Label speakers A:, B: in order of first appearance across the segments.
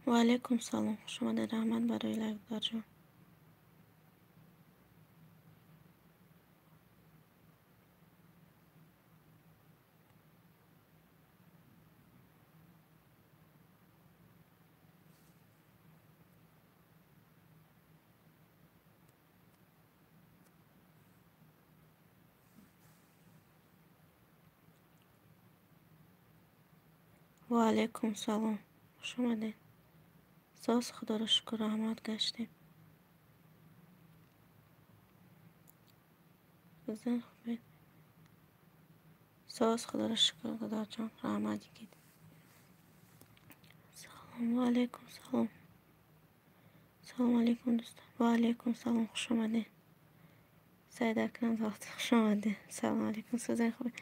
A: Ва алайкум салом. Хуш омадед. Раҳмат барои лайк, додарҷон. Ва алайкум салом. Хуш омадед. Соз, худоро шукр, раҳмат гаштем. Зан хубед? Соз, худоро шукр, додарҷон, раҳмат йигит. Салом. Ва алайкум салом. Салом алайкум, дӯстон. Ва алайкум салом. Хуш омадед. Саид Акрам, хуш омадед. Салом алайкум. Созен хубед?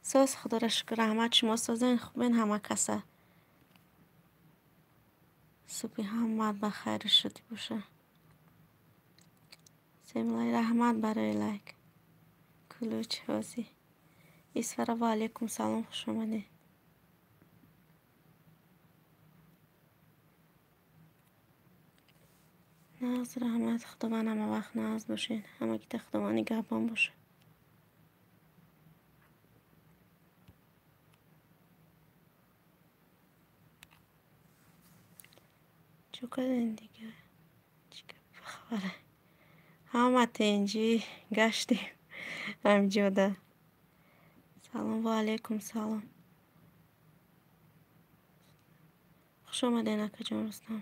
A: Соз, худоро шукр, раҳмат. Шумо созен хубен ҳама каса? Субҳи ҳамаат ба хайру шудӣ боша. Семлай, раҳмат барои лайк. Кулуч ҳозӣ. Исфара, ва алайкум салом. Хуш омадед. Нағз, раҳмат. Худованд ҳама вақт нағз бошед. Ҳамагита Худованд нигаҳбон бошад. Чӣ кардем дига? Чӣ гап хабара? Ҳама тинҷӣ гаштем ҳамҷода. Салом. Ва алайкум салом. Хуш омадед, акаҷон Рустам.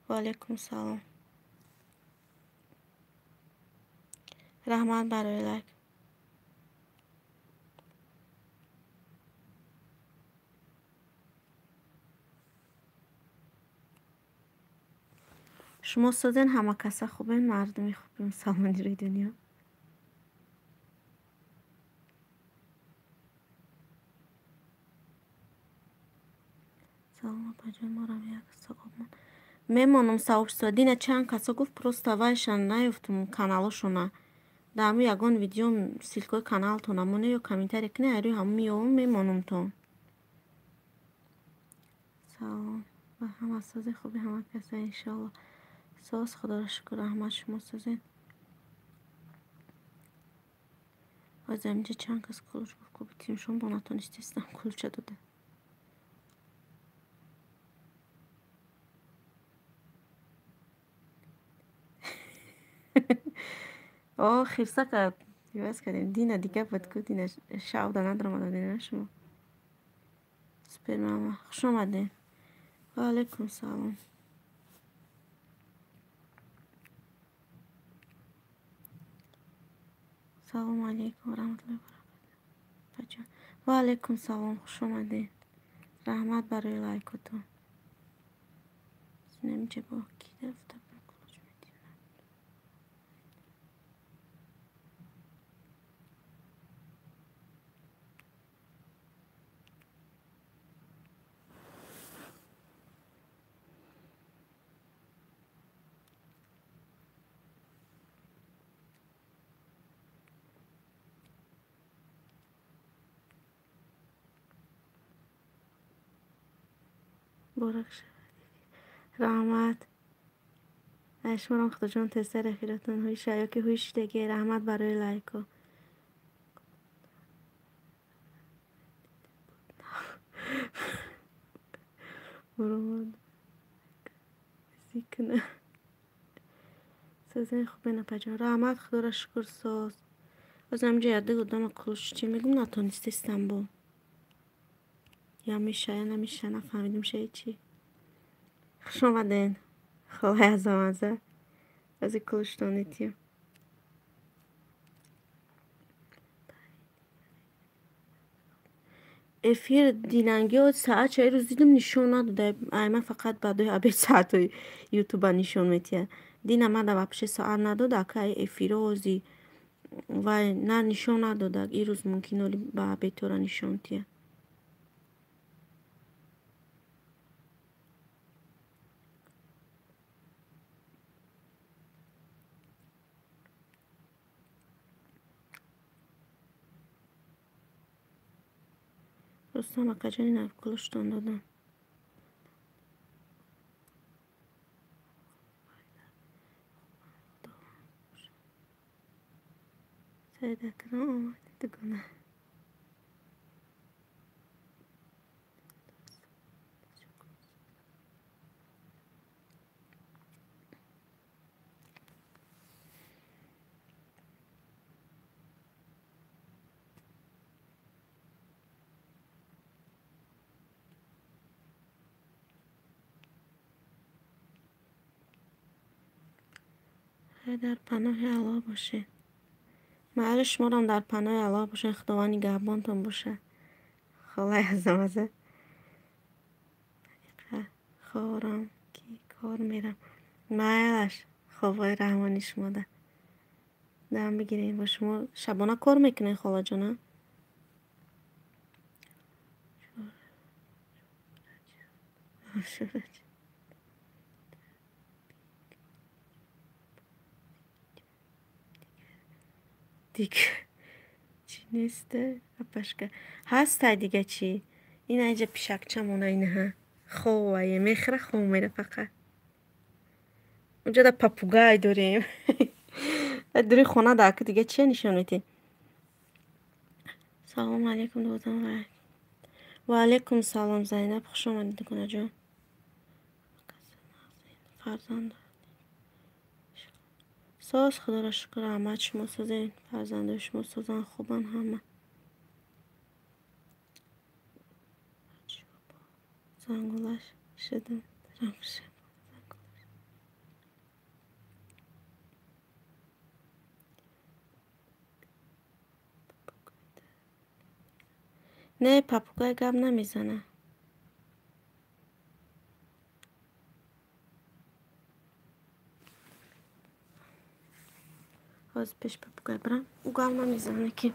A: Ва алайкум салом. Раҳмат барои лайк. Шумо созен ҳама каса хубен, мардуми хуби мусалмони рӯи дунё. Салом, апаҷон, морам як савоб мон. Мемонам сообщество. Дина чанд касо гуфт, просто вайшан наёфтум каналошона. Дар ҳамун ягон видеом ссылкаи каналтона моне ё комментария кунед, айрӯи ҳамун меёвам, мемонумтон. Салом. Ба ҳама созе хуби ҳама каса иншоалло. Соз, худоро шукр, раҳмат. Шумо созен? Ҳозир ҳаминҷа чанд кас кулуч гуфт, ку битим, шумо бо натонистестам кулуча дода. О, хирсака иваз кардем. Дина дига буд ку, дина шавда надаромада будем шумо. Супер мама, хуш омадед. Ва алайкум салом. Салому алайкум ва раҳматуллоҳи ва баракатуҳ. Апаҷон. Ва алайкум салом, хуш омадед. Раҳмат барои лайкотон. Инаминҷа бо ки рафта кулуч медиҳам. Муборак шавад. Раҳмат. Шуморам худоҷон тезтар эфиратон ҳуйша ё ки ҳуйшидаге. Раҳмат барои лайко. Буромад. Зикна. Созен хубен, апаҷон. Раҳмат, худоро шукр, соз. Боз ҳаминҷа яду одама кулуч чӣ мегум, натонистестам бо. Я меша, я намеша, нафаҳмидим шаи чӣ. Хуш омадед. Холаи азамаза. Ози кулучтон метиём. Эфир динангиҳо саат чаи рӯз дидум, нишон надода. Ай ман фақат баъдои обед саатҳои ютуба нишон метиҳад. Дина мада вообще саат надода, ака эфиро ози вай на нишон надода. Ирӯз мумкин оли ба обедтора нишон тиҳад. Рустам акаҷон, ина кулучтон додам. Саид Акрам омад дугона. Дар паноҳи Аллоҳ бошед. Майли шуморам дар паноҳи Аллоҳ бошед, Худованд нигаҳбонтон бошад. Холаи азамаза. Хорам ки кор мерам. Майлаш хобҳои раҳмони шумода. Дам бигиред бо шумо шабона кор мекунед холаҷона? Дига чӣ неста апашка? Ҳастай дига чӣ? Ина инҷа пишакчамона инаҳа. Ховае, мехӯра хов мера фақат. Унҷа да попугай дорем. Дури хона да ака дига чия нишон медиҳед? Салому алайкум дӯстон. Ва алайкум салом Зайнаб, хуш омадед дугонаҷон. Фарзанд соз, Худоро шукр, раҳмат шумо созед, фарзандои шумо созанд, хубанд ҳама. Зангулаш шудам. Не, попугай гап намезана. Ҳозир пеш попугай барам. Ӯ гап намезана ки.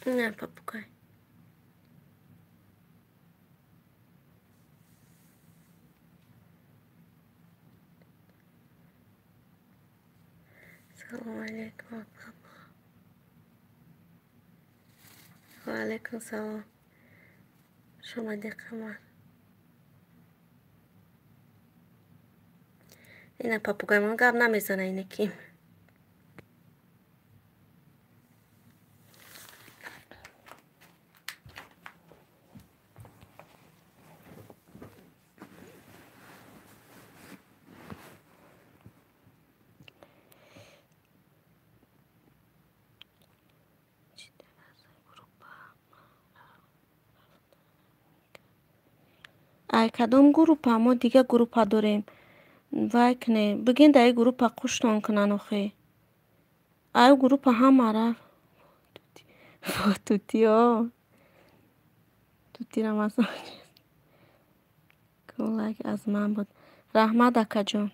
A: Не, попугай. Салому алайкум апа. Ва алайкум салом. Хуш омадед Қамар. Ина попугаймон гап намезана ина ким. Ай кадом группа? Мо дига группа дорем. Вай кне. Бигин дар группа қуштон кунан охе. Ай группа ҳама рафт. Тутиё. Тутирам аз лайк аз ман буд. Раҳмат акаҷон.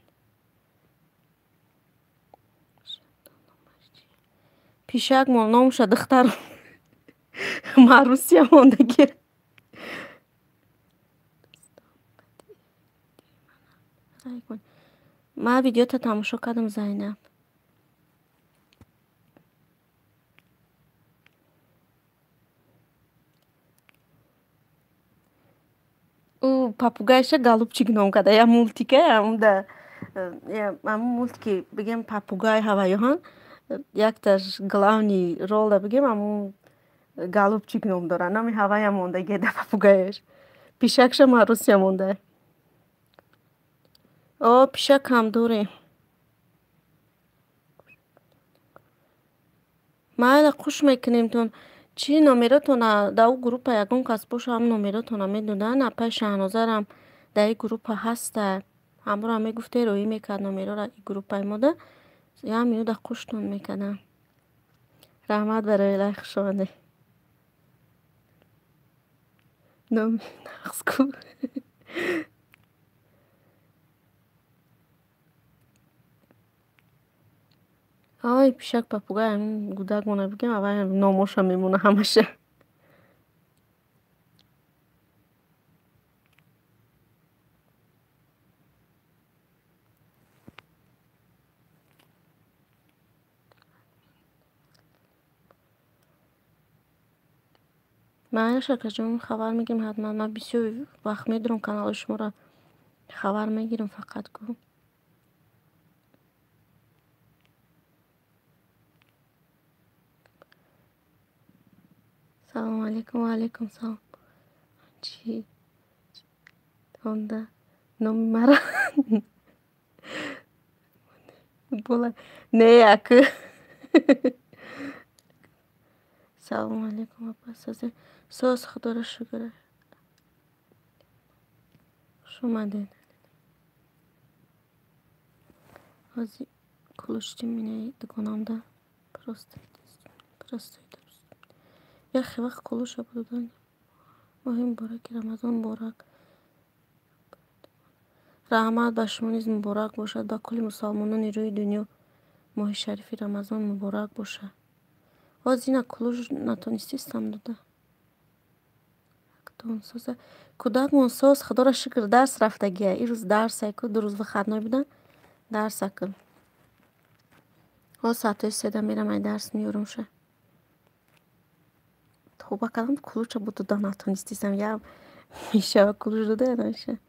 A: Пишак мон номуша духтарам. Марусия мондагӣ. Ман видеота тамошо кардам Зайнаб. Ӯ попугайша Голубчик ном карда. Я мультика, ҳамун мультики бигем попугай ҳаваёҳан якташ главный ролда бигем ҳамун Голубчик ном дора. Номи ҳавая мондагӣ да попугаяш. Пишакша Марусия монда. О, пишак ҳам дорем. Майла қуш мекунемтон. Чӣ номеротона дар ӯ группа ягон кас боша ҳам номеротона медодан. Апаи Шаҳнозарам дар ин группа ҳаста. Ҳамонро мегуфте роӣ мекард номерора и группаи мода. Як минута қуштон мекардам. Раҳмат барои лайк, хуш омадед. Номи нағз ку. Ай пишак попугай ҳамин гудак мона бигем аввал номоша мемона ҳамаша. Майна шакарҷон, хабар мегирем ҳатман. Ман бисёр вақт медурам каналҳои шуморо хабар мегирам фақат ку. Салому алейкум. Ва алейкум салом. Чӣ онда номи мара бола не акы. Салому алейкум апа, созе соз, худоро шукр. Хуш омадед. Ҳозир кулушти минаи дугонамда просто просто яхе вақт кулуша будан. Моҳи мубораки Рамазон муборак. Раҳмат, ба шумо низ муборак бошад, ба кулли мусалмонони рӯи дунё моҳи шарифи Рамазон муборак бошад. Ҳозир ина кулуш натонистистам дода. Кӯдакмон соз, худоро шукр, дарс рафтагия. Ин рӯз дарсай ку, ду рӯз выходной будан, дарса ку. Ҳоз соатҳои седа мерам, ай дарс меёрумша. Тоба кардам, кулуча бо дода натонистистам. Я мешава кулуш дода я намеша.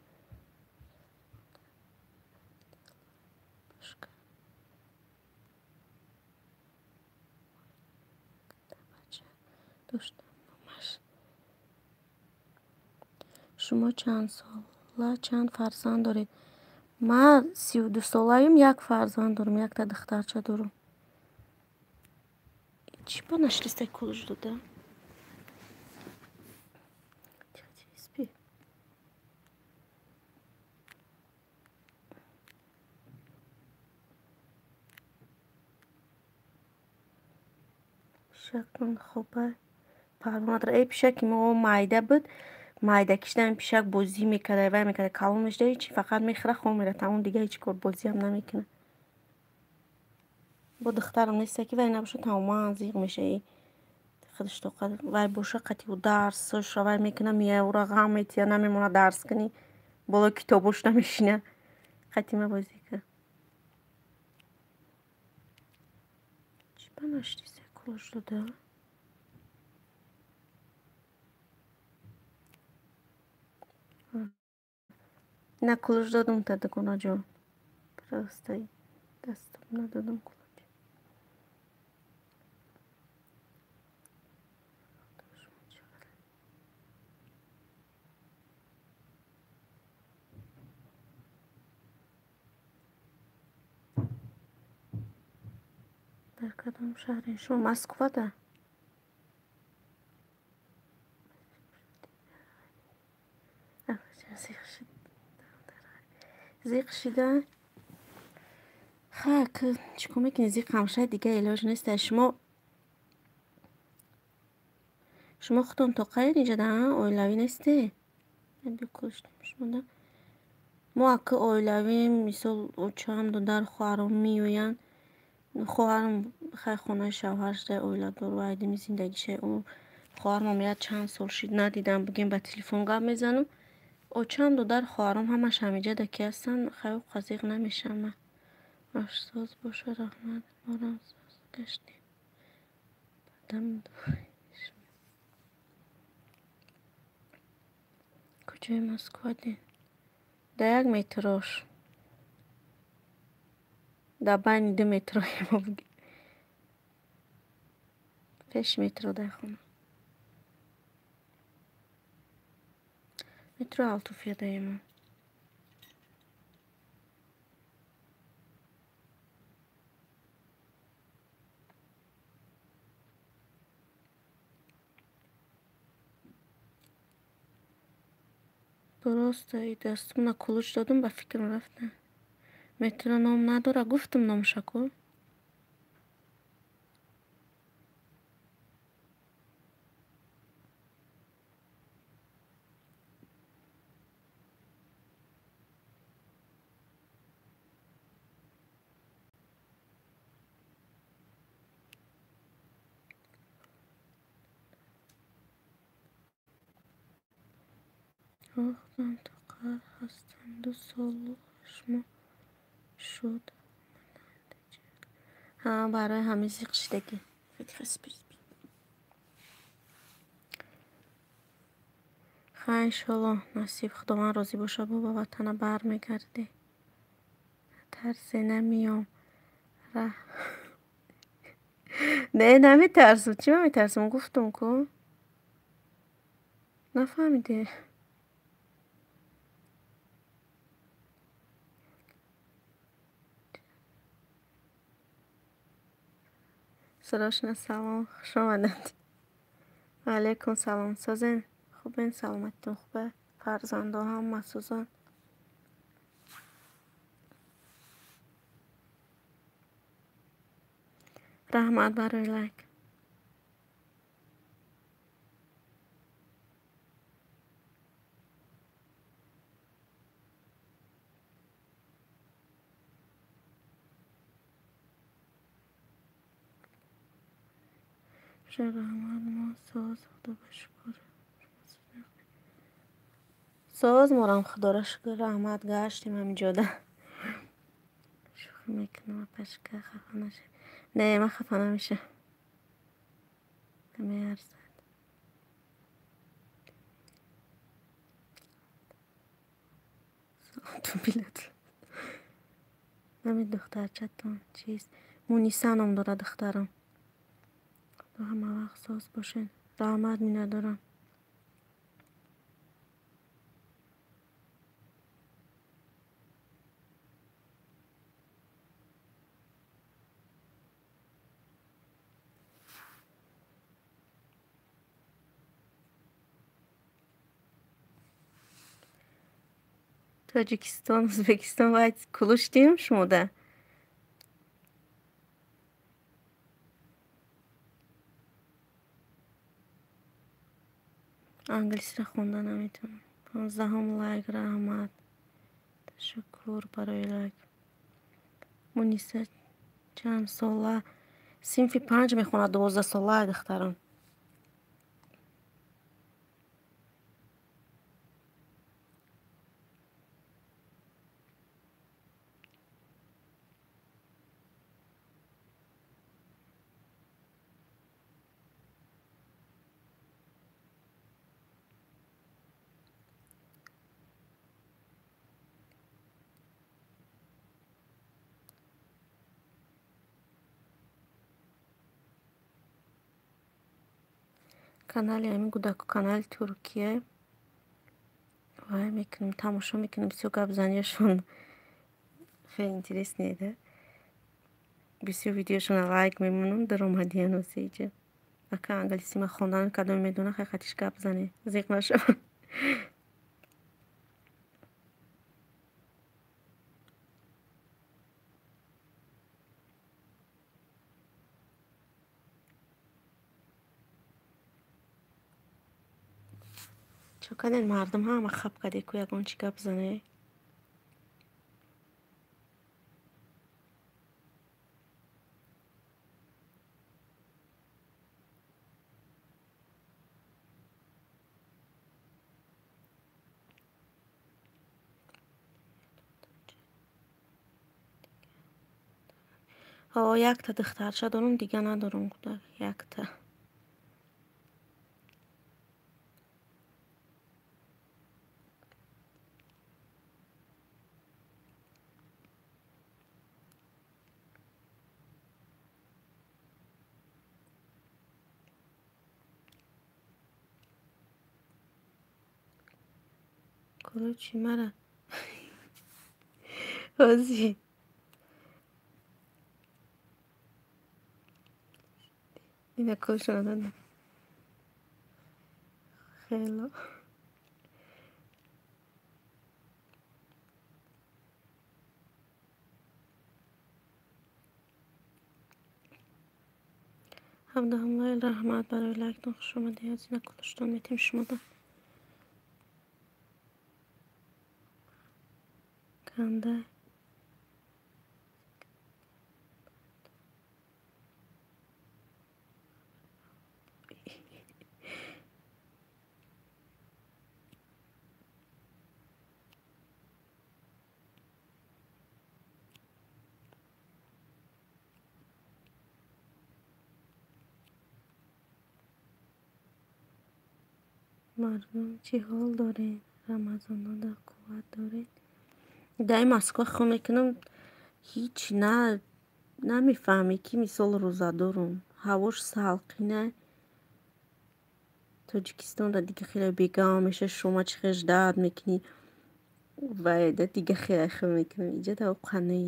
A: Шумо чанд сола, чанд фарзанд доред? Ман 32 солаем, як фарзанд дорам, якта духтарча дорам. Чӣ ба нашлистай кулуш дода? Спи. Пишактон хоба парвонадора. Эй, пишаки мо майда буд. Майда кишидан пишак бозӣ мекарда, вай мекарда, калон мешуда ҳечи, фақат мехӯра, хоб мера, тамом, дига ҳеҷ кор бозиам намекунад. Бо духтарам неста ки вай набошад, тамоман зиқ мешавӣ. Худаш тоқат вай боша, қати ӯ дарсошро вай мекуна, меяй, ӯро ғам метия, намемонад дарс кунӣ, болои китобош намешина. Қати ма бозӣ кар. Чӣ ба наштиса кулош дода? На кулуш додум та, дугонаҷон. Просто дастам надодум кулуч. Дар кадом шаҳрен шумо? Москвада? Зиқ шида? Ха, чӣ кор мекунӣ, зиқ ҳамшай, дига илоҷ нест. Шумо худтон тоқаед инҷа, оилавӣ несте? Мо ака оилавием, мисол, очам, додар, хоҳаром меоянд. Хоҳарам хай хонаи шавҳараш дар оиладор, вайдими зиндагишай. Хоҳарам меяд, чанд сол шид надидам, бигем, ба телефон гап мезанам. Очам, додар, хоҳаром ҳамаш ҳамиҷада ки ҳастанд, хай зиқ намешавам. Соз боша, раҳмат, морам соз гаштем. Баъдам куҷои Москваден? Дар як метрош. Дар байни ду метрои мо бигем. Пеши метро дар хона. Метро Алтуфия даема. Просто и дастумна кулуч додум, ба фикрам рафта. Метро ном надора, гуфтум номша ку. Худам тоқа ҳастам, 2 солу 8 моҳ шуд. Ҳа, барои ҳамин зиқ шидагӣ. Хай, иншолло, насиб Худованд розӣ боша, бо ба ватана бармегардӣ. Тарсе, намеём. Не, наметарсам. Чӣ ман метарсам? Гуфтам ку. Нафаҳмидӣ? Срошна салом, хуш омадед. Ва алайкум салом. Созен? Хубен, саломатитон хубе? Фарзандо ҳама созан? Раҳмат барои лайк. Раҳмат, мо соз, Худо ба шукр. Соз морам, Худоро шукр, раҳмат, гаштем ҳаминҷода. Шӯхӣ мекунам, апашка, хафа нашавед. Не, ман хафа намешавам. Намеарзад. Ту билет. Нами духтарчатон чист? Муниса ном дорад духтарам. Худо ҳама вақт соз бошед. Раҳмат, миннатдорам. Тоҷикистон, Ӯзбекистон вай кулуш дидем шумода. Англисиро хонда наметавонам. 15-ум лайк, раҳмат. Ташаккур барои лайк. Муниса чанд сола? Синфи 5 мехонад, 12 сола духтарам. Канали ҳамин гудаку канали Туркия вай мекунем, тамошо мекунем. Бисёр гапзаниашон хеле интересный да. Бисёр видеошона лайк мемонам. Даромадиян ҳозиҷа. Ака, англиси ма хондан кадоме медона, хай хатиш гап зане, зиқ нашавам. Чо кардем, мардум ҳама хап карде ку, ягон чӣ гап зане? Ҳо, якта духтарча дорам, дига надорам кӯдак, якта. Короче, мара ҳозир ина кӯшона додам. Хело. 17-ум лайк, раҳмат барои лайктон, хуш омадед. Ҳозир кулуштон метем шумода. Канда Мардум чӣ ҳол доред? Рамазонода қувват доред? Дар Москва хо мекунам, ҳеҷ намефаҳмӣ, ки мисол рӯзадорум. Ҳавош салқина. Тоҷикистонда дига хеле бегам меша, шума чӣ хел ждат мекунӣ, ва дига хеле хел мекунам. Иҷа тавқанӣ.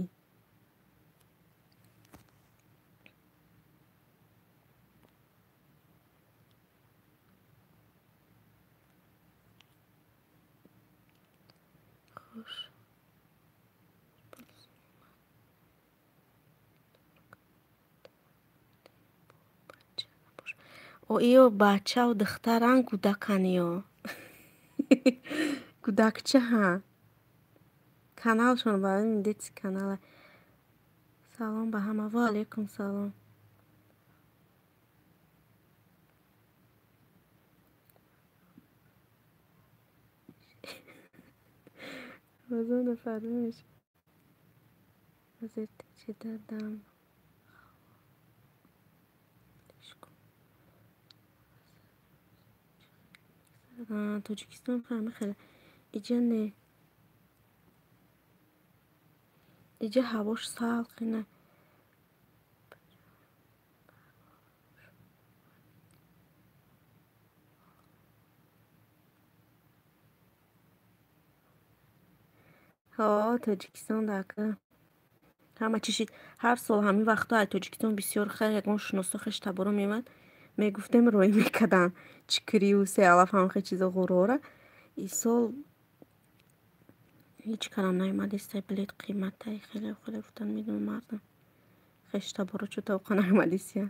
A: Иё бачаву духтаран кӯдакан ё. Кӯдакчаҳан. Каналшон барои детский канала. Салом ба ҳама. Ва алайкум салом. Рамазон фармоиш. Ҳозир чӣ дардам. Тоҷикистон ҳама хеле. Иҷа не. Иҷа ҳавош салқина. Ҳо, Тоҷикистон дака. Ҳама чӣ шид. Ҳар сол ҳамин вақтҳо аз Тоҷикистон бисёр хел ягон шиносо хеш таборо меомад. Мегуфтем, роӣ мекарданд чикрию се алаф, ҳамахел чизо, ғурора. Исол ҳеҷ кара наомадистай, билет қиматай, хеле хеле гуфтан, медонам, мардум хеш таборо чӯ тавқа наомадисия.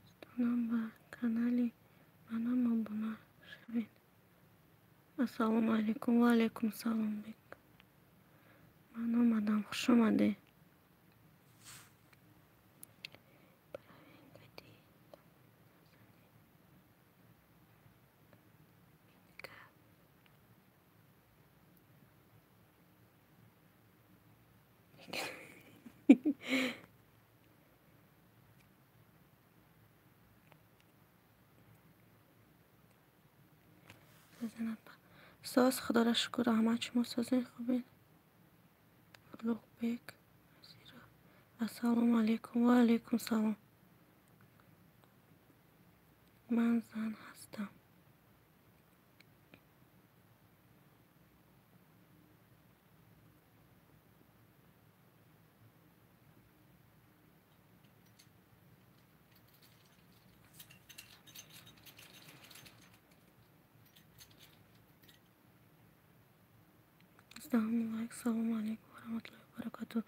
A: Дӯстонам, ба канали манам обуна шавед. Ассалому алайкум. Ва алайкум салом, бек. Ман омадам, хуш омадед. Соз, худоро шукр, раҳмат, шумо созен, хубед? Улуғбек. Ассалому алайкум. Ва алайкум салом. Ман зан ҳастам. Лайк. Салому алайкум ва раҳматуллоҳи ва баракатуҳ.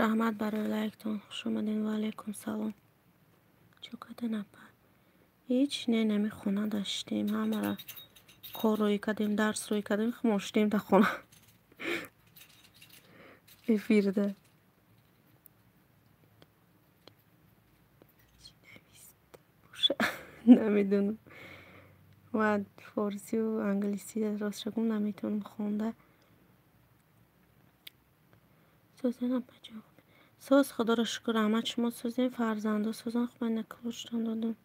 A: Раҳмат барои лайктон. Хуш омадед. Ва алайкум салом. Чӣ карден, апа? Ҳеҷ не, нами хона даштем. Ҳамара кор рӯй кардем, дарс рӯй кардем, моштем дар хона. Эфирда. Намедонам. Ва форсию англисӣ рост шагум наметавонам хонда. Созен, апаҷон? Соз, худоро шукр, раҳмат, шумо созен, фарзандо созан? Хуб, ман ключтон додам.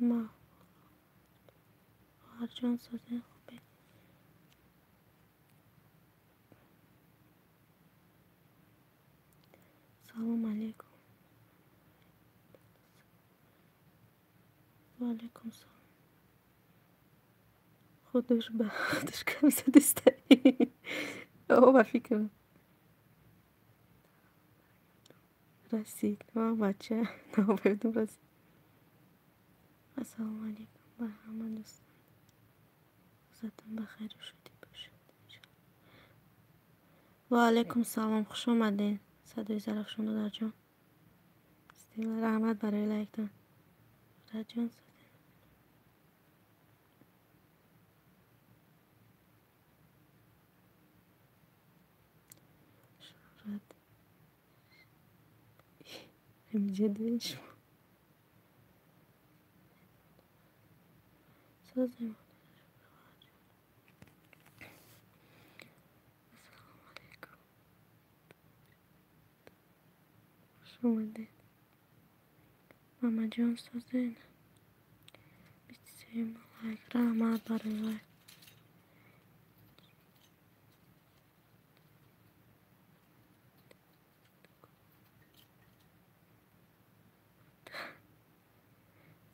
A: Ма хоҳарҷон, созен, хубе? Салом алейкум. Ва алейкум салом. Худаш ба худаш гап задистай. О, ба фикрам расид. Ман бача наобайдум расид. Ассалому алейкум ба ҳама дӯстон. Рӯзатон ба хайру шодӣ бошад. Ва алайкум салом, хуш омадед. Садои Зарафшон додарҷон. Стела, раҳмат барои лайктон. Додарҷон, шуҳрат ҳамиҷа шумо. Созем. Ассалому алайкум. Хуш омадед. Мамаҷон созен. 23 лайк. Раҳмат барои лайк.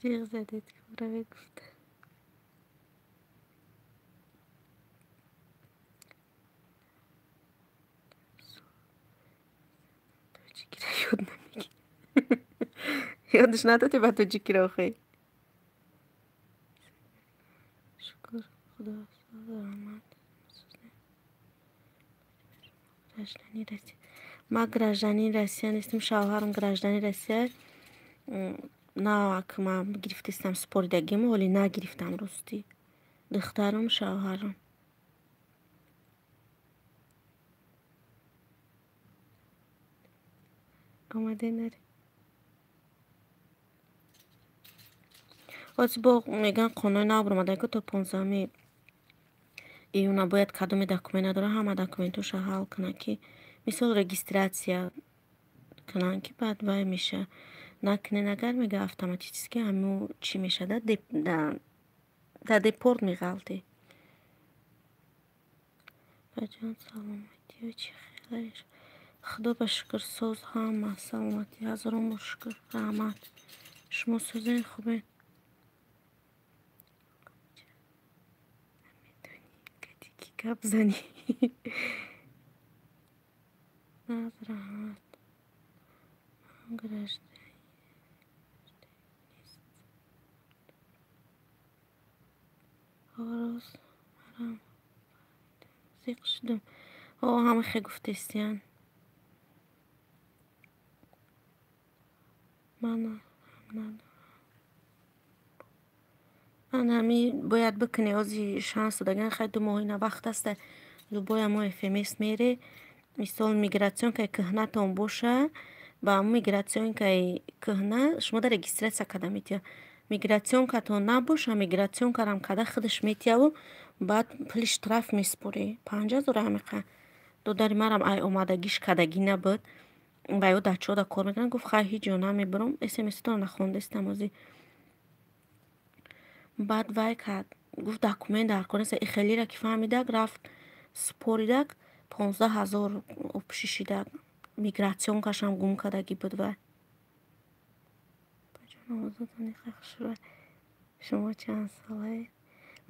A: Ҷиғ задед, равед гуфта. Тоҷикиро ёд намегирӣ. Ёдаш надодӣ ба тоҷикиро охӣ? Шукр Худо раҳмат. Гражданин Россия. Ман гражданин Россия нестам, шавҳарам гражданин Россия. На, ман гирифтастам супоридагимо, вале нагирифтам ростӣ. Духтарам, шавҳарам. Омаде наре. Ҳозир бо мегӯянд қонуни нав баромада ки то 15 июна бояд кадоме документ надора, ҳама документҳоша ҳал кунанд, ки мисол регистрация кунанд, ки баъд вай меша. Накунен агар, мега, автоматически ҳамун чӣ мешада, да депорт меғалтӣ. Баҷон, саломатиё чӣ хеле? Худо ба шукр, соз ҳама, саломатӣ, ҳазорон бор шукр, раҳмат. Шумо созен, хубед? Намедонӣ кади ки гап занӣ. Наз, раҳмат. Ман гражданин нест. Роз марам зиқ шудам. О, ҳама хе гуфтестиян. Ман ҳам надорам. Ан ҳами бояд бикунӣ, ҳози шанс додаган, хай 2 моҳ ина вақт аста. Любой ҳамо ФМС мере, мисол миграционкаи кӯҳнатон боша, ба ҳамун миграционкаи кӯҳна шумо да регистрация карда метиҳад. Миграционкатон набоша, миграционкарам карда худаш метиҳаву баъд пули штраф месупорӣ. 5000 ҳамиқа. Додари марам ай омадагиш кардагӣ набуд. Ба ё дачода кор мекунад, гуфт хай ҳеҷ ҷо намебурам, СМС-тонро нахондастам ҳозир. Баъд вай кард, гуфт документ дар кор нест. Ихелира ки фаҳмидак, рафт супоридак, 15 000 обшишидак. Миграционкашам гум кардагӣ буд вай. Баҷон, овозатон ихе хушрӯй. Шумо чанд солаед?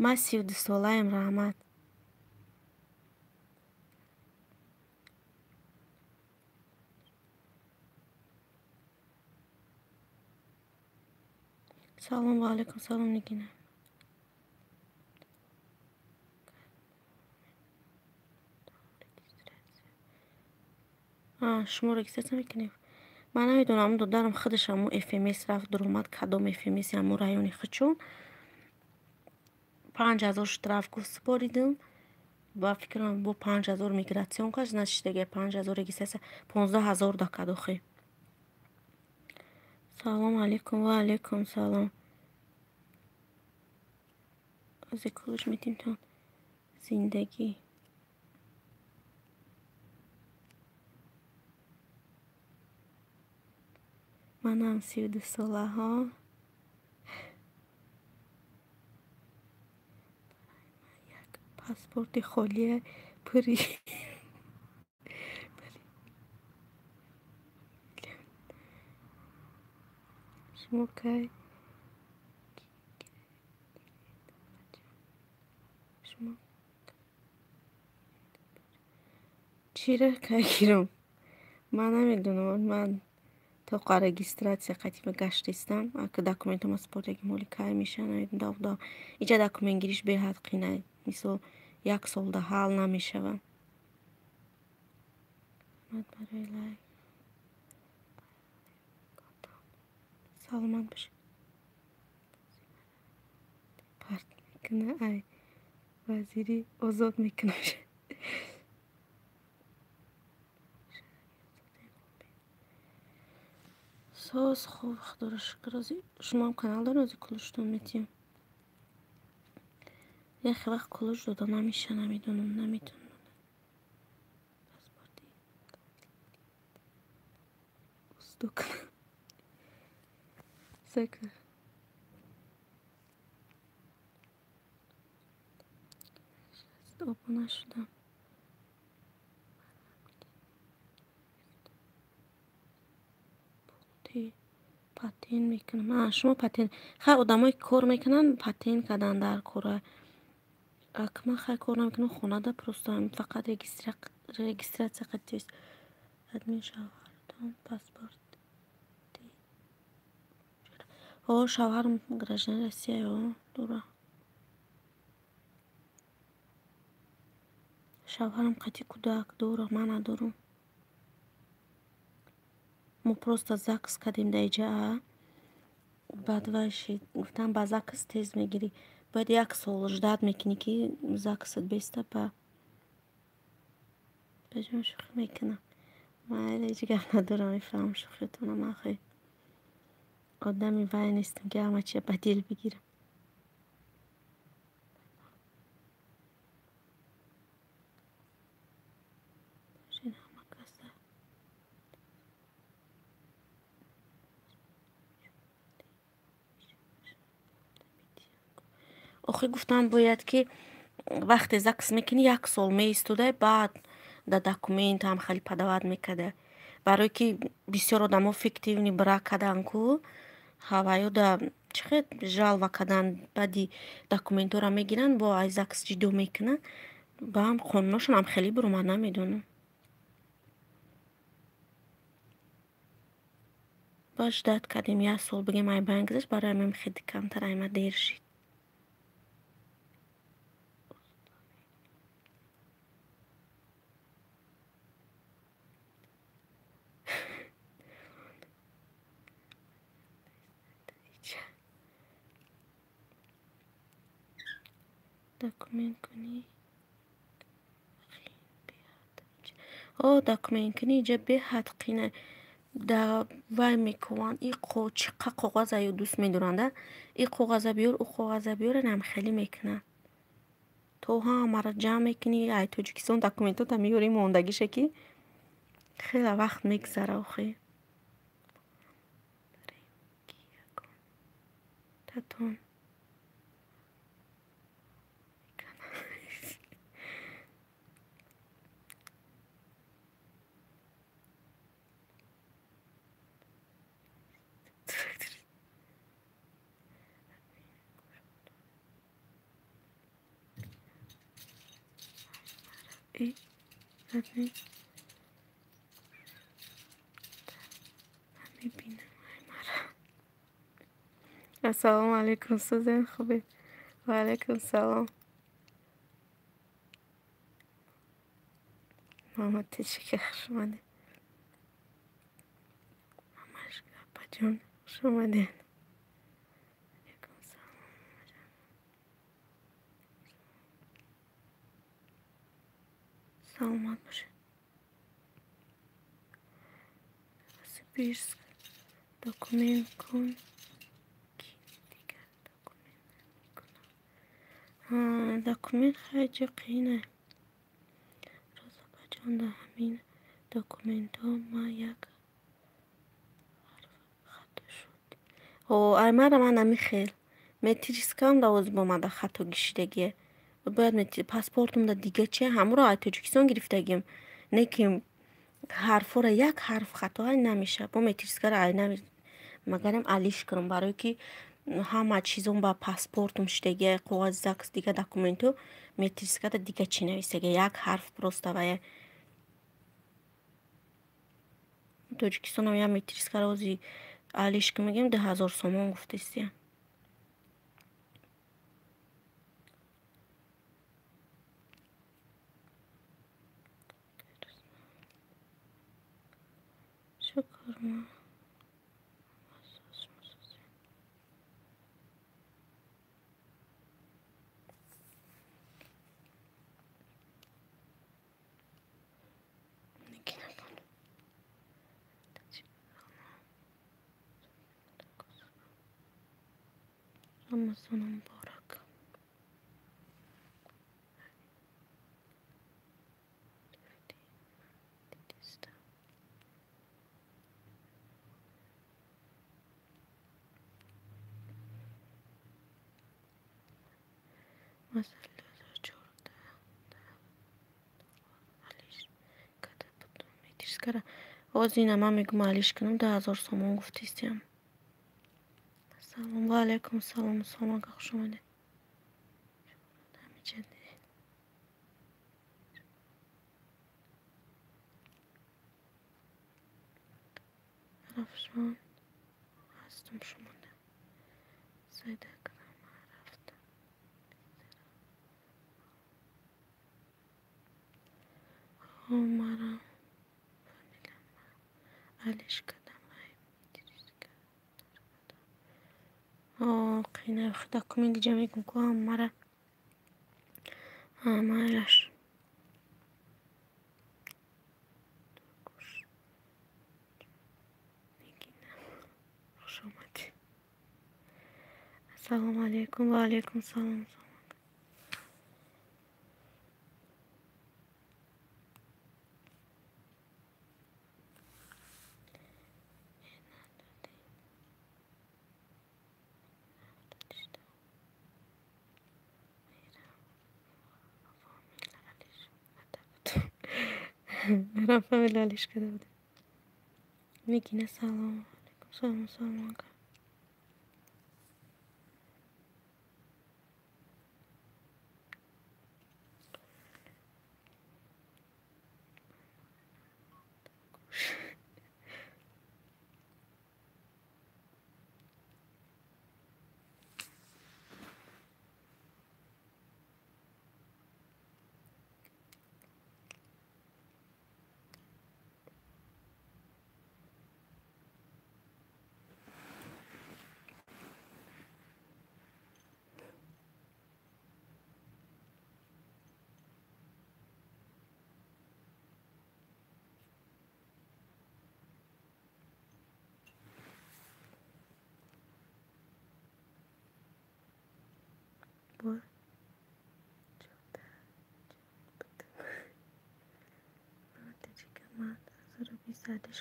A: Ман 32 солаем, раҳмат. Салом ва алайкум салом, Нигина. Шумо регистрация мекунед? Ман намедонам, додарам худаш ҳамун ФМС рафт, дуромад кадом ФМС ҳамун райони худшон. 5000 штраф гуфт супоридим. Ба фикрам бо 5000 миграционкаш, значит дега 5000 регистрация, 15 000 дакад охи. Салом алейкум ва алейкум салом. Ози кулуш метимтон. Зиндагӣ. Манам 32 солаҳо. Як паспорти холия пури. Шумо кай шумо чира кай гирам? Ман намедонам, ман тоқа регистрация қатима гаштистам, ака документома супордагим, ҳоли кай меша намедонам. Дав иҷа документгириш беҳад қинай, мисол як солда ҳал намешава. Раҳмат барои лайк. Саломат бошед. Парт мекуна, ай вазири озод мекунаш. Соз хуб, Худоро шукр. Шумоам канал доред, ози кулуштон метиҳам. Яхе вақт кулуш дода намеша, намедонам, наметонам. Паспорти устук. Секр. Обуна шудам. Патент мекунам. Шумо патент. Хай одамое ки кор мекунанд, патент кардан дар кора. Ак ман хай кор намекунам, хонада просто фақат регистрация қати. Админ шавҳартон паспорт. О, шавҳарам гражданин Россия, о, дура. Шавҳарам қати кӯдак дора, ман надорам. Мо просто ЗАГС кардем дар иҷа, баъд вай шид. Гуфтам ба ЗАГС тез мегирӣ. Бояд як сол ждать мекунӣ, ки ЗАГСат беста па. Баҷон шӯхӣ мекунам. Майли, ҳеҷ гап надорам, мефаҳмам шӯхиятонро. Ман хеле одами вай нестам, ки ҳама чиза ба дил бигирам. Охи гуфтам бояд ки вақте ЗАГС мекунӣ, як сол меистодай, баъд да документ ҳам хеле подавать мекарда. Барое ки бисёр одамо фиктивный брак кардан ку, ҳаваё да чӣ хел жалоба кардан, баъди документҳоро мегиранд, бо аз ЗАГС ҷудо мекунанд. Ба ҳам қонуношон ҳам хеле буромад, намедонам. Баъд ждать кардем, як сол бигем ай байн гузашт, барои ҳамин хеле камтар айма дер шид. Документ кунӣ о, документ кунӣ иҷа беҳад қина. Да вай мекунанд, и чӣ қа коғаза ё дӯст медоранд, и коғаза биёр, ӯ коғаза биёр, инам хеле мекунанд. То ҳамаро ҷамъ мекунӣ, ай Тоҷикистон документота меёрӣ, мондагиша ки хеле вақт мегузара охи. Татон. Ассалому алайкум, сузен хубед? Ва алайкум салом. Мама течика, хуш омадед. Мамашка апаҷон, хуш омадед. Алайкум салом. Саломат бошед. Новосибирск документ кун. Дигар документ намекунам. Документ хеле қиин. Роза апаҷон, дар ҳамин документҳо ман як ҳарф хато шуд. О, ай мара ман намихел. Метрискам да оз бомада хато гишидагие. Бояд паспортум да дига чи ҳамуро аз Тоҷикистон гирифтагим. Не ки ҳарфҳоро як ҳарф хато ай намеша. Бо метрискаро ай магарам алиш кунам, барое ки ҳама чизон ба паспортум шидагия, коғази ЗАГС, дига документҳо, метрискада дига чӣ нависагия, як ҳарф просто вая. Тоҷикистонам як метрискаро ози алиш ки мегӯем 2000 сомон гуфтестия. Шукр ма. Рамазон муборак. Масалан, 2014 алиш када будум метирскара. Ҳозир ина ман мегӯм алиш кунам 2000 сомон гуфтистиям. Салом ва алайкум салом, салом ака, хуш омадед. Рафшон ҳастум шумода. Сайда кардам рафтам. Марам фамилияма алиш кардам ай метириска. Қина документ ҷамъ мекунам ку ҳамара. Майлаш. Хуш омадед. Ассалому алайкум ва алайкум салом. Марам фамилия алиш карда будем. Нигина салом алайкум салом, салом ака.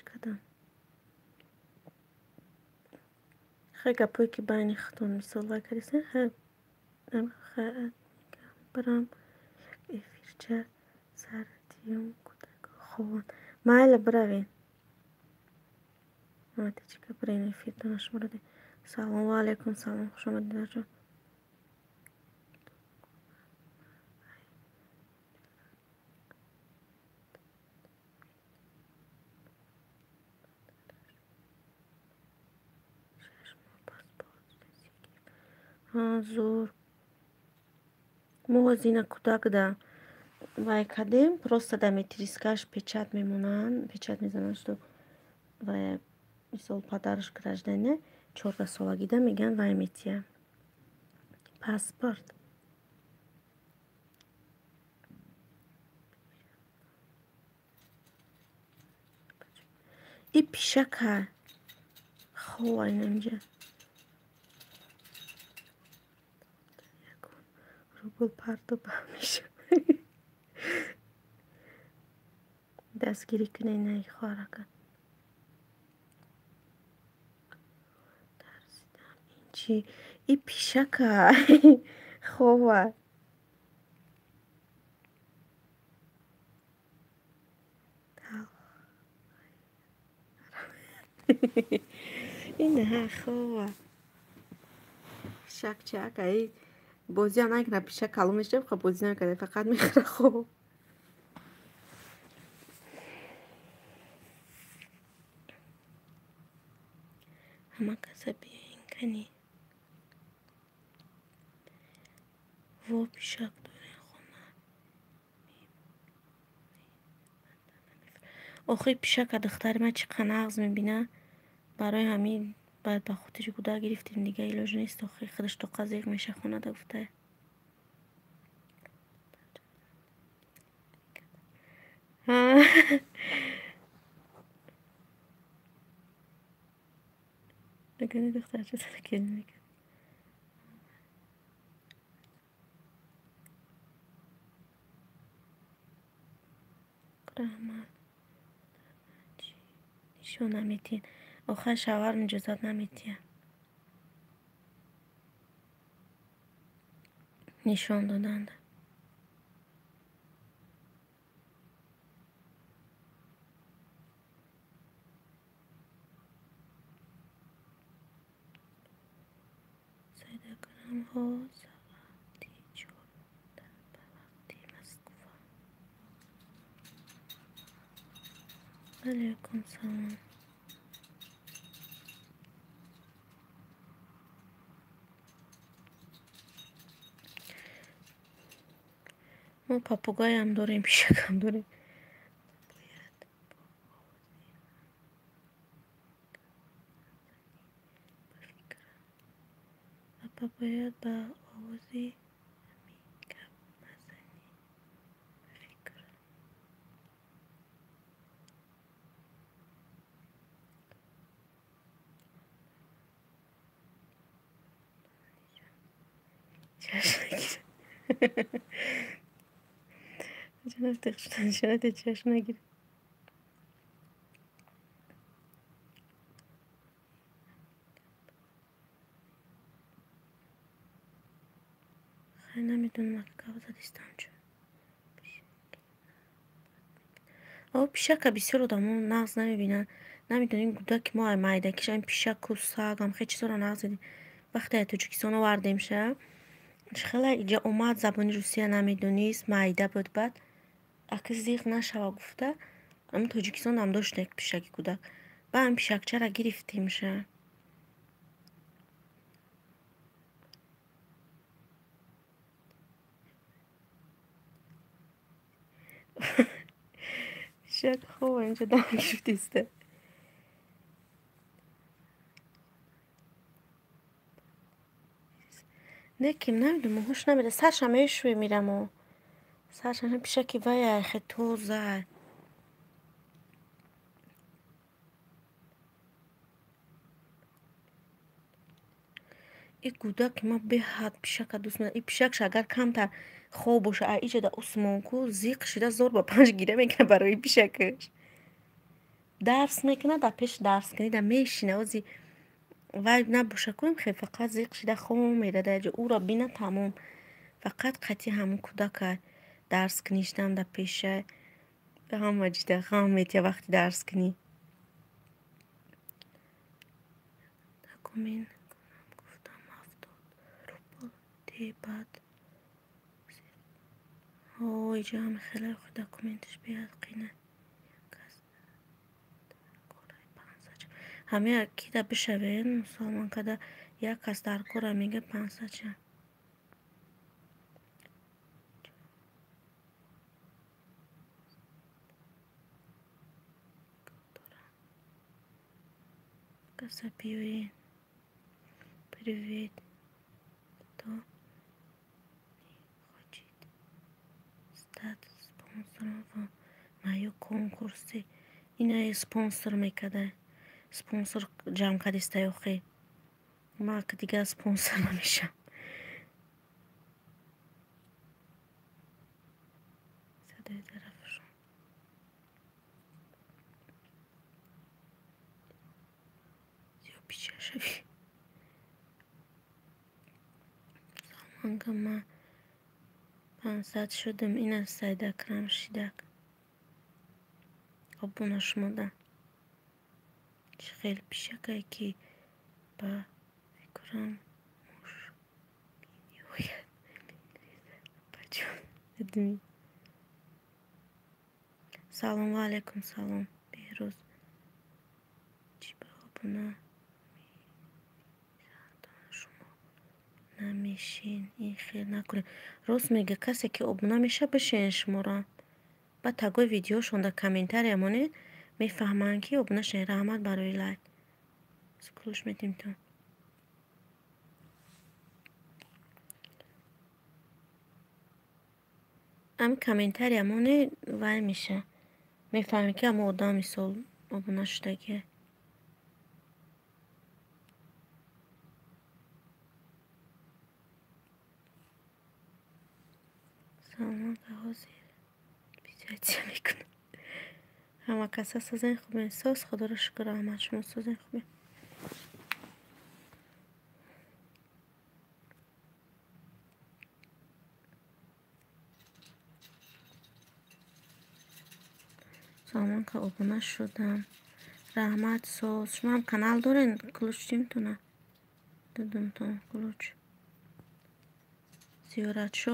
A: Кардам. Хай гапое ки байни худтон мисол вай кардистен, хай барам эфирча сар диюм кӯдако хованд. Майла биравен. Матичка бирен эфиртона шуморо. Салом ва алайкум салом, хуш омадед дарҷон. Зур. Мо ҳозир ина кӯдак да вай кардем, просто да метрискаш печать мемонанд, печать мезананд, что вай мисол падараш гражданин, 14 солагида мегӯянд вай метия паспорт. И пишака хова инамҷа. Рубл парто ба мешавад. Дастгирӣ кунед наи хоҳарака. Тарсидам ин чӣ? И пишака хова. Инаҳа хова. Пишакчак ай бозиам намекунад, пишак калон мешавад, хоб бозӣ намекунад, фақат мехӯрад хоб. Ҳама каса биёин кани. Во пишак дорем хона. Охи пишака духтари ман чӣ қа нағз мебина. Барои ҳамин баъд ба хотири кӯдак гирифтем, дига илоҷ нест, охи худаш тоқа зиқ меша хонада гуфта. Нагани духтарча келин мекард. Раҳмат. Нишон наметиҳед. Охир шавҳарам иҷозат наметиҳад. Нишон доданд. Сайдакрам соати 4 ба вақти Москва. Алейкум салом. Мо попугайам дорем, пишакам дорем. Апа бояд ба овози ҳамин гап назанӣ, ба фикрам. Чашм нагирад. Чашм нагирад. Намедонам, гап задистам чун. О, пишака бисёр одамо нағз намебинанд. Намедонем кӯдаки мо майдакиша ин пишаку сагам хеле чизоро нағз дидем. Вақте аз Тоҷикистон овардемша, хеле иҷа омад, забони русия намедонист, майда буд, баъд аки зиқ нашава гуфта, ам Тоҷикистонам дошт як пишаки кӯдак. Баъд ам пишакчаро гирифтемша. Пишак хоб инҷа дам гирифтиста. Не ким намедонам, ҳуш намеда. Сарша мешӯе мирамо. Сарша пишаки вая хе тоза. И кӯдаки ма беҳад пишака дӯст медорад. И пишакша агар камтар хоб боша, а иҷода усмонку зиқ шида зор ба панҷ гира мекунад барои пишакаш. Дарс мекунад, дар пеши дарскунӣ да мешина. Ози вай набоша кунем, хе фақат зиқ шида хоб мерада дар ҷо. Ӯро бина тамом. Фақат қатъи ҳамун кӯдака дарскунишдам дар пеша. Ҳама ҷида ғам метия вақти дарскунӣ. Документ кунам гуфтам 70 рубл баъд. Ҳо, иҷа ҳама хеле документаш беҳад қина. Ҳамеа кида бишавен, мусалмон када як кас дар кора мега 500 ша. Каса биёен. Привет. Кто не хочет стать спонсором в моем конкурсе? Ина спонсор мекарда. Спонсор ҷамъ кардиста охи. Ма дигар спонсор намешам. Садои Зарафшон. Зиё пича шавӣ. Салманка ма 500 шудам. Ина Сайдакрам шидак. Обуна шумода. Чӣ хел пишакае ки ба фикрам муш бениҳоят апаҷон. Салом ва алайкум салом. Беҳрӯз. Чӣ ба обуна мешаванд шумо намешин? Ин хел накунед. Рост мега, касе ки обуна мешавад, бишинед шуморо. Баъд тагои видеошон дар комментария монед, мефаҳманд ки обуна шавед. Раҳмат барои лайк. Скрӯш метем то. Ами комментария монед, вай меша. Мефаҳмем ки ҳамо одам мисол обуна шудагиа. Салманка ҳозир печатия мекунам. Ҳама каса созен хубен. Соз, худоро шукр, раҳмат, шумо созен хубен. Салмонка обуна шудам. Раҳмат, соз. Шумо ҳам канал дорен? Ключ чимтона? Дудумтон ключ. Зиёратшо.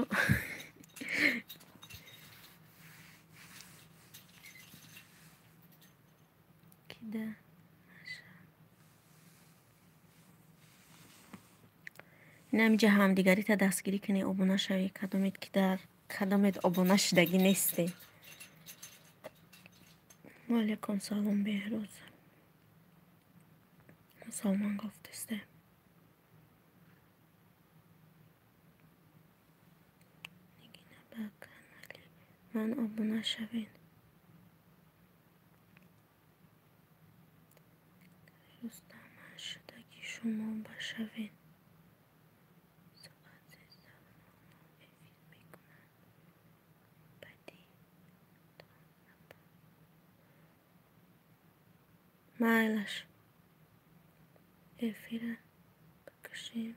A: Кида? Инамиҷа ҳамдигарита дастгирӣ кунӣ, обуна шавӣ. Кадомед ки дар кадомед обуна шудагӣ нестед. Ваалайкум салом, Беҳрӯз. Мусалмон гуфтесте. Нигина, ба канали ман обуна шавед. Рустам, ман шудагӣ шумо башавед. Соат 13:00 эфир мекунам. Баъди майлаш эфира бикушем.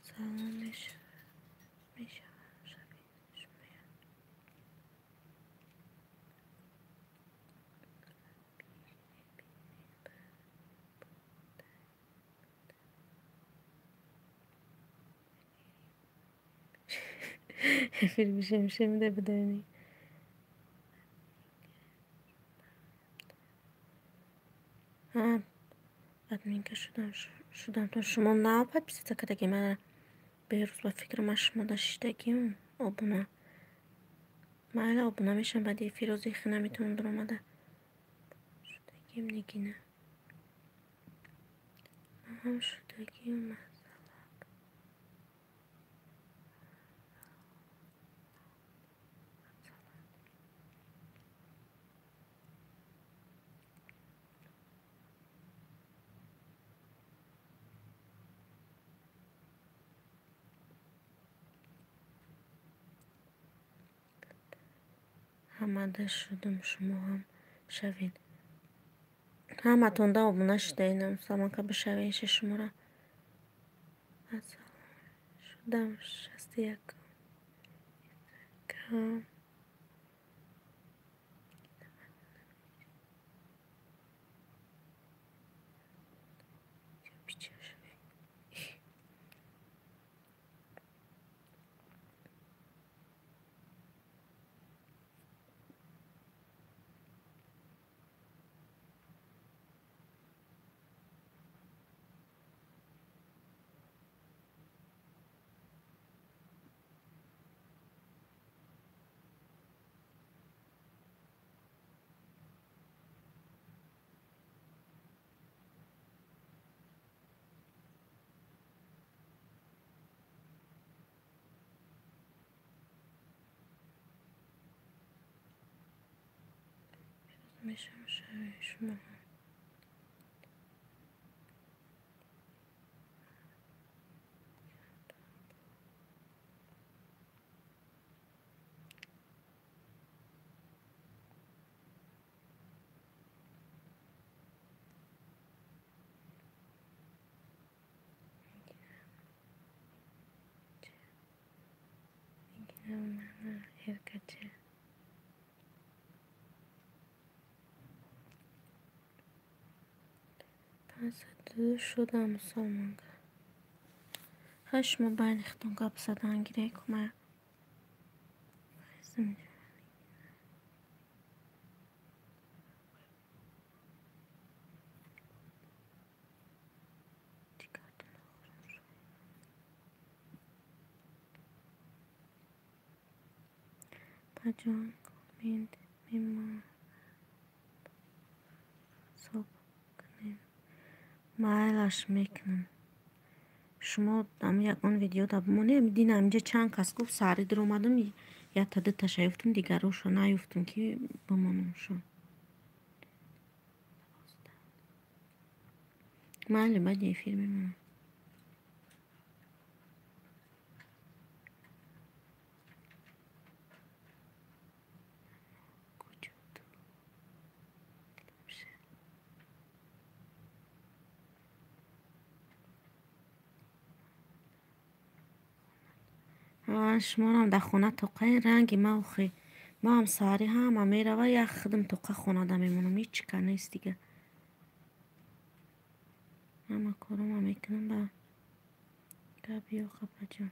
A: Салом мешавад шавед шумоя. Эфир бишем шемида бидонӣ. Админка шудам шудам то шумо нав подписаться кардаги мана Беҳрӯз, ба фикри ман шумо да шидагим обуна. Майла, обуна мешам баъди эфир, ози хи наметавонам дуромада. Шудагим, Нигина. Ман ҳам шудагим масалак. Ҳамада шудум, шумо ҳам шавед. Ҳаматонда обуна шудаед, мусалмонка бишавед шуморо. Ассалом шудам 61. Кам. Мешавам шавед шумо ҳам. Нигина мана эркача. 502 шудам, мусалмонка. Хай, шумо байни худтон гап задан гиред, ма хезм. Баҷон, коммент мемонам ҳисоб кунем. Майлаш, мекунам. Шумо ягон видео да бимонед. Дина инҷа чанд кас гуфт, саҳарӣ дуромадам, якта дуташа ёфтум, дигарошо наёфтум ки бимонамшон. Майли, баъди эфир мемонам. Куҷо ту? Шуморам дар хона тоқаи ранги ма охи. Маам саҳарӣ ҳама мерава, як худам тоқа хонада мемонам. Ҳеҷ ка нест дига. Ҳама корома мекунам ба гап ёқ апаҷон.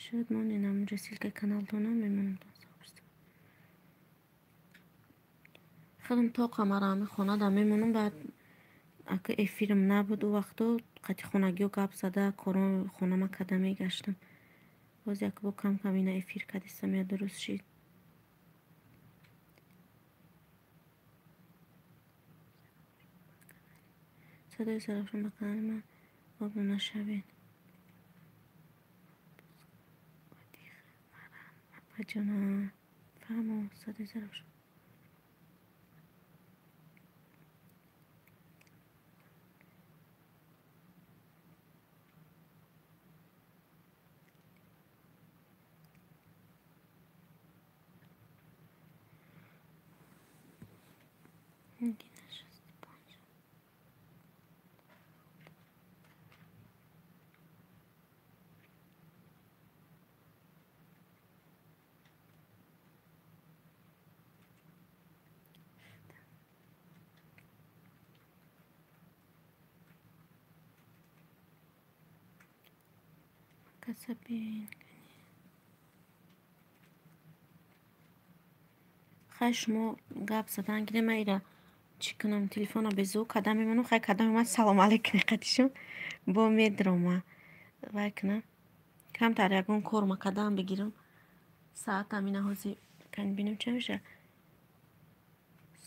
A: Шуд монед ҳамунҷо ссылкаи каналтона мемонам. Худам тоқа мара ҳами хонада мемонам, баъд ака эфирам набуд ӯ вақто қати хонагиҳо гап зада корои хонама карда мегаштам. Боз як бор кам-кам ина эфир кардистам, я дуруст шид. Садои Зарафшон ба канали ман обуна шавед. Апаҷона фаҳмо садои Зарафшон. Хай шумо гап задан гирем, ман ира чӣ кунам, телефонро безӯ када мемонам. Хай кадам омад, салом алейкум қатишон бо медрома вай кунам. Камтар ягон корма кадам бигирам. Саатам ина ҳози кани бинем чӣ меша.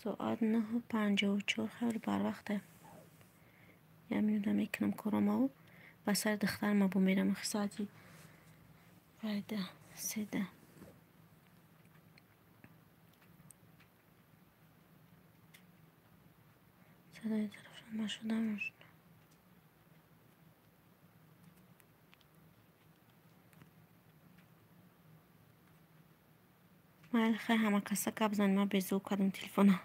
A: Соат 9:54 хеле барвақте. Я минута мекунам коромаву ба сари духтарма бо мерам. Соати вайда седа. Садои Зарафшон нашудам. Майли хай ҳама каса гап занем, ман безӯ кардам телефона.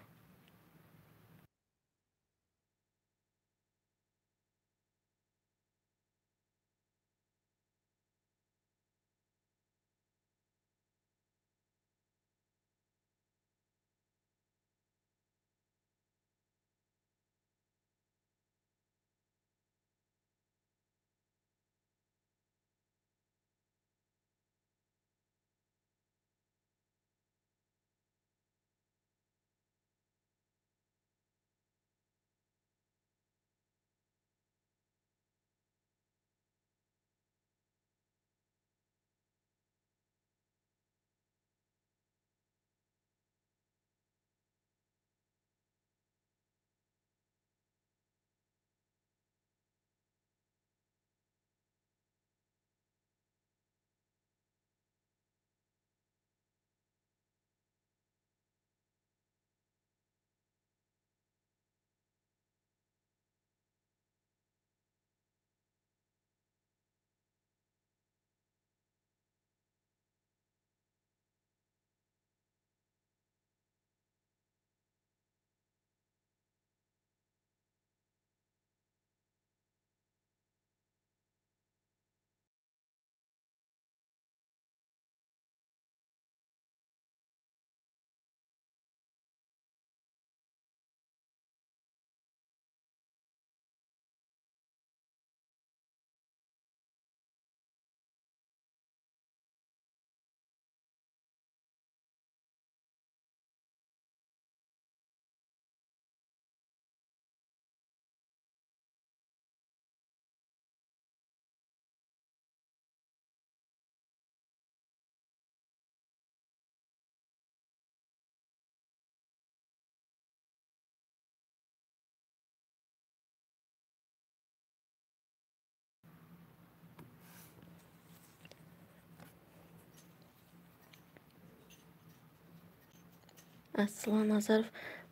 A: Аслан Назаров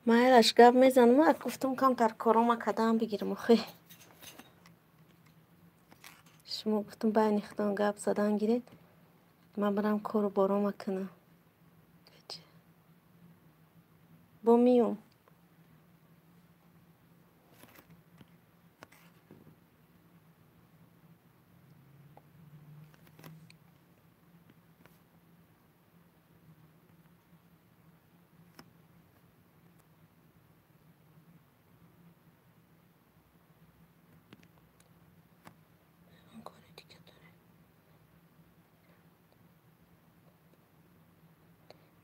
A: майлаш гап мезанам, ак гуфтам камтар корома кадам бигирам охи. Шумо гуфтам байни худон гап задан гиред, ман барам кору борома кунам. Бо миём.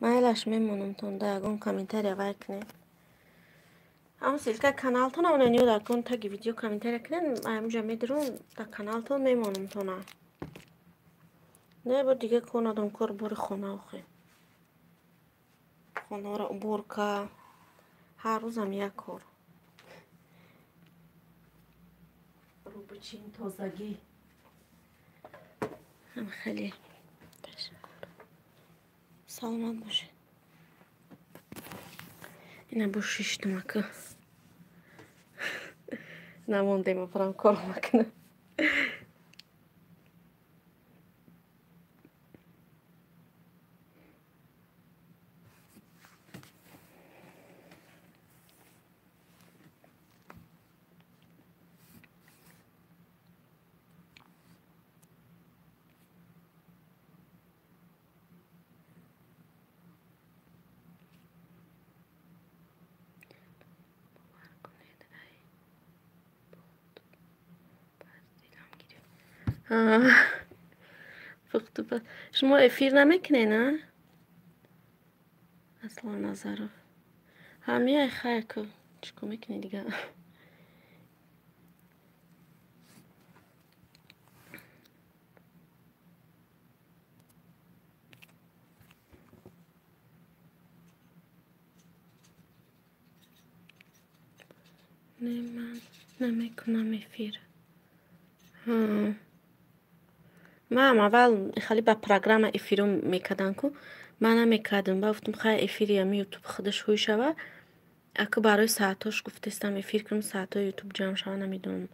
A: Майлаш мемонамтон да ягон комментария вай кунед. Ҳамн ссылка каналтон амонен ё ягон таги видео комментария кунед, ҳаминҷа медурум дар каналтон мемонамтона. Не бо дига кор надорам, кор бори хона охе. Хонаро уборка, ҳар рӯзам як кор. Рӯбучин, тозагӣ. Ҳам хеле ташаккур. Саломат бошед. Ина бо шиштум ака. Намондем апарам кор макунам. Шумо эфир намекунед, а? Аслан Назаров. Ҳа, меяй, хайр ку. Чӣ кор мекунӣ дига? Не, ман намекунам эфир. Ҳа. Ман аввал хеле ба программа эфиро мекардам ку, ман намекардам. Ба гуфтам хай эфири ами ютуб худаш ҳуй шава. Аку барои саатҳош гуфтестам эфир кунам, саатҳои ютуб ҷамъ шава, намедонам.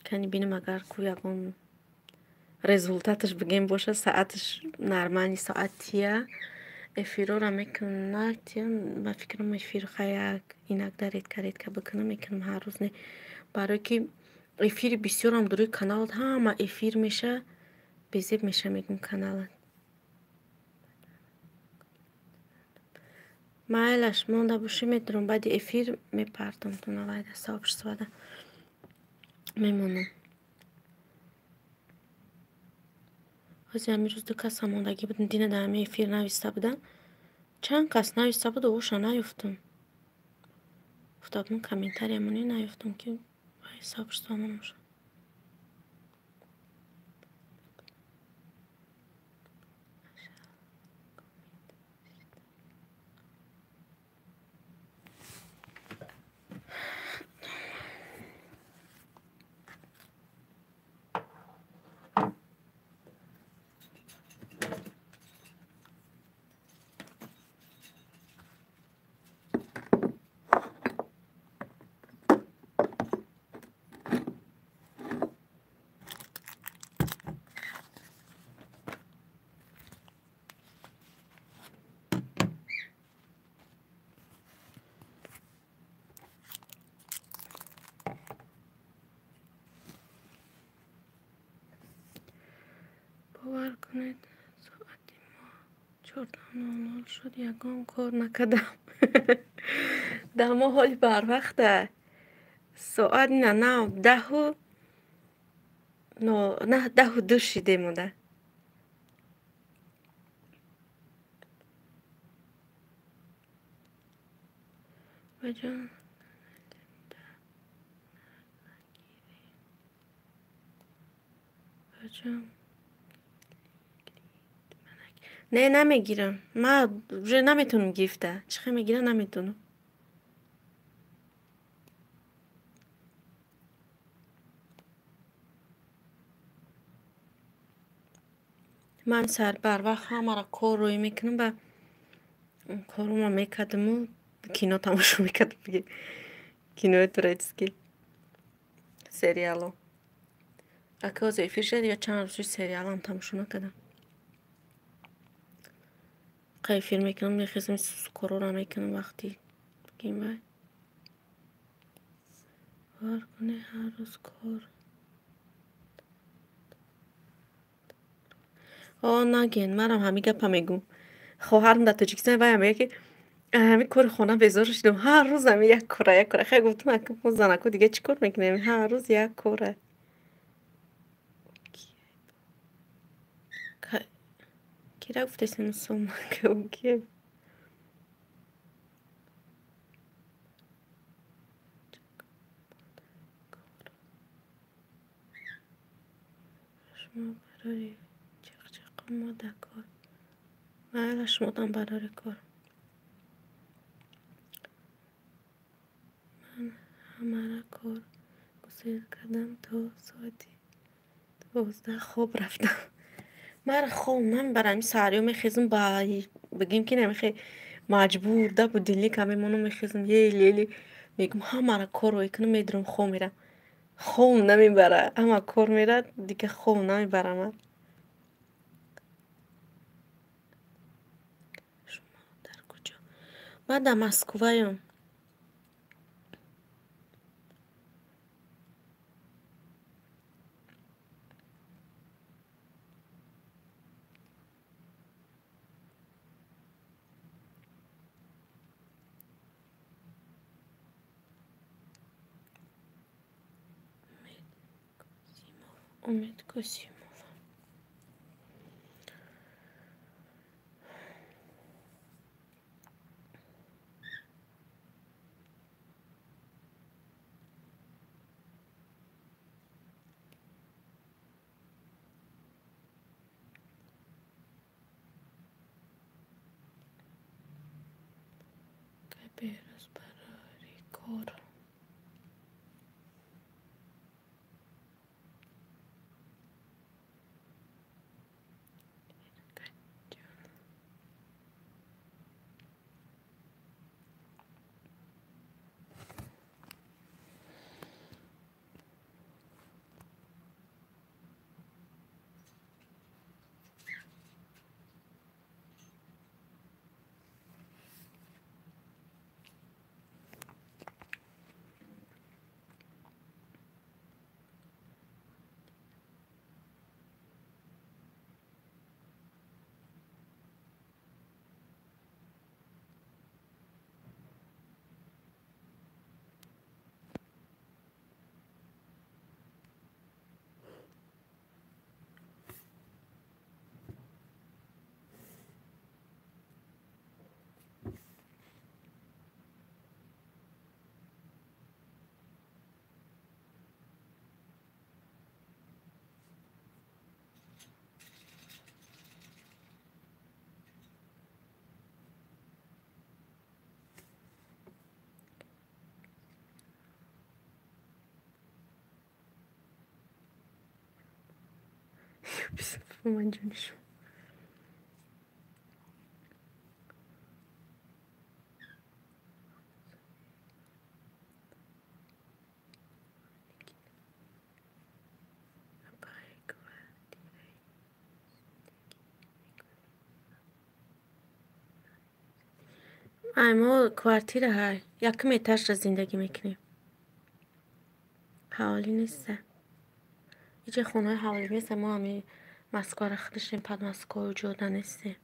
A: Кани бинам агар ку ягон результаташ бигем боша, сааташ нормальный соат тия. Эфирора мекунам, на тия, ба фикрам эфир хай як инак да редка редка бикунам, мекунам ҳар рӯз не. Барое ки эфири бисёрам дуруи каналат ҳама эфир меша, безеб меша мегум каналат. Майлаш монда бошӣ медурам, баъди эфир мепартам тунавайда сообществода мемонам. Ҳозир ҳамин рӯз ду каса мондагӣ будам, дина дар ҳамин эфир нависта будам. Чанд кас нависта буд, оша наёфтам. Гуфта будам комментария монӣ наёфтам ки вай сообщество монам шуд. Бовар кунед, соати мо 14:00 шуд, ягон кор накардам. Дар мо ҳоли барвақта. Соат на 10:02 шиде монда. Баҷон баҷон Не, намегирам. Ман уже наметавонам гирифта. Чӣ хел мегирам, наметавонам. Ман сар барвақт ҳамаро кор рӯй мекунам, ба корума мекардаму кино тамошо мекардам. Кинои турецкий. Сериало. Ака ҳозир эфир шуд, ё чанд рӯз шуд сериалам тамошо накардам. Эфир мекунам, мехезам, корора мекунам вақти бигем вай. Бовар кунед, ҳар рӯз кор. О, наген, манам ҳамин гапа мегӯм. Хоҳарам дар Тоҷикистон вайам мегӯяд ки ҳамин кори хона безор шудам. Ҳар рӯз ҳамин як кора, як кора. Хай гуфтам, ака мо занако дига чӣ кор мекунем? Ҳар рӯз як кора. Кира гуфтесен мусулман ки? Шумо барори чиқчиқ, мо дар кор. Майла, шумодам барори кор. Ман ҳамара кор гусел кардам, то соати 12 хоб рафтам. Мара хоб намебарам, саҳариё мехезам, ба бигем ки намехе маҷбур да будильника мемонам, мехезам ели-ели, мегӯм ҳамара кор рой кунам, медурам, хоб мерам. Хоб намебара, ҳама кор мерад, дига хоб намебара ман. Шумо дар куҷо? Ман дар Москваям. Умед Косимова. Беҳрӯз барори кор. Манҷонишо. Ай, мо квартира ҳай, якум этажра зиндагӣ мекунем. Ҳавлӣ неста. Иҷа хонаҳои ҳавлӣ неста, мо ҳами Москвара худашем, Подмосковью ҷода нестем.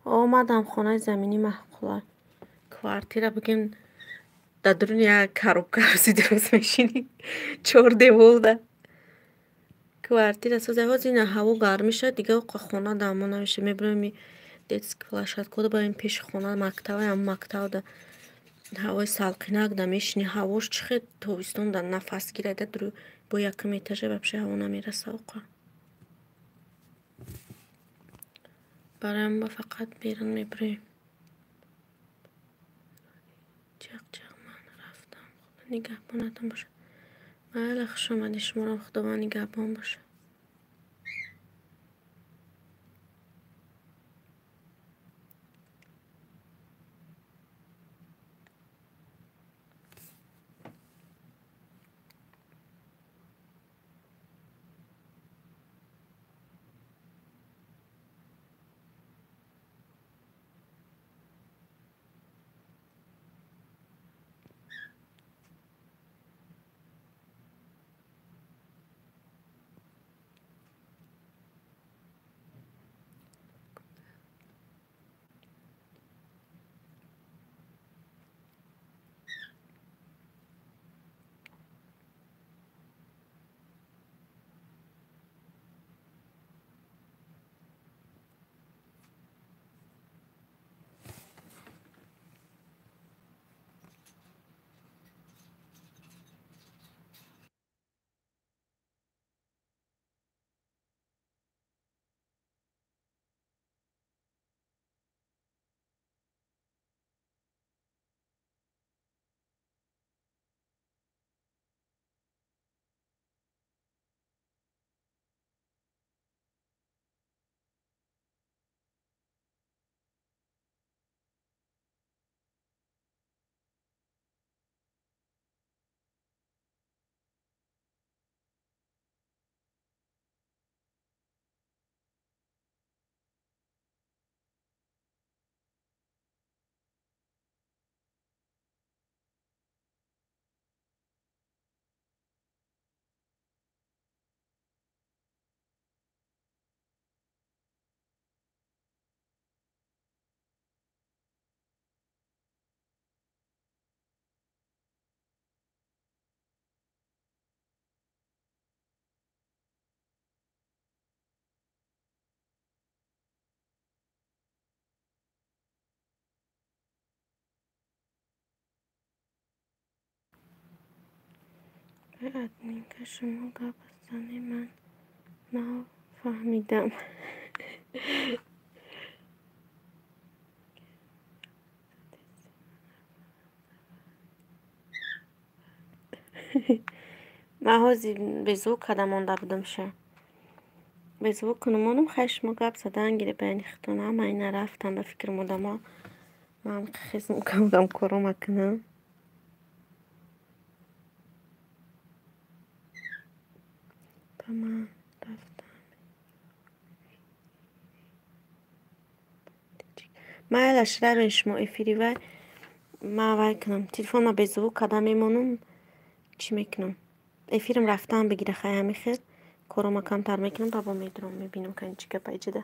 A: Омадам, хонаи заминӣ маъқула. Квартира бигем дар дуруни як коробка рӯзи дуруст мешинӣ. Чор деволда. Квартира соза. Ҳозир ина ҳаво гарм мешавад, дига хона дамо намешавад. Мебироем детский площадкода, ба ин пеши хона мактаба, ҳам мактабда ҳавои салқинак да мешинӣ. Ҳавош чӣ хел тобистон да нафас гирада бо якум этажа вообще ҳаво намераса оқа. Барои ма фақат берун мебироем. Чақ-чақ ман рафтам. Худо нигаҳбонатон бошад. Майли, хуш омадед, шуморам Худованд нигаҳбон бошад. Админка шумо гап занед, ман нафаҳмидам. Ман ҳозир безвук карда монда будам ша. Безвук кунам монам, хай шумо гап задан гиред байни худтон. Ҳама ина рафтам ба фикри одамо. Ман хезм кам коро макунам. Ба ман рафтам. Майлаш равен шумо эфири вай. Ман вай кунам. Телефонма беззвук карда мемонам. Чӣ мекунам? Эфирам рафтан бигира, хай ҳамин хел. Корома камтар мекунам, ба бо медурам, мебинам кани чӣ гапа иҷода.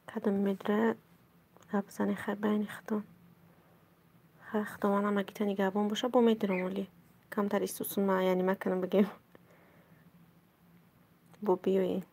A: Кадом медура гап зане хай байни худтон. Хай Худованд ҳамагита нигаҳбон боша, бо медурам оли. Камтар истусун ма, яъне макунам бигем. Бо биёен.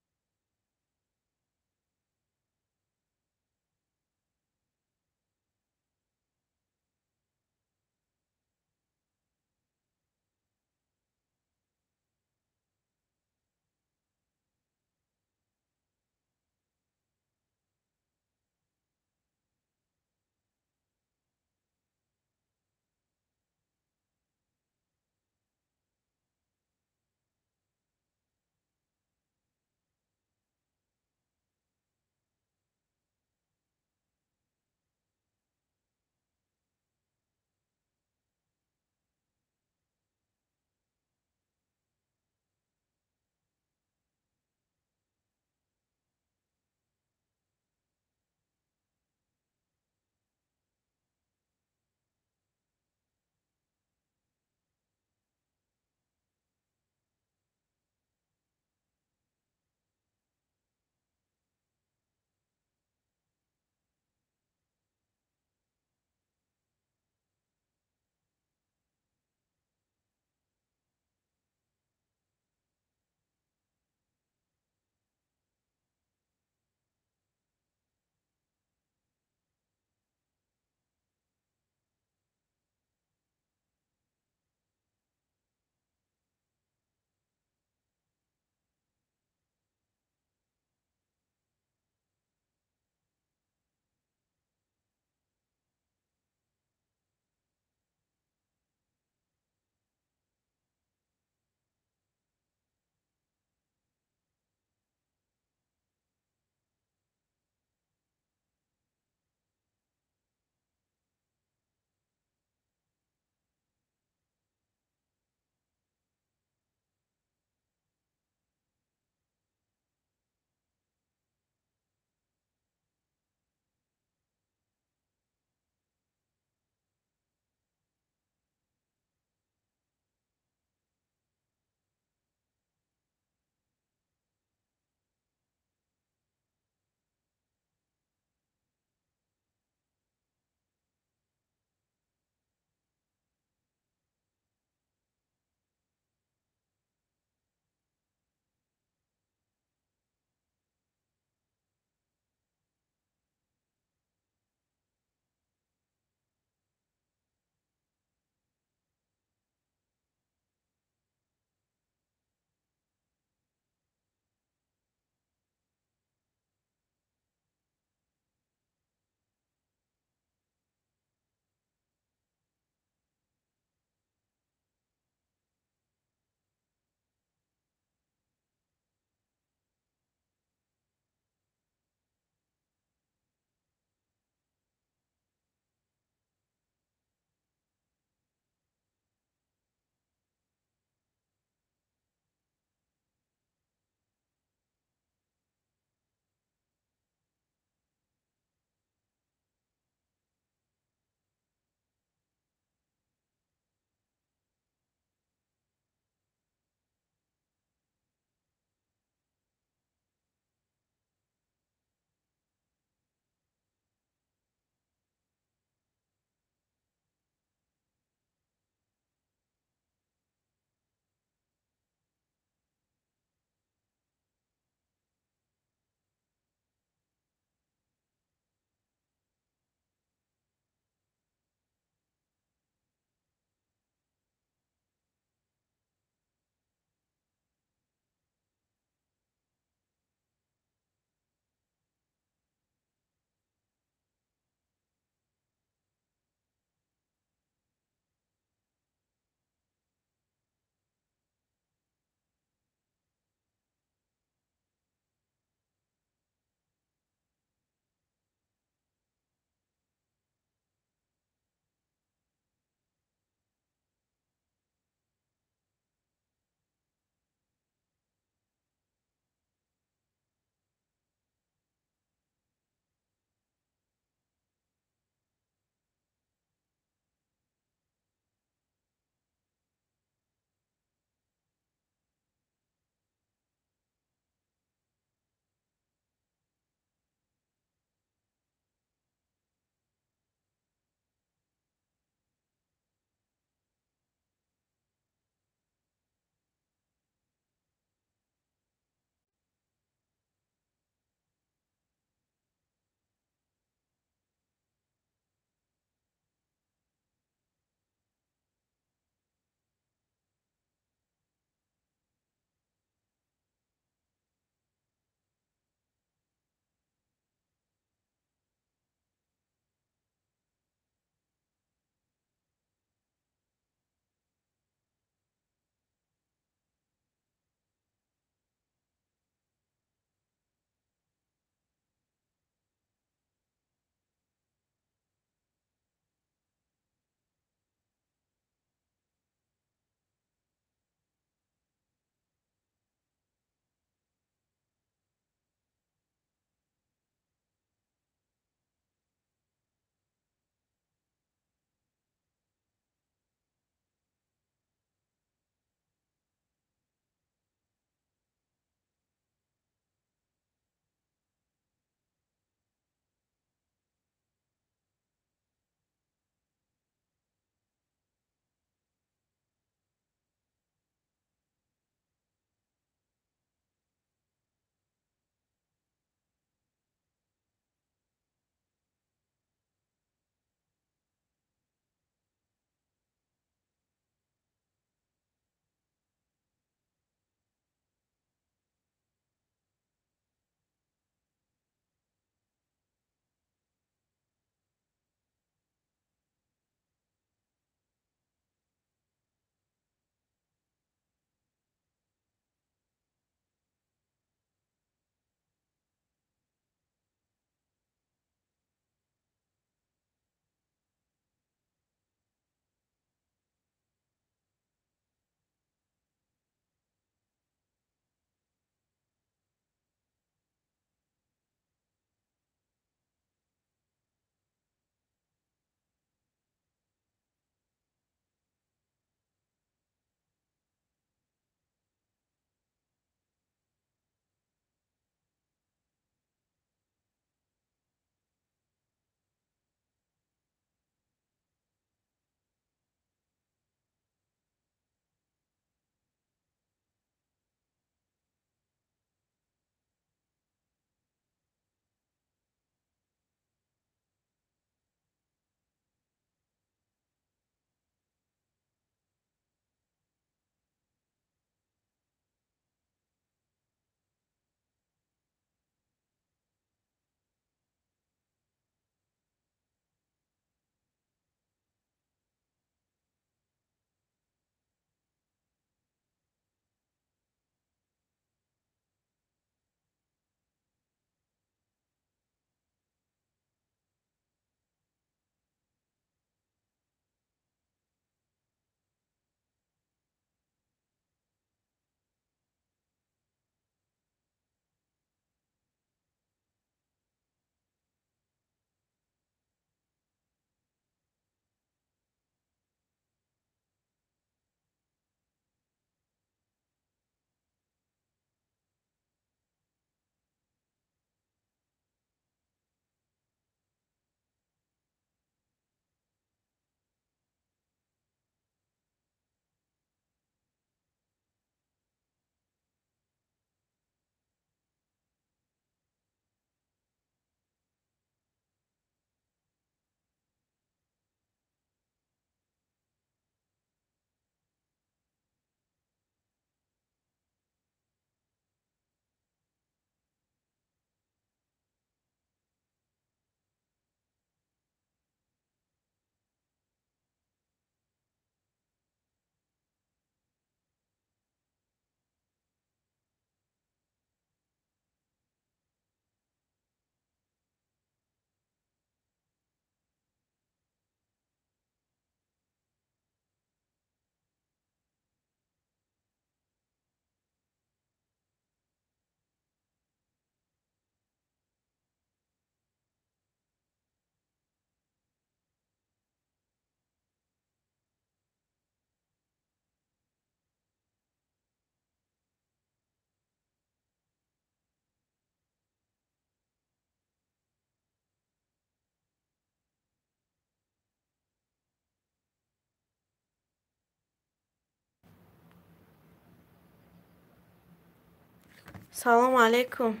A: Салому алейкум.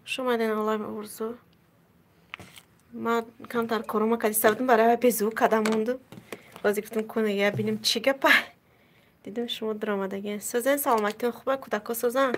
A: Хуш омаден, олами орзу. Ман камтар корома кадиста будам, барои безу када монду. Бози гуфтам куна я бинем чӣ гапа. Дидам шумо даромадагин. Созен, саломатитон хуба, кӯдако созан?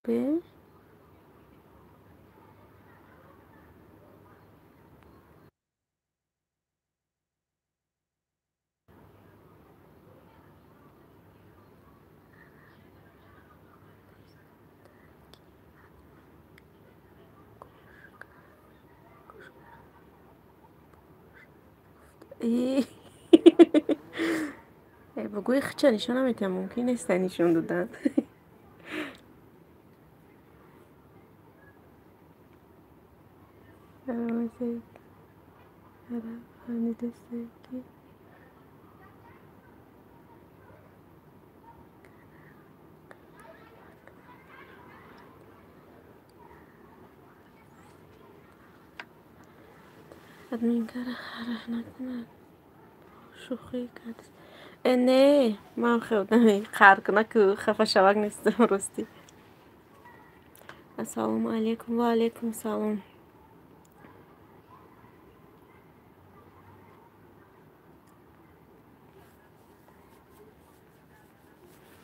A: Бе? Бугӯи хича нишон наметиҳам, мумкин нест нишон додан. Админкара хараҳ накунад. Шӯхӣ кард. Э не, ман хелдами қаҳр кунаку хафа шавак нестам ростӣ. Ассалому алайкум ва алайкум салом.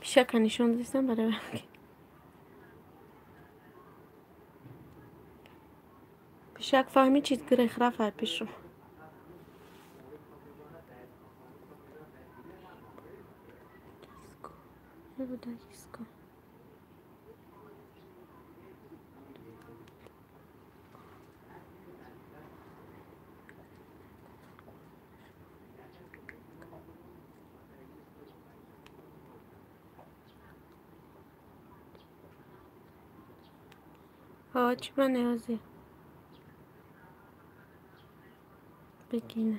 A: Пишака нишон додистам барои пишак фаҳмид чиз гирех рафт ай пешу. Чӣ ба ниёзе? Бигина.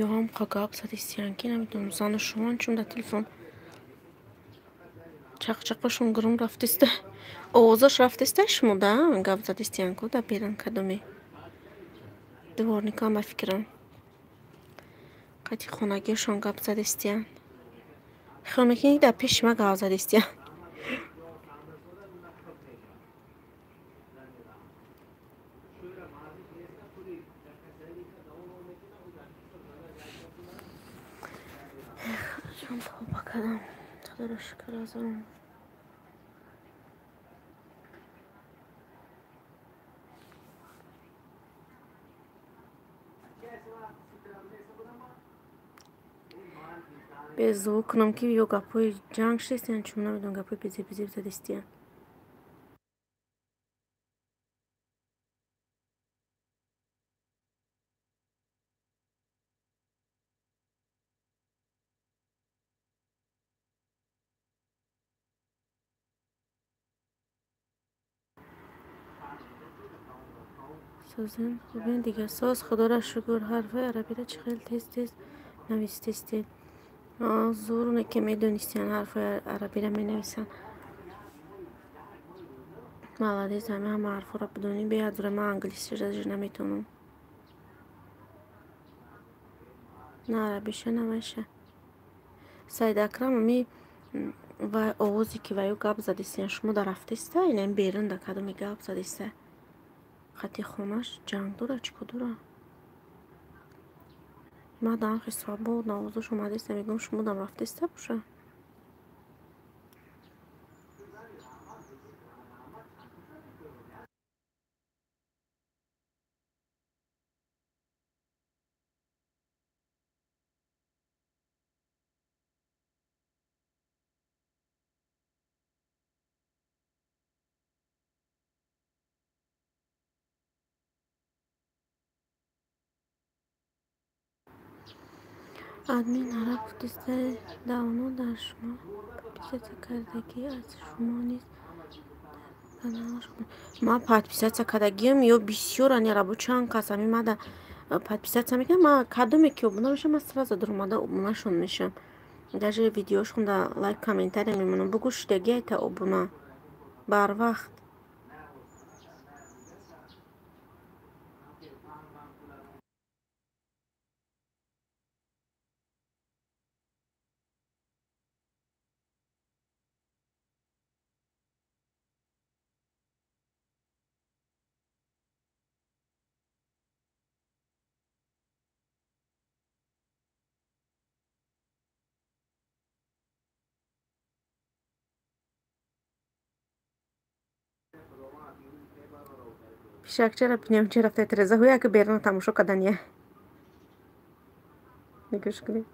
A: Ёҳам гап задистиян ки намедонам зану шумон чун дар телефон чақчақашон гурум рафтиста, овозаш рафтиста шумо да гап задистиян ку дар берун кадоме дворникам ба фикрам қати хонагиашон гап задистиян. Хиёл мекунӣ дар пеши ма гап задистиян. Тавба кардам. Худоро шукр аз он. Беззвук кунам ки ё гапҳои ҷанг шудистиян, чун намедонам гапҳои безеб-безеб задистиян. Созен хубен дигар соз худоро шукр ҳарфҳои арабиро чӣ хел тез-тез навистистед. Зуруне ки медонистиян ҳарфҳои арабиро менависанд. Молодец, ҳама ҳама ҳарфҳоро бидонӣ. Беҳад зура ман англисиро даже наметавонам. На арабиша, на вайша. Саид Акрам ами вай овозе ки ваю гап задистиян шумо дар рафтиста ина берун да кадоме гап задиста. Қати хонаш ҷанг дора чӣ ко дора? Ман дар хел свободно овозаш омадиста мегӯям шумо дам рафтиста боша. Админ араб гуфтиста давно дар шумо подписаться кардагӣ аз шумо низ дар каналаш. Ман подписаться кардагиам ё бисёр ани арабо чанд кас ами мада подписаться мекунам. Ман кадоме ки обуна мешавам, ман сразу даромада обунашон мешавам. Даже видеошон да лайк комментария мемонам. Бугӯ шудагӣ айта обуна барвақт. Пишакчара бинем чӣ рафта Тереза ҳуя ки беруна тамошо кардания. Нигоҳ кунед.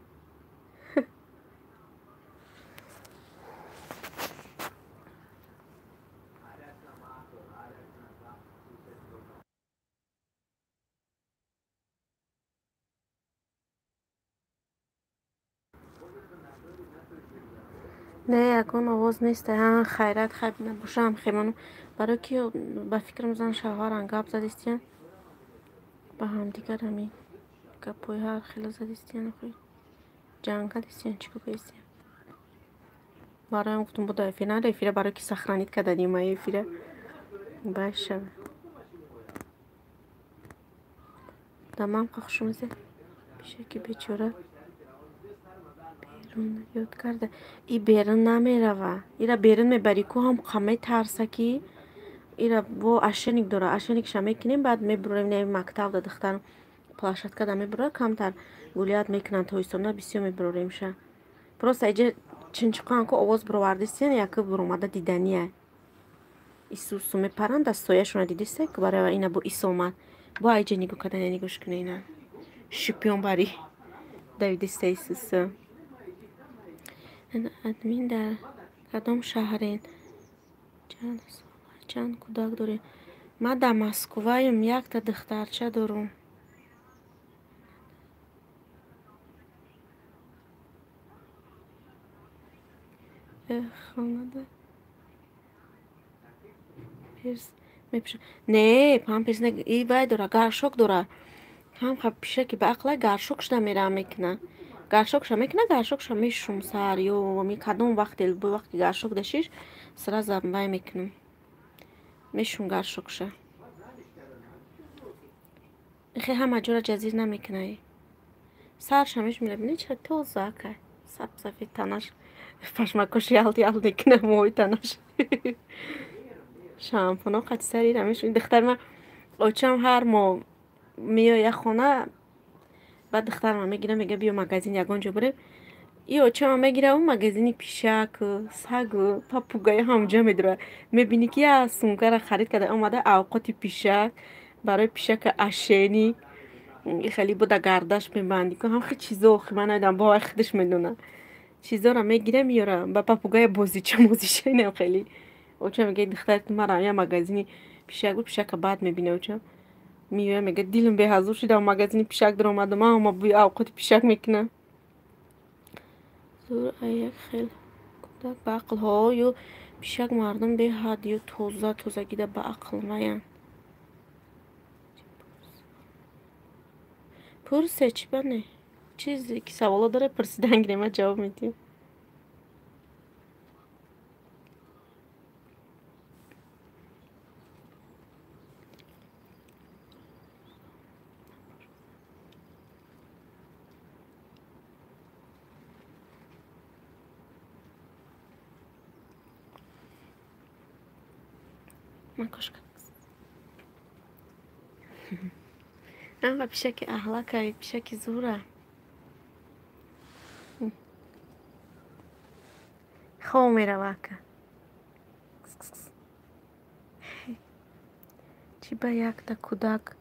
A: Не, ягон овоз нест. Хайрат, хайр набошам хемону. Барои ки ба фикрам зан шавҳаран гап задистиян. Ба ҳамдигар ҳамин гапҳои ҳар хела задистиян, охир ҷанг кардистиян, чӣ кардистиян. Бароям гуфтум буда эфир на эфира, барои ки сохранить кардани ма эфира. Баша. Дамам хуш мезе. Пишаки бечора берун ёд карда. И берун намерава. Ира берун мебари ку ҳам қамаи тарса ки ира бо ошейник дора. Ошейникша мекунем, баъд мебурем на мактаб да духтарам площадка да мебура, камтар гулият мекунанд тоистона бисёр мебуроремша. Просто иҷа чинчиқоан ку овоз буровардистиян, яке буромада дидания. Исусу мепаранд, дастояшона дидиста ку барои ина бо ис омад. Бо иҷа нигоҳ кардания, нигоҳш куна ина. Шипиён бари давидиста Исусу. Админ дар кадом шаҳрен? Чанд сола, чанд кӯдак дорем? Ман дар Москваем, якта духтарча дорум. Хонада перс мепӯшам. Не, памперс не, и вай дора, гаршок дора. Ҳам пишаки ба ақла гаршок шуда мерава мекуна. Гаршокша мекуна, гаршокша мешум сар ё ми кадом вақте бо вақти гаршок дашиш, сразу вай мекунам. Мешум гаршокша. Хе ҳама ҷора ҷазир намекунай. Сарша мешум, бинӣ чӣ тоза акай. Саб сафед танаш. Пашмакош ялт ялт мекуна мӯи танаш. Шампуно қати сари рамеш. Духтари ман очам ҳар моҳ меояд хона, баъд духтарама мегира, мега биё магазин ягон ҷо бирем. И очама мегира у магазини пишак, саг, попугай ҳамҷо медурад. Мебинӣ ки я сумкара харид карда омада, авқоти пишак, барои пишака ошейник, хеле буда гардаш мебандӣ. Ҳам хел чизо охи ман намедонам, бо вай худаш медонад. Чизоро мегира меёра, ба попугая бозича мозича инам хеле. Очам мега духтарат мара я магазини пишак буд, пишака баъд мебина очам. Меояд мега дилам беҳазур шуда, магазини пишак даромадам, ама бӯи авқоти пишак мекунам. Зур як хел кӯдак ба ақл ҳо ё пишак мардум беҳад ё тоза тозагида ба ақл маянд. Пурсе чӣ бане? Чизе ки саволо дора пурсидан гирем, ман ҷавоб медиҳам. Макошка. Ама пишаки аҳлака, пишаки зура. Хов мерава ака. Чӣ ба якта кӯдак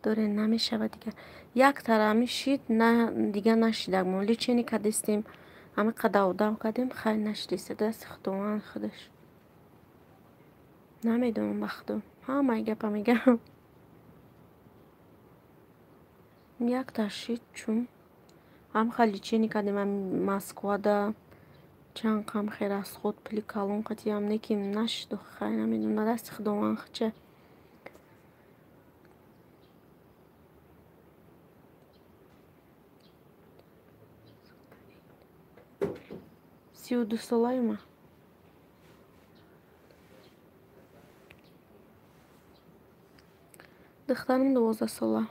A: доре намешавад дигар. Яктара ҳами шид, на дигар нашидак. Мо лечение кардистем, ҳами қадавдав кардем, хайр нашидиста. Дасти Худованд худаш. Намедонам ба Худо. Ҳамаи гапа мегам. Якта шид чун ҳам ха лечение кардем ҳами Москвада чанд қам хел расход пули калон қатиам не ки нашид, хайр намедонам, дасти Худованд худша. 32 солаем. Духтарам 12 сола.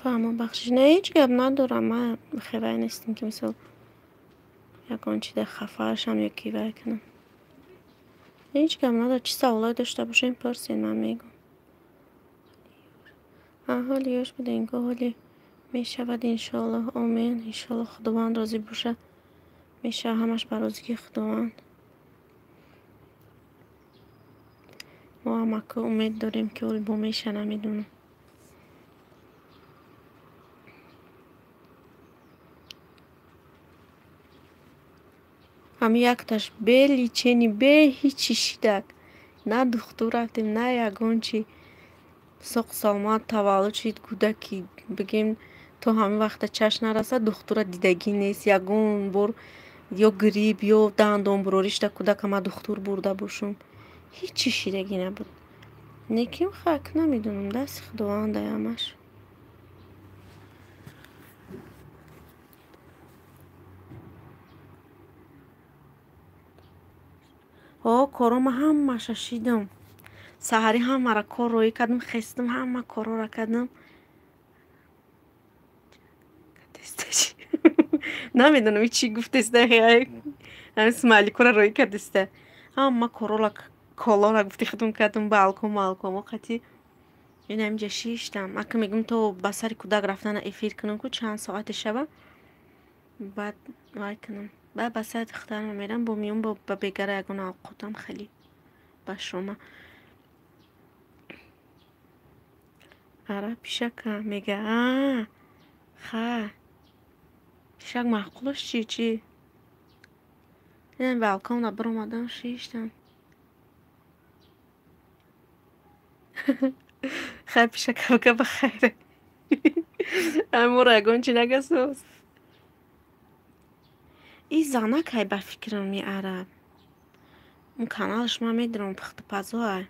A: Фаҳмам, бахшиш. Не, ҳеҷ гап надорам. Ман хевай нестам ки мисол Ягон чида хафаашам ё ки вай кунам. Ҳеҷ гап надорад. Чӣ саволое дошта бошем, пурсед, ман мегӯм. Ҳоли ёш будем, ко ҳоли мешавад иншоаллоҳ. Омин. Иншоаллоҳ Худованд розӣ бошад. Мешавад ҳамаш ба розигии Худованд. Мо ҳамако умед дорем, ки ҳоли бо меша, намедонам. Ҳами якташ бе личени, бе ҳичи шидак. На духтур рафтем, на ягон чи. Соқ саломат таваллуд шид кӯдаки, бигем, то ҳамин вақта чашм нарасад, духтура дидагӣ нест. Ягон бор ё грипп, ё дандонбурорӣ шуда кӯдака ма духтур бурда бошум. Ҳичи шидагӣ набуд. Неким хак намедонам, дасти Худованда ҳамаш. Ҳо, корома ҳамаша шидам. Саҳарӣ ҳамаро кор роӣ кардам, хестам, ҳама корҳоро кардам. Намедонам чӣ гуфтеста, ҳамин смайликора роӣ кардеста. Ҳама корҳоро колора гуфти худум кардам, балкон малкомо қатӣ. Ин ҳаминҷа шиштам. Ака мегӯм, то ба сари кӯдак рафтана эфир кунам, ку чанд соате шава, баъд вай кунам. Баъд ба сари духтарам мерам, бо миён ба бегара ягон авқотам хеле ба шома. Ара пишака мега, а ха пишак маъқулаш чи чи? Ин балконда биромадам, шиштам. Хай пишака бика, ба хайр. Амора ягон чи нагасоз. И занак ай ба фикрам, и араб. Он каналаш ман медонам, пухтупазо ай.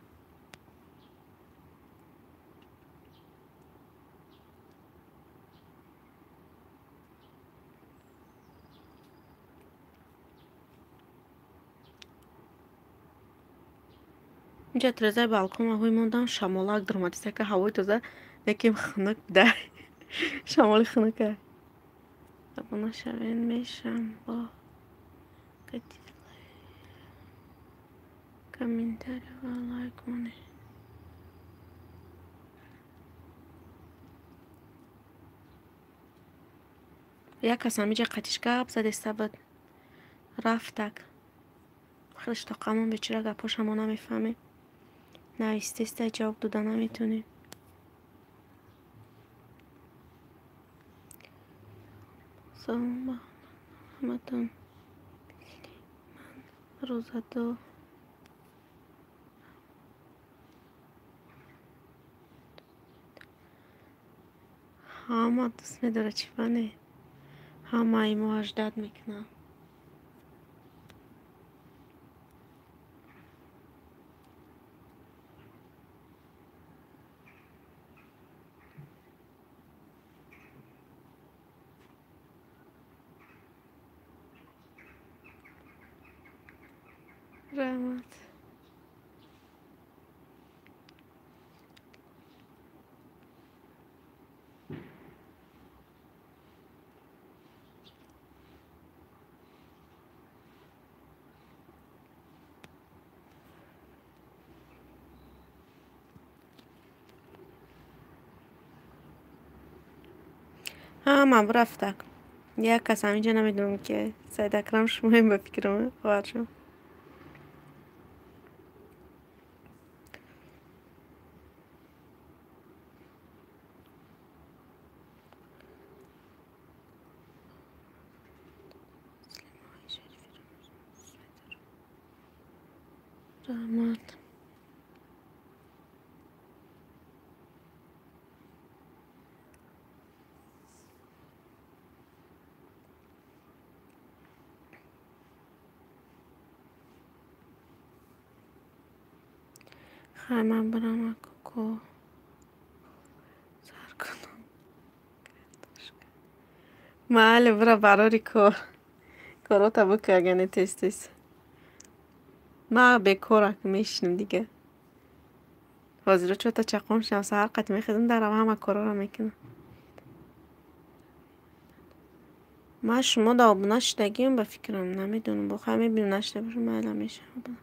A: Инҷа тирезаи балконма ҳуй мондам, шамолак даромад, сака ҳавои тоза, лекин хунук буда. Шамоли хунука. Абона шавен мешам бо комментарий ва лайк монед. Як кас ҳамиҷа қатиш гап задеста буд. Рафтак. Хелеш тоқамон бечора, гапҳоша мо намефаҳмем. Навистеста, ҷавоб дода наметонем. Салом ба ҳаматон. Ман рӯзадор. Ҳама дӯст медорад, чӣ фане? Ҳамаи мо ҳаждат мекунам. Раҳмат. Ҳама рафтак. Як кас ҳаминҷа намедонам ки Саид Акрам шумоем ба фикрам, хоҳарҷон. Раҳмат. Хай ман бирам акуко сар кунам. Майли, бира барори кор. Корота бикун, агар не тез тез. Ман бекорак мешинам дига. Ҳозиро чота чақон шудам, саҳар қати мехезам, дарав ҳама корҳоро мекунам. Ман шумо да обуна шудагиам ба фикрам, намедонам, бо хай мебинам нашуда бошам, майла мешавам.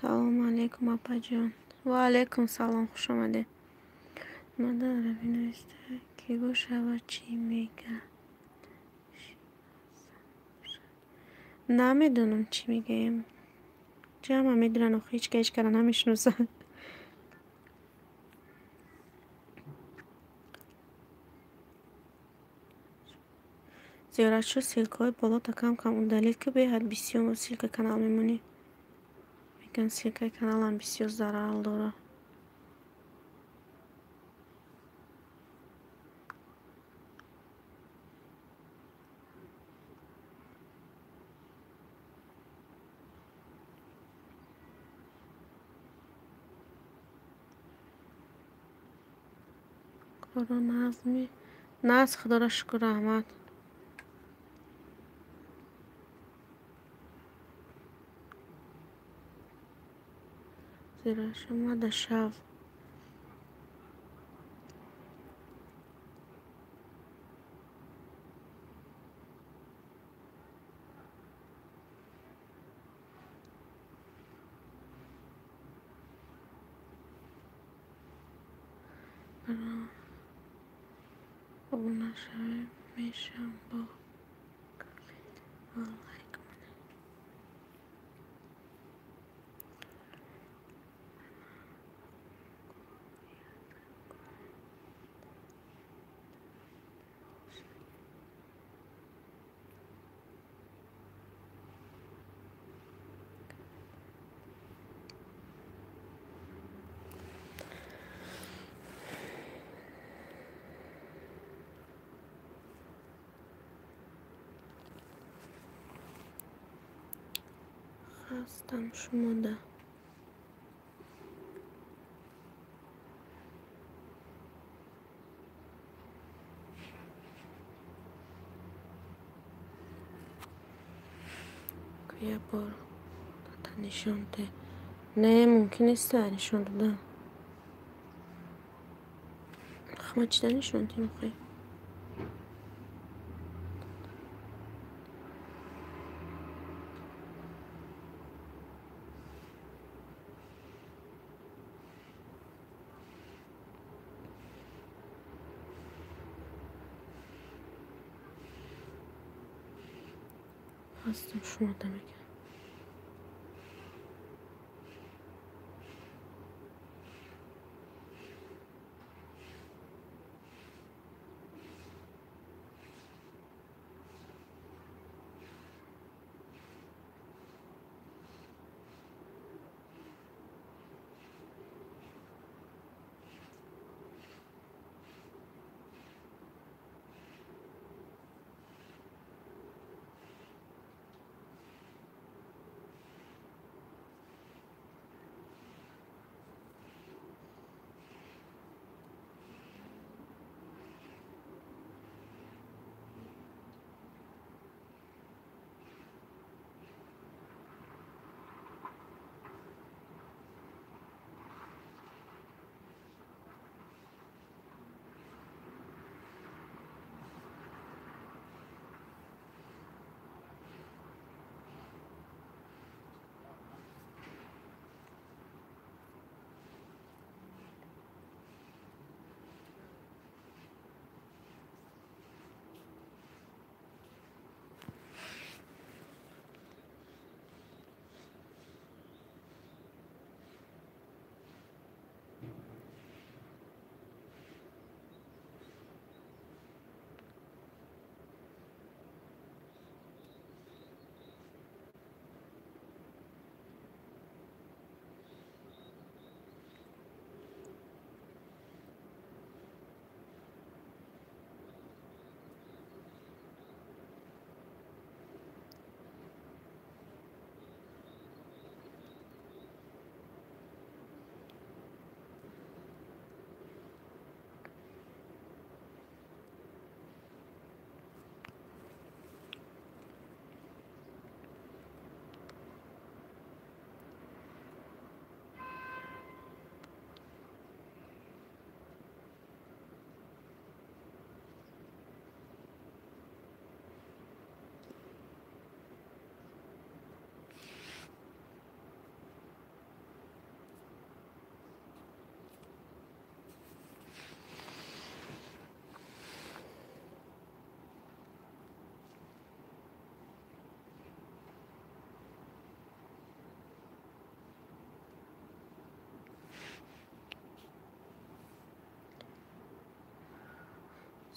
A: Салому алейкум, апаҷон. Ва алейкум салом, хуш омадед. Мадар бинависта, ки гӯшава чӣ мега? Намедонам чӣ мегаем. Ҷамъа медонанд, охи ҳеч ка ҳеч кара намешиносад. Зиёратшо ссылкаҳои болота кам-кам удалить ки беҳад бисёр ссылка канал мемонӣ. Мегӯянд ссылкаи каналам бисёр зарар дорад. Коро нағзми? Нағз, худоро шукр, раҳмат. Зиёратшо мада шав. Обуна шавем, мешавам бо коммент ва лайк монед. Хастам шумода. Як бор нишон де. Не, мумкин нест нишон додан. Ма чида нишон дем охи? Хастам шумода мегӯям.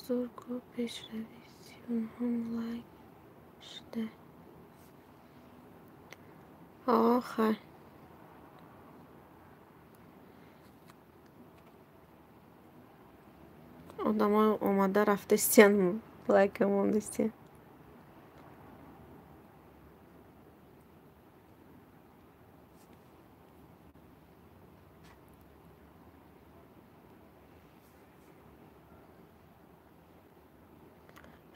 A: Зурго пешравӣ 39-ум лайк шуда. Хай. Одамо омада рафтестиян, лайка мондестиян.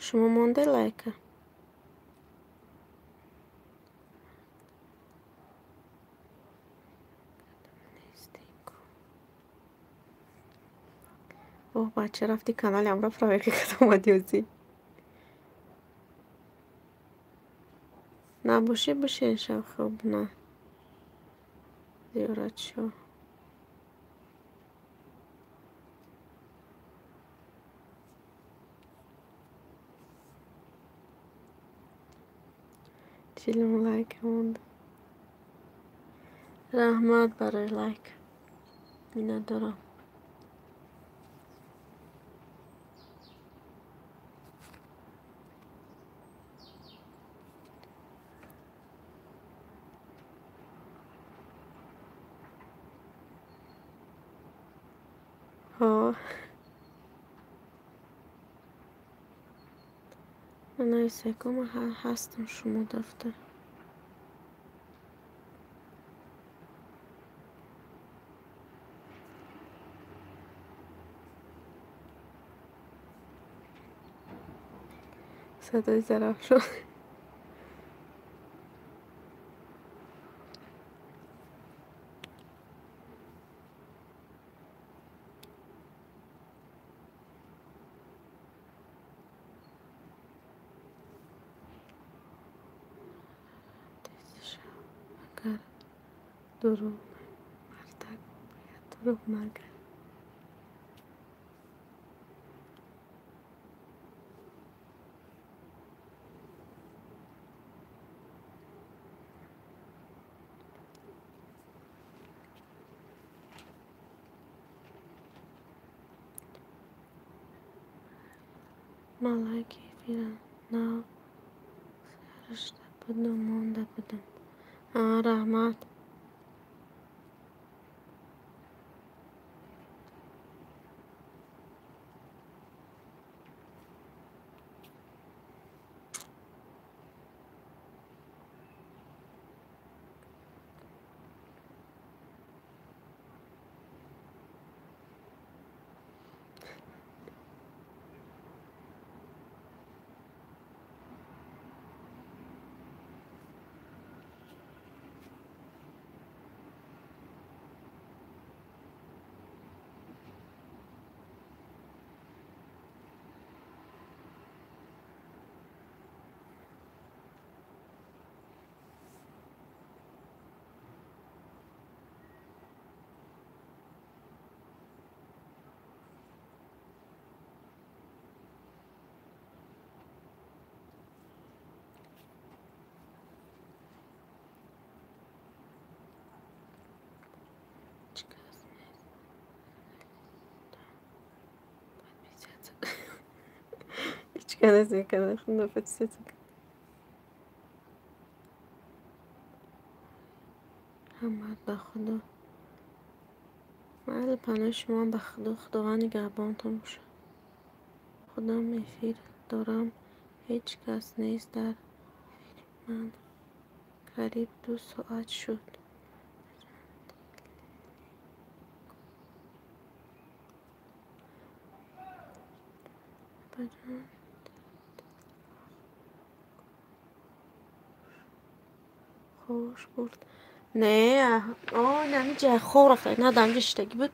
A: Шумо монде лайка? Оҳ, бача, рафти канали амра проверка карда омадӣ озӣ. Набошӣ бишен шав хоб на. Зиёратшо. 40-ум лайк монда. Раҳмат барои лайк. Миннатдорам. Ҳо. Нависеку ман ҳастам шумо дафтар. Садои Зарафшон. Агар дурӯғ мардак бояд дурӯғ нагӯяд. Ман лайки эфира нав сарашта будам, монда будам. Раҳмат. Ҳеҷ кас мекард худо подписаться. Раҳмат ба Худо. Майли, паноҳи шумоам ба Худо. Худованд нигаҳбонтон бошад. Худам эфир дорам. Ҳеҷ кас нест дар эфири ман. Қариб 2 соат шуд. Хош бурд. Не, нами ҷай хоб рафта. На дамҷа шиштагӣ буд.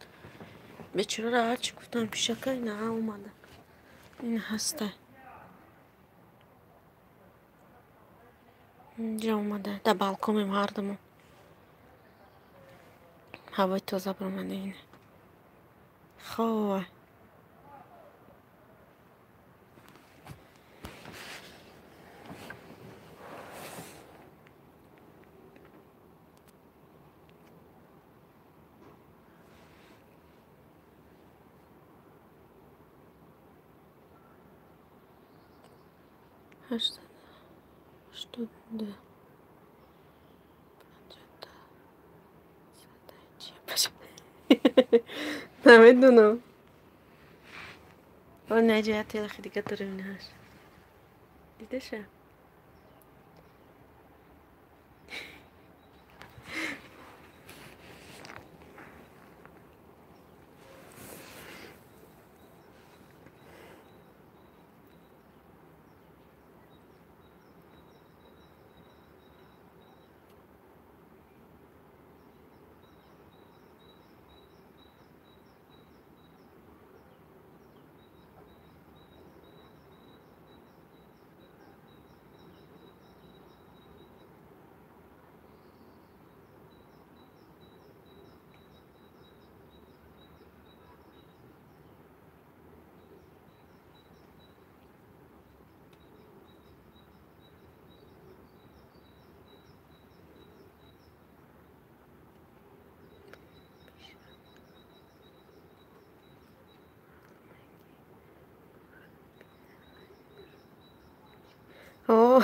A: Бечораро ҳарчи гуфтам пишака на омада. Ин ҳаста. Инҷа омада. Дар балконем ҳардумон. Ҳавои тоза баромада ина. Хоб. 882 50 намедонам. О, наҷа телахи дига дорем инаш. Дидаша? О,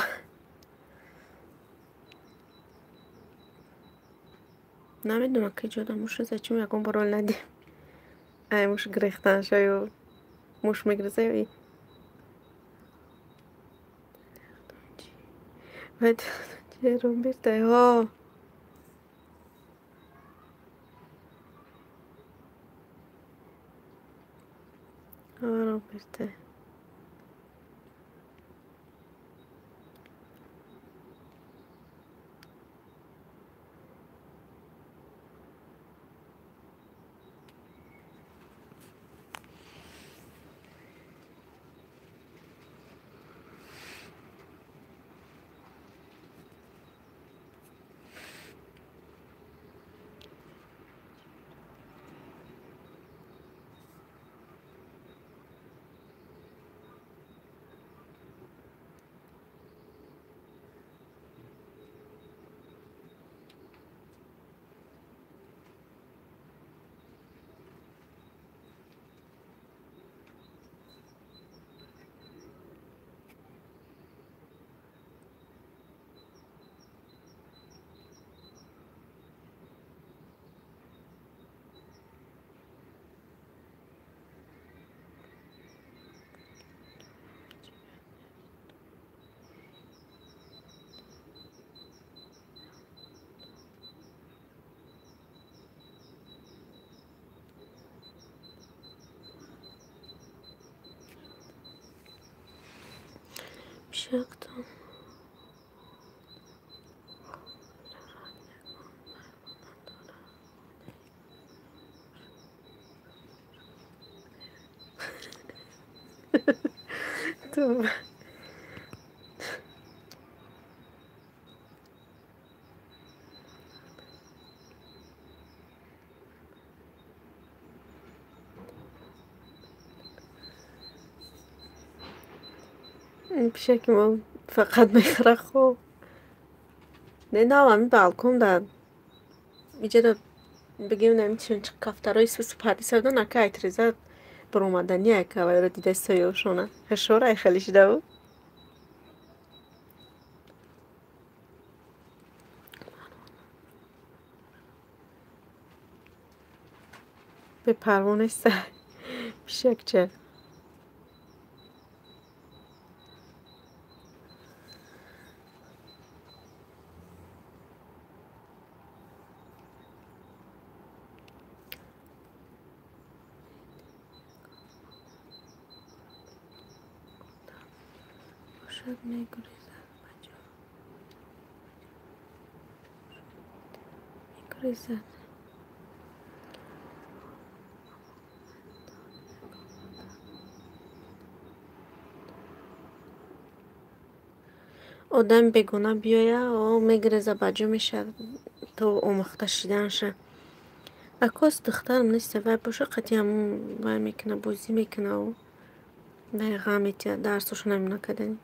A: намедонам ки ҷода муша зачем ягон бор ол надим. Ай муш гирехтанша ё муш мегиреза ё ромбертай ҳо. Ромбертай. Пишактон. Ту. Пишаки мо фақат мехӯра хоб. Не нав ами балкон да иҷада бигем намичун чи кафтарои сусу пардиса будан ака айтреза баромадани ака вайро дида соёшона. Ҳашора хеле шида буд. Бепарво неста пишакча. Мегурезад бачо. Мегурезад. Одами бегона биёя, о мегуреза баҷо мешавад то омӯхта шиданша. Акос духтарам неста вай боша қатъи ҳамун вай мекуна, бозӣ мекуна о. Вай ғам метиҳад дарсошо намекардани.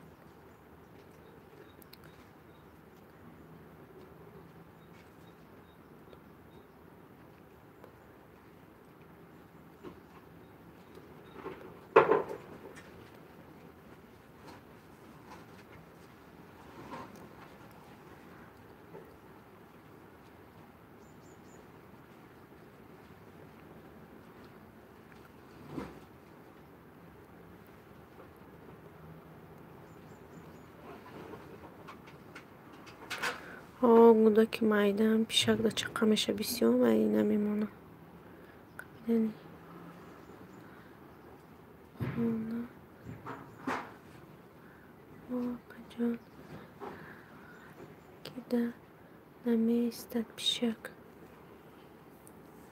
A: Гудаки майдаам пишак да чақа меша бисёр вай намемонад. Қапидани хона мо апаҷон кида намеистад пишак.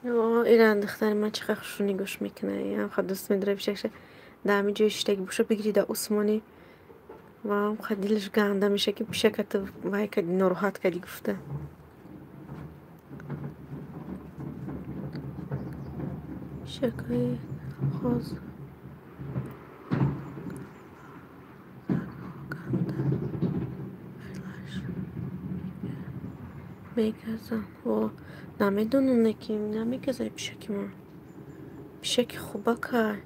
A: Ира духтари ман чӣ қадр хушрӯ нигоҳш мекунад. Ҳам дӯст медорад пишакша. Дар ҳамин ҷои шиштагӣ боша бигирӣ дар усмонӣ ва ҳам дилаш ганда меша ки пишаката вай кардӣ, нороҳат кардӣ гуфта. Пишакҳои хоз ганда хелаш мегазанд. Намедонам ки намегазад пишаки ман. Пишаки хубакай.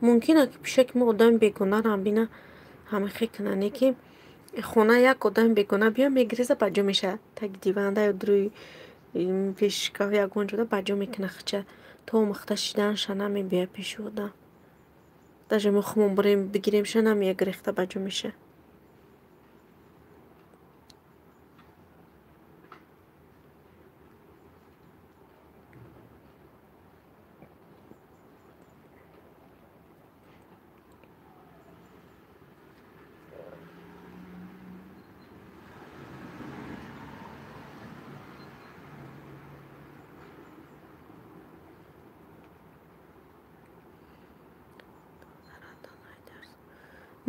A: Мумкин ки пишаки мо одами бегонаро бина ҳамихе кунад, не ки хона як одами бегона биё мегиреза баҷо мешавад. Таги диванда ё дуруи пеши шкаф ягон ҷода баҷо мекунад хича. То омӯхта шиданша намебиёяд пеши одам. Даже мо хумон бурем бигиремша намея гирехта баҷо мешавад.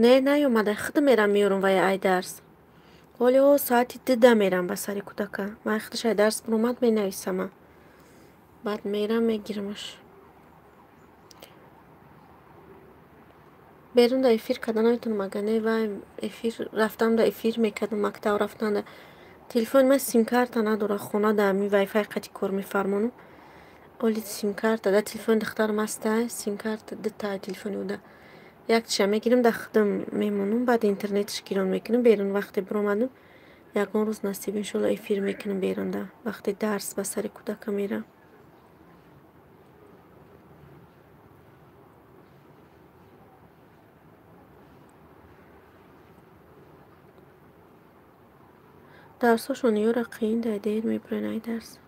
A: Не, наёмада. Худам мерам меёрам вай ай дарс. Ҳоло соати 2 мерам ба сари кӯдака. Ман худаш ай дарс буромад менависама. Баъд мерам мегирамаш. Берун да эфир карда наметавонам, агар не вай эфир рафтам да эфир мекардам, мактаб рафтан да. Телефони ман симкарта надорад, хона да ҳамин вайфай қати кор мефармонам. Оли симкарта да телефони духтарам ҳаста, симкарта дута телефони ӯ да. Якчиша мегирам, дар худам мемонам, баъд интернетш гирон мекунам. Берун вақте биромадам, ягон рӯз насиб иншолло эфир мекунам берун да. Вақте дарс ба сари кӯдака мерам. Дарсҳошон ёра қиин да дер мебурен ай дарс.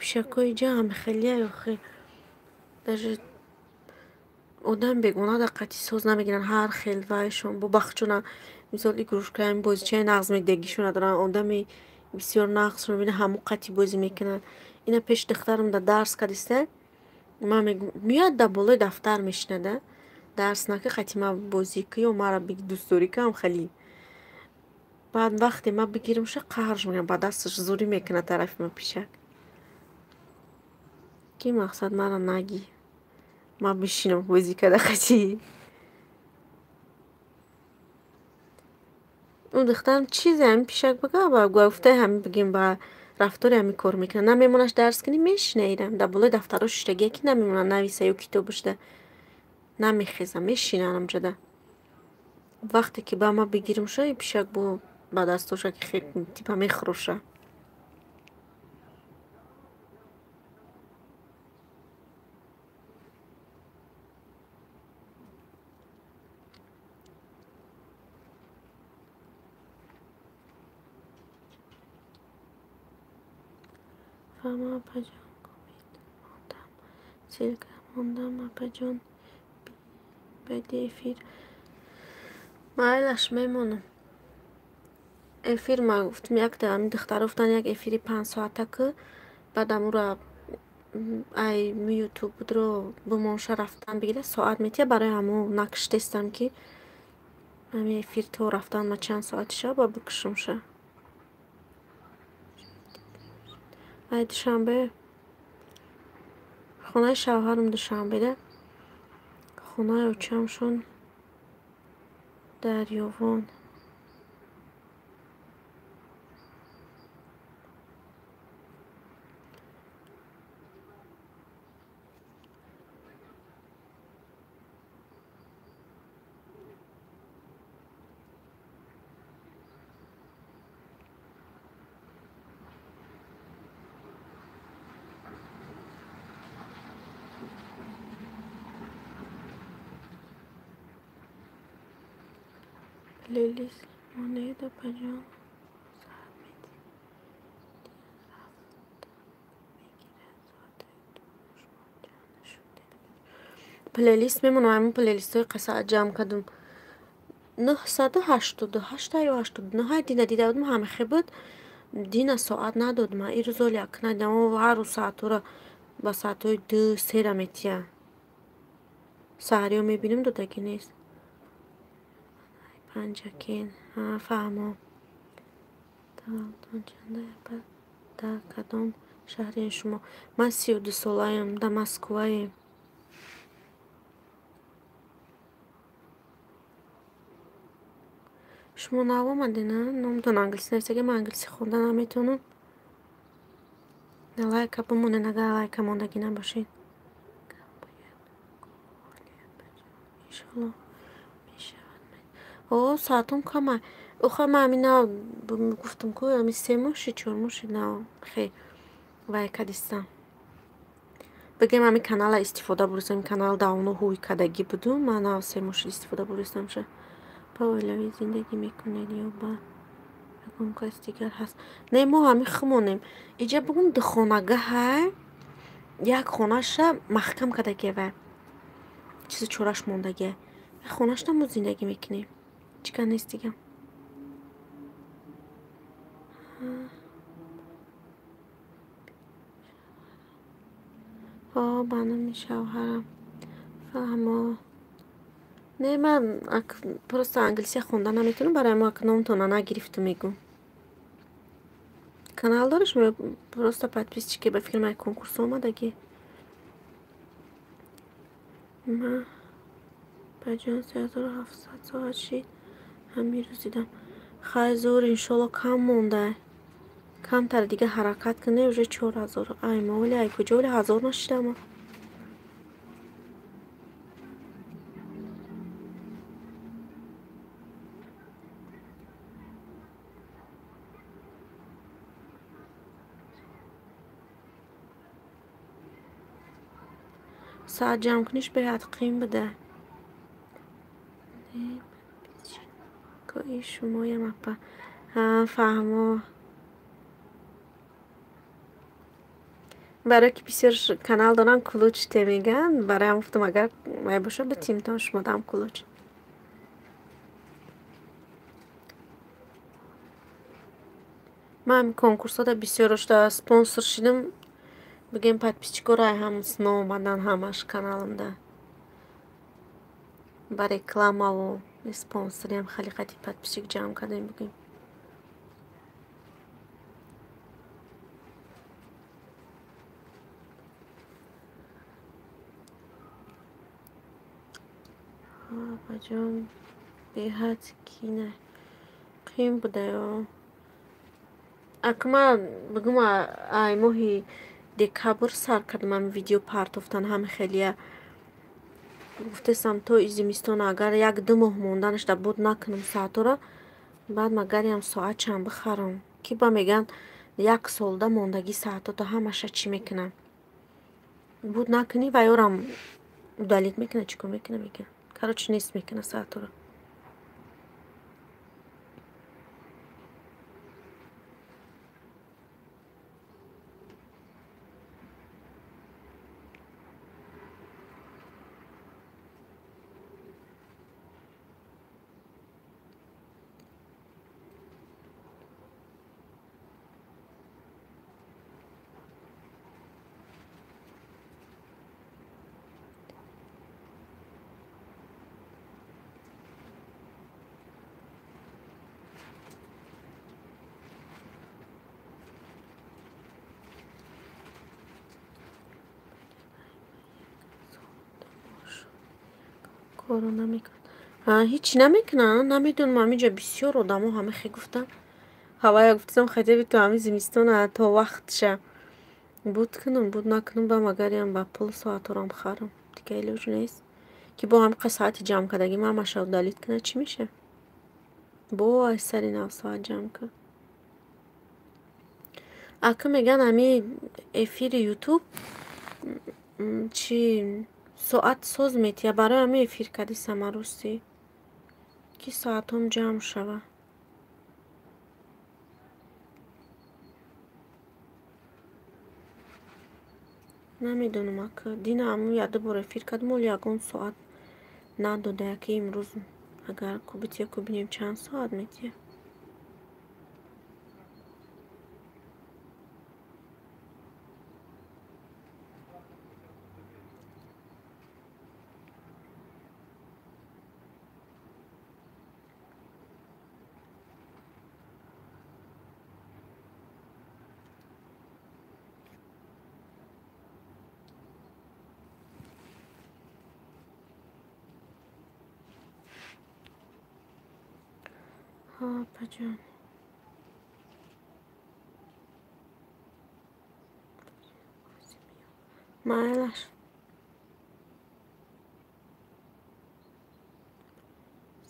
A: Пишакҳои ҷамъ хеле охи. Даже одам бегона дар қатъи соз намегиранд. Ҳар хел вайшон бо бахчона, мисол игрушкаи бозичаи нағз медиҳагишона доранд. Одами бисёр нағзшон мебинад, ҳамон қатъи бозӣ мекунанд. Ина пеши духтарам да дарс кардиста, ман мегӯям меояд дар болои дафтар мешинада. Дарс нака қатъи ман бозӣ ку ё маро дӯстдорӣ кам хеле. Баъд вақте ман бигирамша қаҳрш мегирам, ба дасташ зӯрӣ мекунад тарафи ман пишак. Ки мақсад маро нагӣ. Ман бишинам бозӣ карда қатъи. Ӯ духтарам чизе ҳамин пишак бага, ба гуфтаи ҳамин бигем ба рафтори ҳамин кор мекунад. Намемонаш дарс кунӣ, мешина ирам. Дар болои дафтаро шиштагие ки намемонад нависа ё китобашда. Намехеза, мешина ҳамҷода. Вақте ки ба ман бигирамша, и пишак бо ба дастоша ки типа мехӯроша. Фама апаҷон коммент мондам, ссылка мондам апаҷон баъди эфир. Майлаш мемонам. Эфир ма гуфтам якта ҳамин духтаро гуфтанд як эфири 5 соата ку, баъд амура ай ютуб будро бимонша рафтан бигира соат метия, барои ҳамо накиштестам ки ҳамин эфир то рафтан ма чанд соат шава ба бикушамша. Ай Душанбе, хонаи шавҳарам Душанбеда, хонаи очамшон дар Ёвон. Плейлист монед, апаҷон. Соат медиҳед, рафтан мегирад. Соати шумо чанд шуд? Плейлист мемонам, ҳамин плейлистҳои қасаат ҷамъ кардум. 988 ё 89 дина дида будам, ҳамихе буд. Дина соат надод ма. Ин рӯз оли як надидам. Ҳар рӯз соатҳоро ба соатҳои 2-3 метия. Саҳариё мебинам, додагӣ нест. Панҷакен. Ҳа, фаҳмо. Таваллудтон чанда, апа? Дар кадом шаҳрен шумо? Ман 32 солаям, дар Москваем. Шумо нав омадед, а? Номтон англисӣ нависагӣ, ман англисӣ хонда наметавонам. Лайка бимонед, агар лайка мондагӣ набошед. Иншолло мешавад. О, соатон кама. Охир ман ҳамин нав гуфтам ку, ҳамин 3 моҳ шид, 4 моҳ шид нав хе вай кадистам. Бигем ҳамин канала истифода бурдистам. Ин канал давно ҳуй кардагӣ будум. Ман нав 3 моҳ шид истифода бурдистам ша. Ба оилавӣ зиндагӣ мекунед ё ба ягон кас дигар ҳаст? Не, мо ҳамин хумонем. Иҷа бугум духонагаҳай, як хонаша маҳкам кардагия вай. Чизи чораш мондагия. Як хонашда мо зиндагӣ мекунем. Чӣ кар нест дига. Ҳо, ба номи шавҳарам. Фаҳмо. Не, ман просто англисия хонда наметавонам, барои мо ак номтона нагирифту мегӯм. Канал дориш? Просто подписчики ба фикри ман конкурс омадагӣ. Ма баҷон 3700 соат шид. Ҳамин рӯз дидам. Хай зур, иншолло кам монда. Камтар дига ҳаракат кунем, уже 4000. Ай ма оли, ай куҷо оли 1000 нашидама. Соат ҷамъ куниш беҳад қийин буда. Кои шумоям, апа. Ҳа, фаҳмо. Барое ки бисёр канал дорам, ключ те мегӯянд. Бароям гуфтам, агар вай бошад, битимтон шумо дам ключ. Ман конкурсҳода бисёр шуда спонсор шидам. Бигем подписчикоро ай ҳам сно омадан ҳамаш каналамда. Ба рекламаву спонсориам хеле қати подписчик ҷамъ кардем бигем. Апаҷон, беҳад кина қийин будаё. Ак ман бигум ай моҳи декабр сар кардам ҳамин видео партофтан ҳами хелия. Гуфтестам то зимистон агар 1-2 моҳ монданаш да буд накунам соатҳоро, баъд магариам соат чанд бихарам. Ки ба мегӯянд 1 солда мондагӣ соатҳото ҳамаша чӣ мекунам. Буд накунӣ ва ёрам удалить мекунад, чӣ кор мекунад мегӯянд. Короче, нест мекунад соатҳоро. Корро намекунад. Ҳеҷ намекунанд, намедонам, ҳаминҷа бисёр одамо ҳама хе гуфтанд. Ҳавая гуфтам, хотя то ҳамин зимистона то вақтша буд кунам, буд накунам, ба магариам ба пул соатҳорам харам. Дига илоҷ нест. Ки бо ҳамин қад соати ҷамъ кардагӣ ман ҳамаша удалить кунад, чӣ меша? Бо ай сари нав соат ҷамъ кун. Ака мегӯянд ҳамин эфири Ютуб чи соат соз метия, барои ҳамин эфир кардисам арӯсӣ. Ки соатҳом ҷамъ шава. Намедонам ака. Дина ҳамун яду бор эфир кардем, оли ягон соат надода, яке имрӯз агар кубития кубинем чанд соат метия. Апаҷон. Майлаш.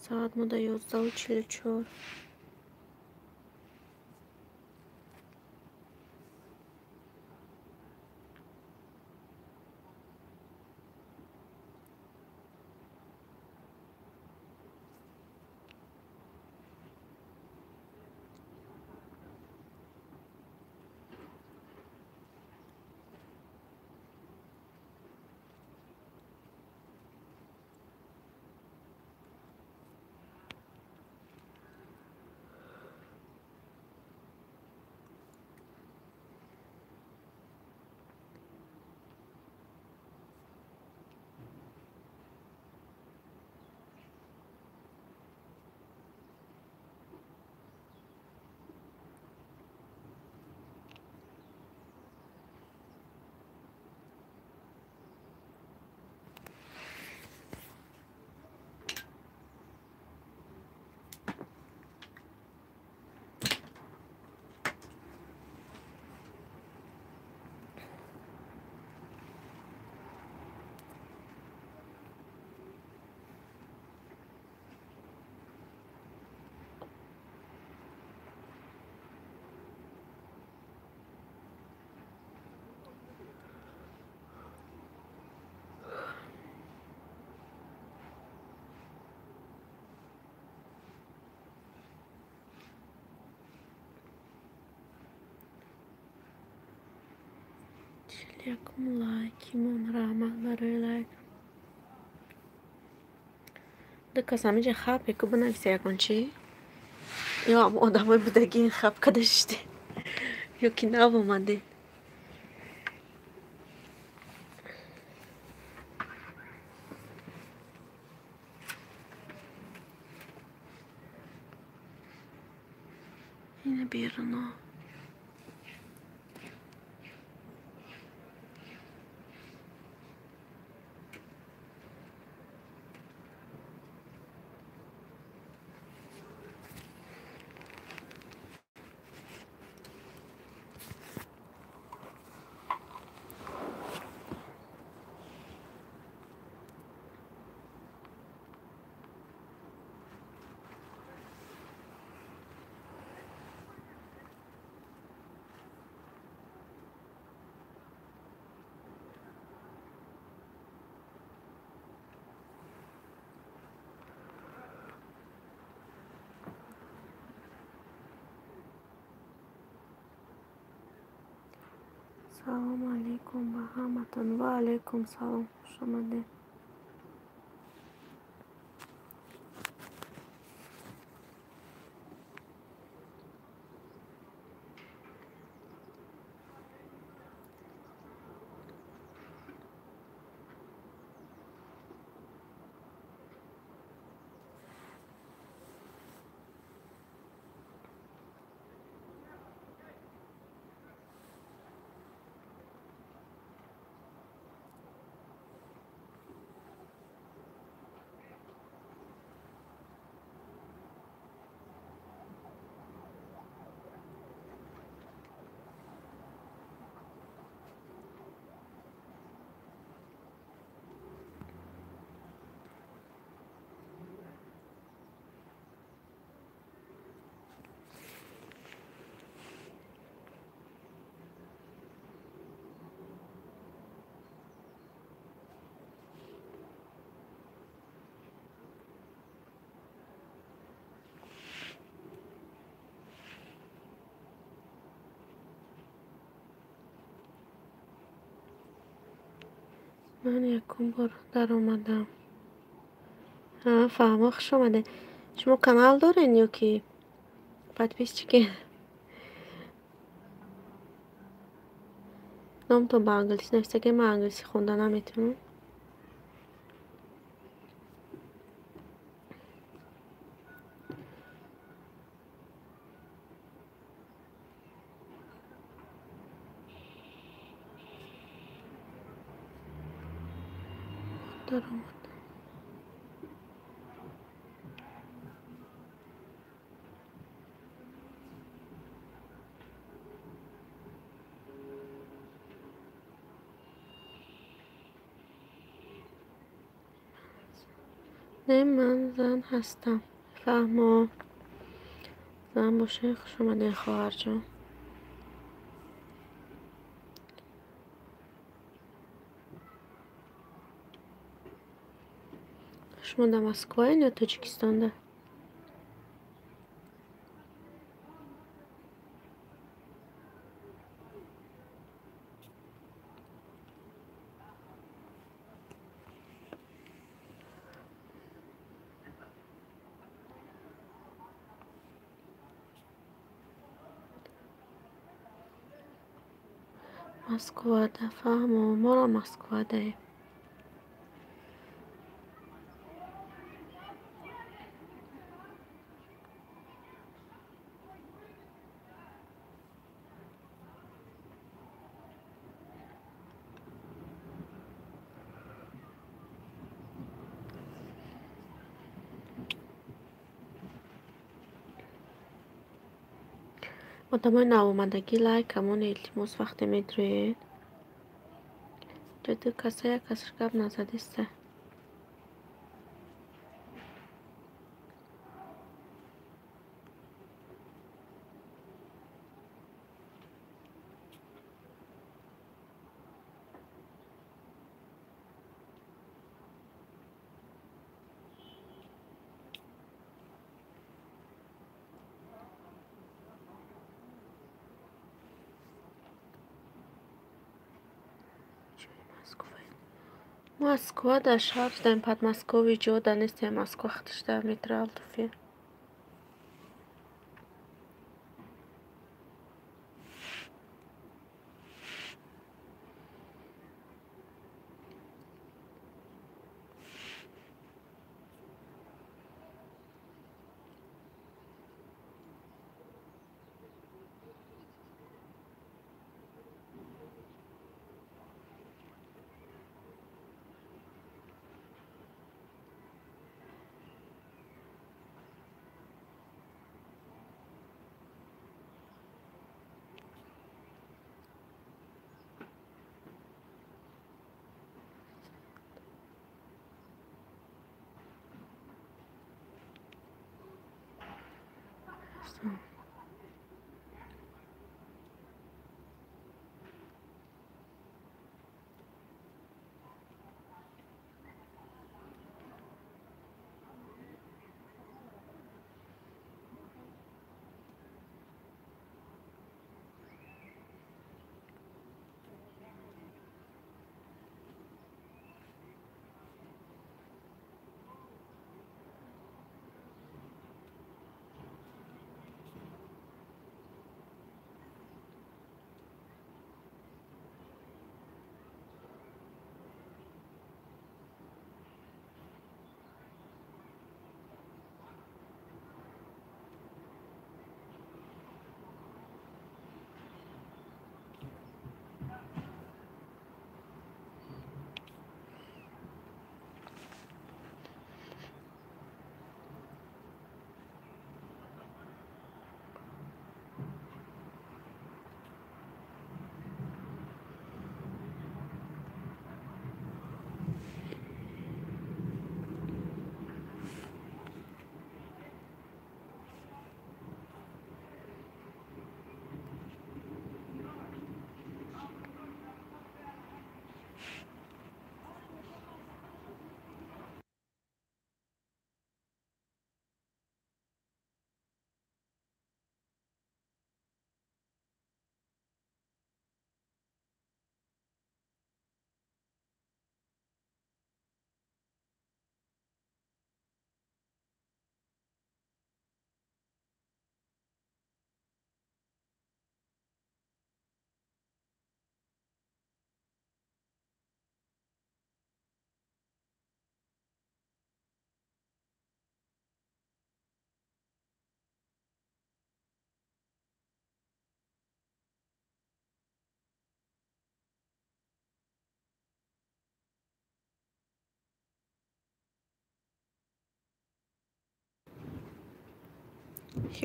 A: Соат мода 11:44. Якум лайк, имон раҳмат барои лайк. Ду кас ҳаминҷа хап еку бинависа ягон чи? Ё ҳам одамои будагӣ хап када шиште, ё ки нав омадед. Ина беруно. Салому алейкум ба ҳаматон. Ва алейкум салом. Хуш омадед. Ман якум бор даромадам. Фаҳмо, хуш омадед. Шумо канал доред ё ки подписчики? Номтон ба англисӣ нависта, ки ман англисӣ хонда наметавонам. Даромадам. Не, ман зан ҳастам. Фаҳмо. Зан бошед, хуш омадед, хоҳарҷон. Шумо дар Москваед ё Тоҷикистонда? Москвада. Фаҳмо, моро Москвадаем. Одамои навомадагӣ лайкамон илтимос вақте медроед. Ҷо ду каса як касаш гап назадиста. Москва дар шаҳр дар Подмосковье ҷо да нестем, Москва худаш дар метро Алтуфия.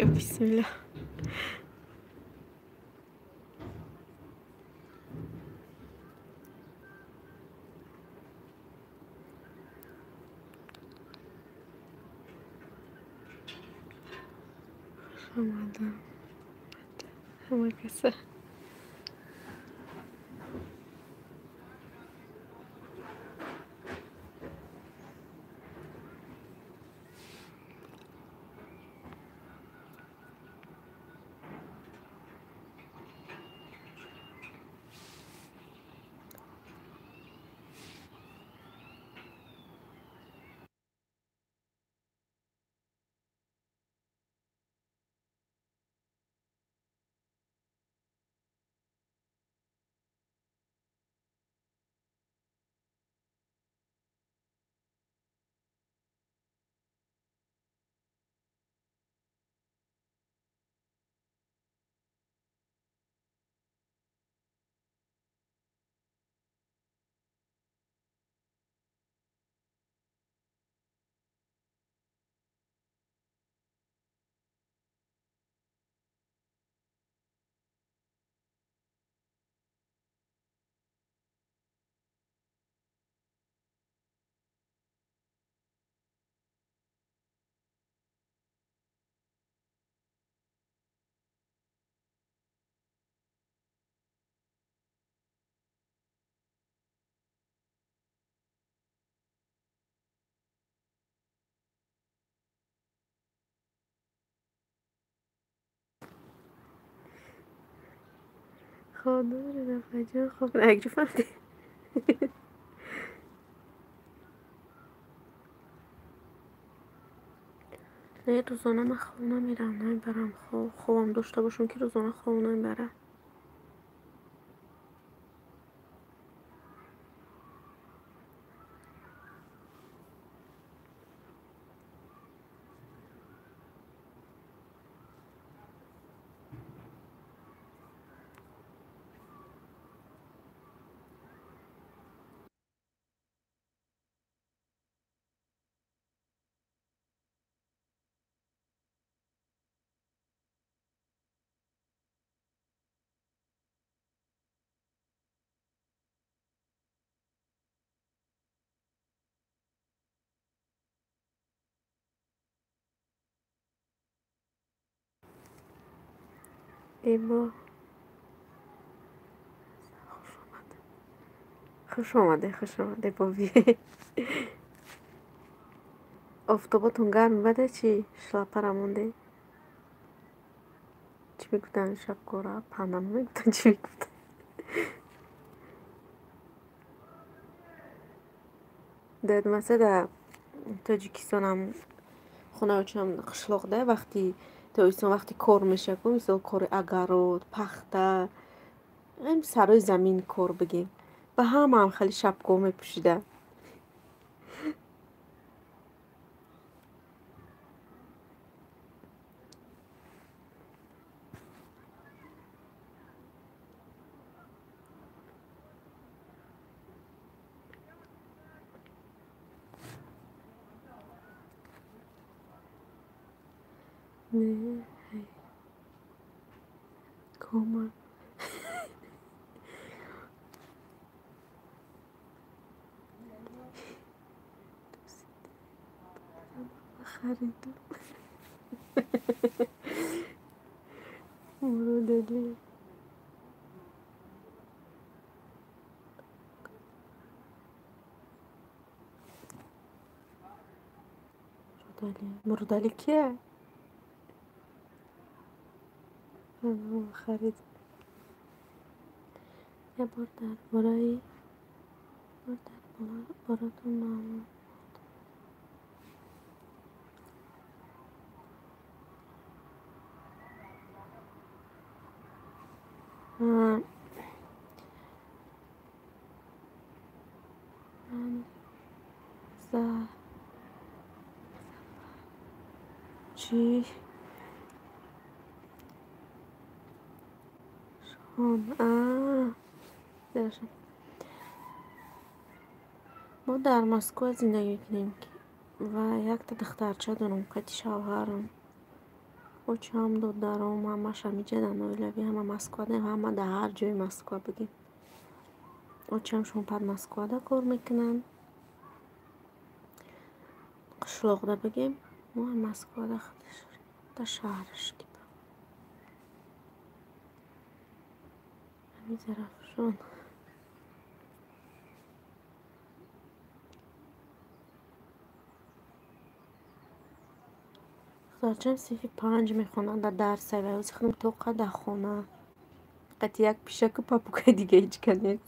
A: Ё бисмиллоҳ. Хуш омадам. Ҳама каса. Хоб доред, апаҷон? Хоб нагирифтед? Не, рӯзона ман хоб намерам, намебарам хоб. Хобам дошта бошам, ки рӯзона хоб намебарам. Эбо, хуш омадед. Хуш омадед, хуш омадед, боби. Офтоботон гарм баде чӣ? Шлапара монде? Чӣ мегуфтанд, шапкора, панама мегуфтанд, чӣ мегуфтанд? Дадмаса дар Тоҷикистонам хонаочам қишлоқ да, вақти тобистон вақти кор мешавад, мисол кори агарот, пахта, сарои замин кор бигем. Ба ҳамаам хеле шапкаҳо мепӯшида. Не, кома. Харидам. Муродалӣ. Муродалӣ. Муродалӣ кия? Харид. Як бор дар бораи бор дар боратон маълумот. Ман за чӣ шон мо дар Москва зиндагӣ мекунем ва якта духтарча дорам, қати шавҳарам. Очам, додаром, ҳамаш ҳамиҷа дар ноилавӣ, ҳама Москвада, ҳама дар ҳар ҷои Москва бигем. Очам шон пад Москвада кор мекунанд. Қишлоқда бигем, мо Москвада дар шаҳраш типа. Ҳамин Зарафшон. Духтарчам синфи 5 мехонад дар дарсай ва ҳозир худам тоқа дар хона. Фақат як пишаку папугай дига ҳеҷ ка нест.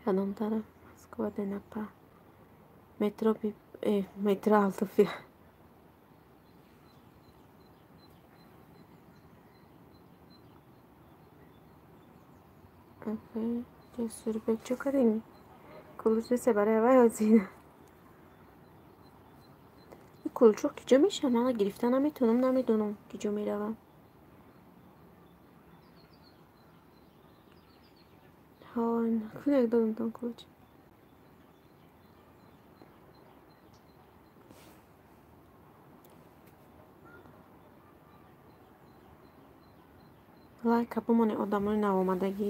A: Кадом тараф Москва денапа? Метро метро Алтуфия. Ҷасурбек чӣ кардем? Кулуч нест барои аввал ҳозир. Кулчуқ киҷо мешавад? Ман гирифта наметавонам, намедонам киҷо меравам. Ҳо, кунак додамтон кулуч. Лайка бимонед одамони навомадагӣ.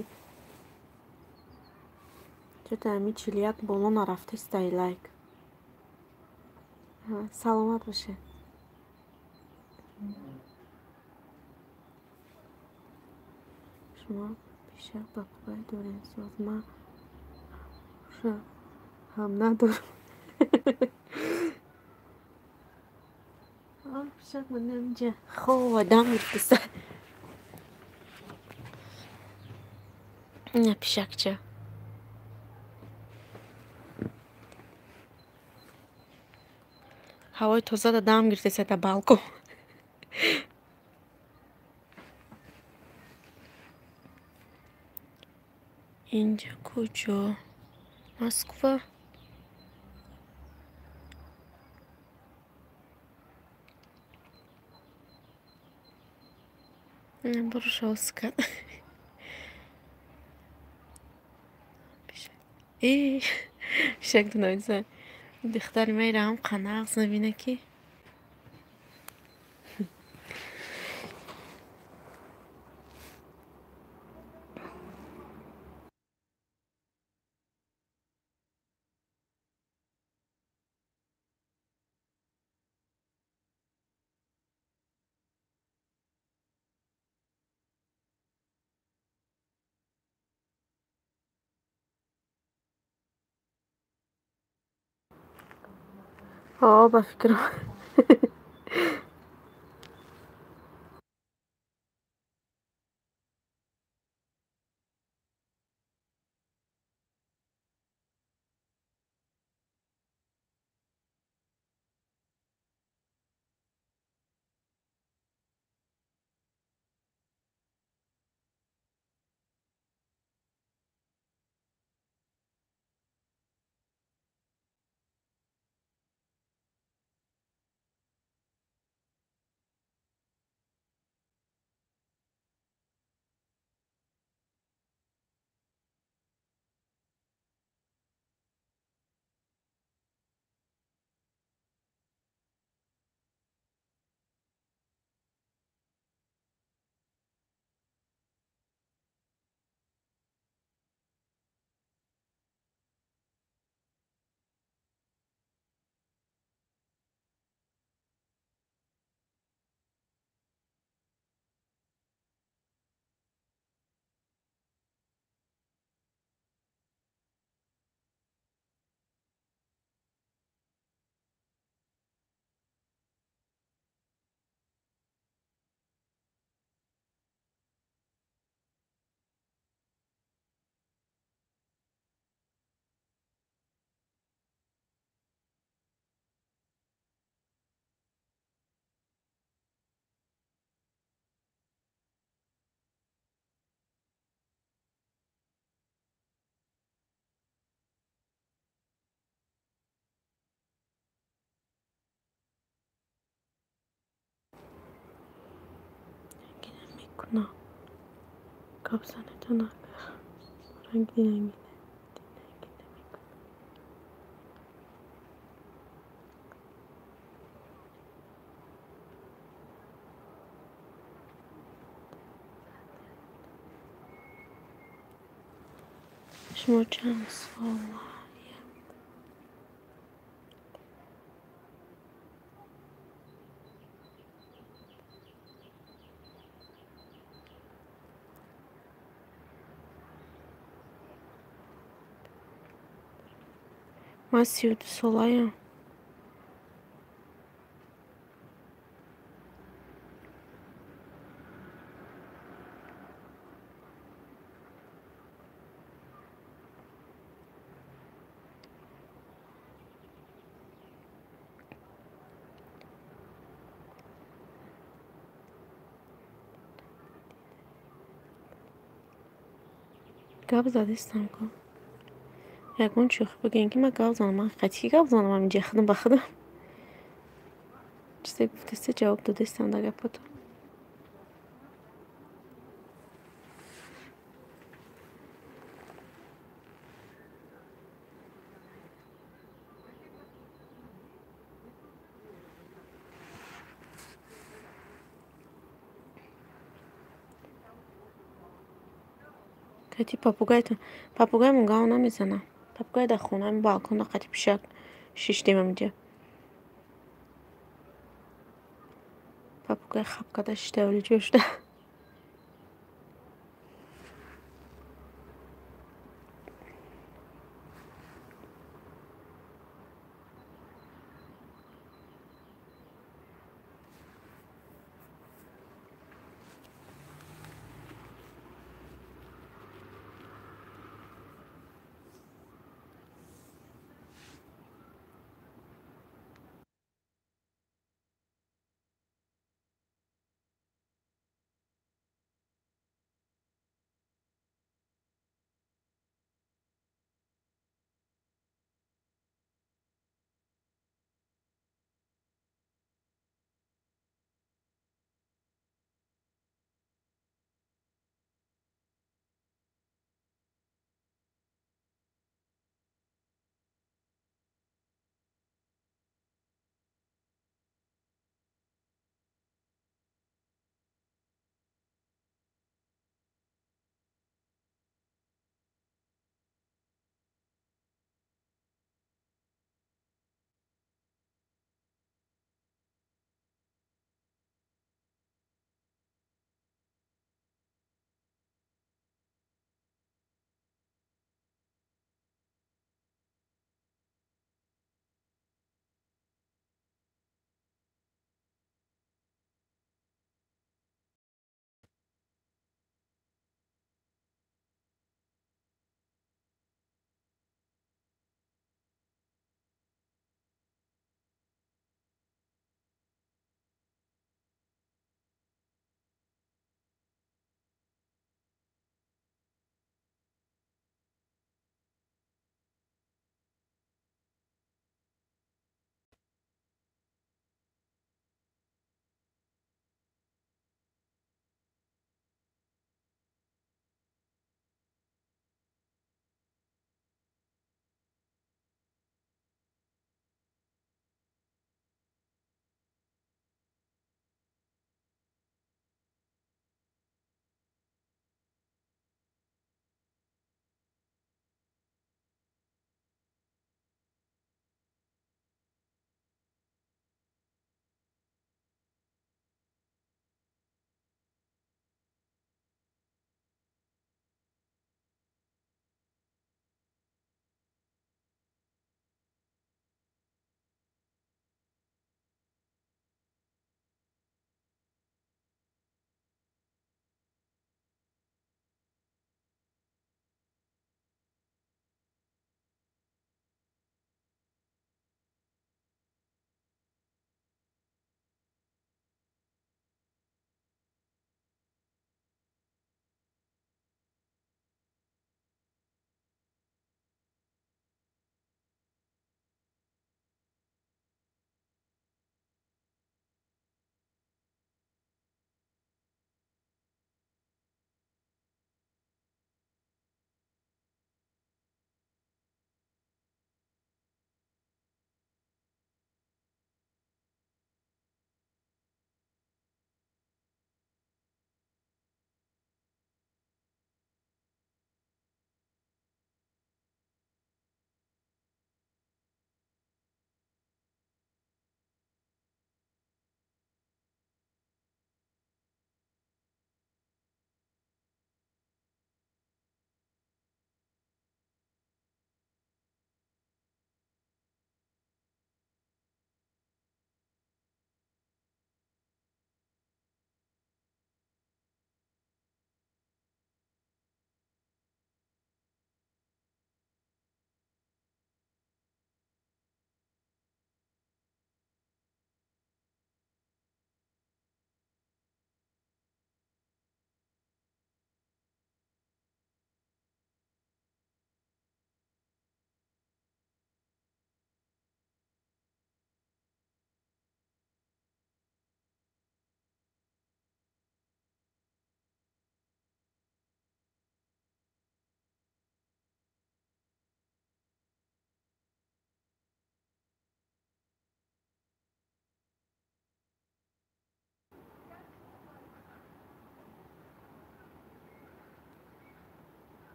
A: Чӯта ҳамин 41 боло нарафтаистай лайк. Саломат бошед. Шумо пишак папугай дорем соз. Ман ҳам надорам. Пишак монда инҷа. Хоб дам гирифтаста. Ина пишакча. Ҳавои тоза дам гирифтаста дар балкон. Инҷа куҷо? Москва? Бурушовска. Пишак дунаиса. Духтари майра ҳам қанағз мебина ки ба фикрам. Мекунам. Гап занетон агар ранги рангине Шумо чанд сола? Ман 32 солаям. Гап задистам ку. Ягон чӯхӣ бигӯем, ки ман гап занам. Ман қатъӣ гап занам, ҳаминҷа худам ба худам. Чизе гуфтаста, ҷавоб додастам дар гапотон. Кати попугайтон, попугаймон гав намезанам. Попугай дар хона, балкон қати пишак шиштем ҳаминҷа. Попугай хап карда шишта вале ҷо шуда.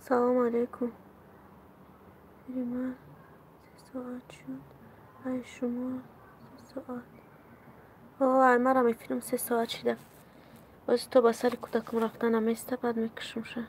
A: Салому алайкум. Эфири ман 3 соат шуд. Ай шумо 3 соат. О, ай марам эфирам 3 соат шуда. Боз то ба сари кӯдакам рафта наместа, баъд мекушумша.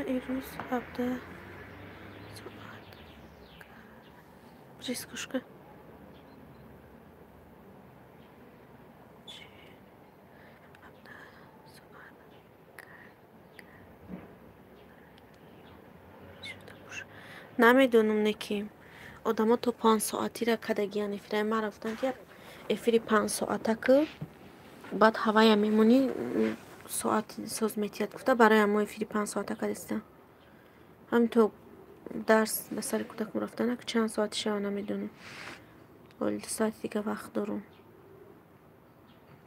A: Ирӯз 17 соат. Прискушка. Намедонам не ки одамо то 5 соатира кадагиян эфираи ман рафтам ки эфири 5 соата ку баъд ҳавая мемонӣ соат соз метиҳад гуфта барои ҳамо эфири 5 соата кадистам. Ҳамин то дарс ба сари кӯдакам рафтана ки чанд соати шава намедонам. Оли 2 соати дига вақт дорам.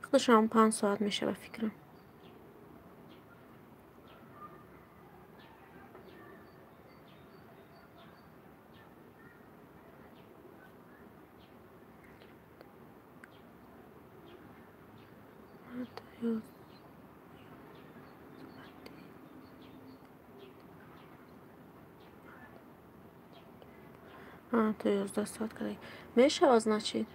A: Худаш ҳам 5 соат мешава фикрам. То 11 соат кадаги. Мешава, значит.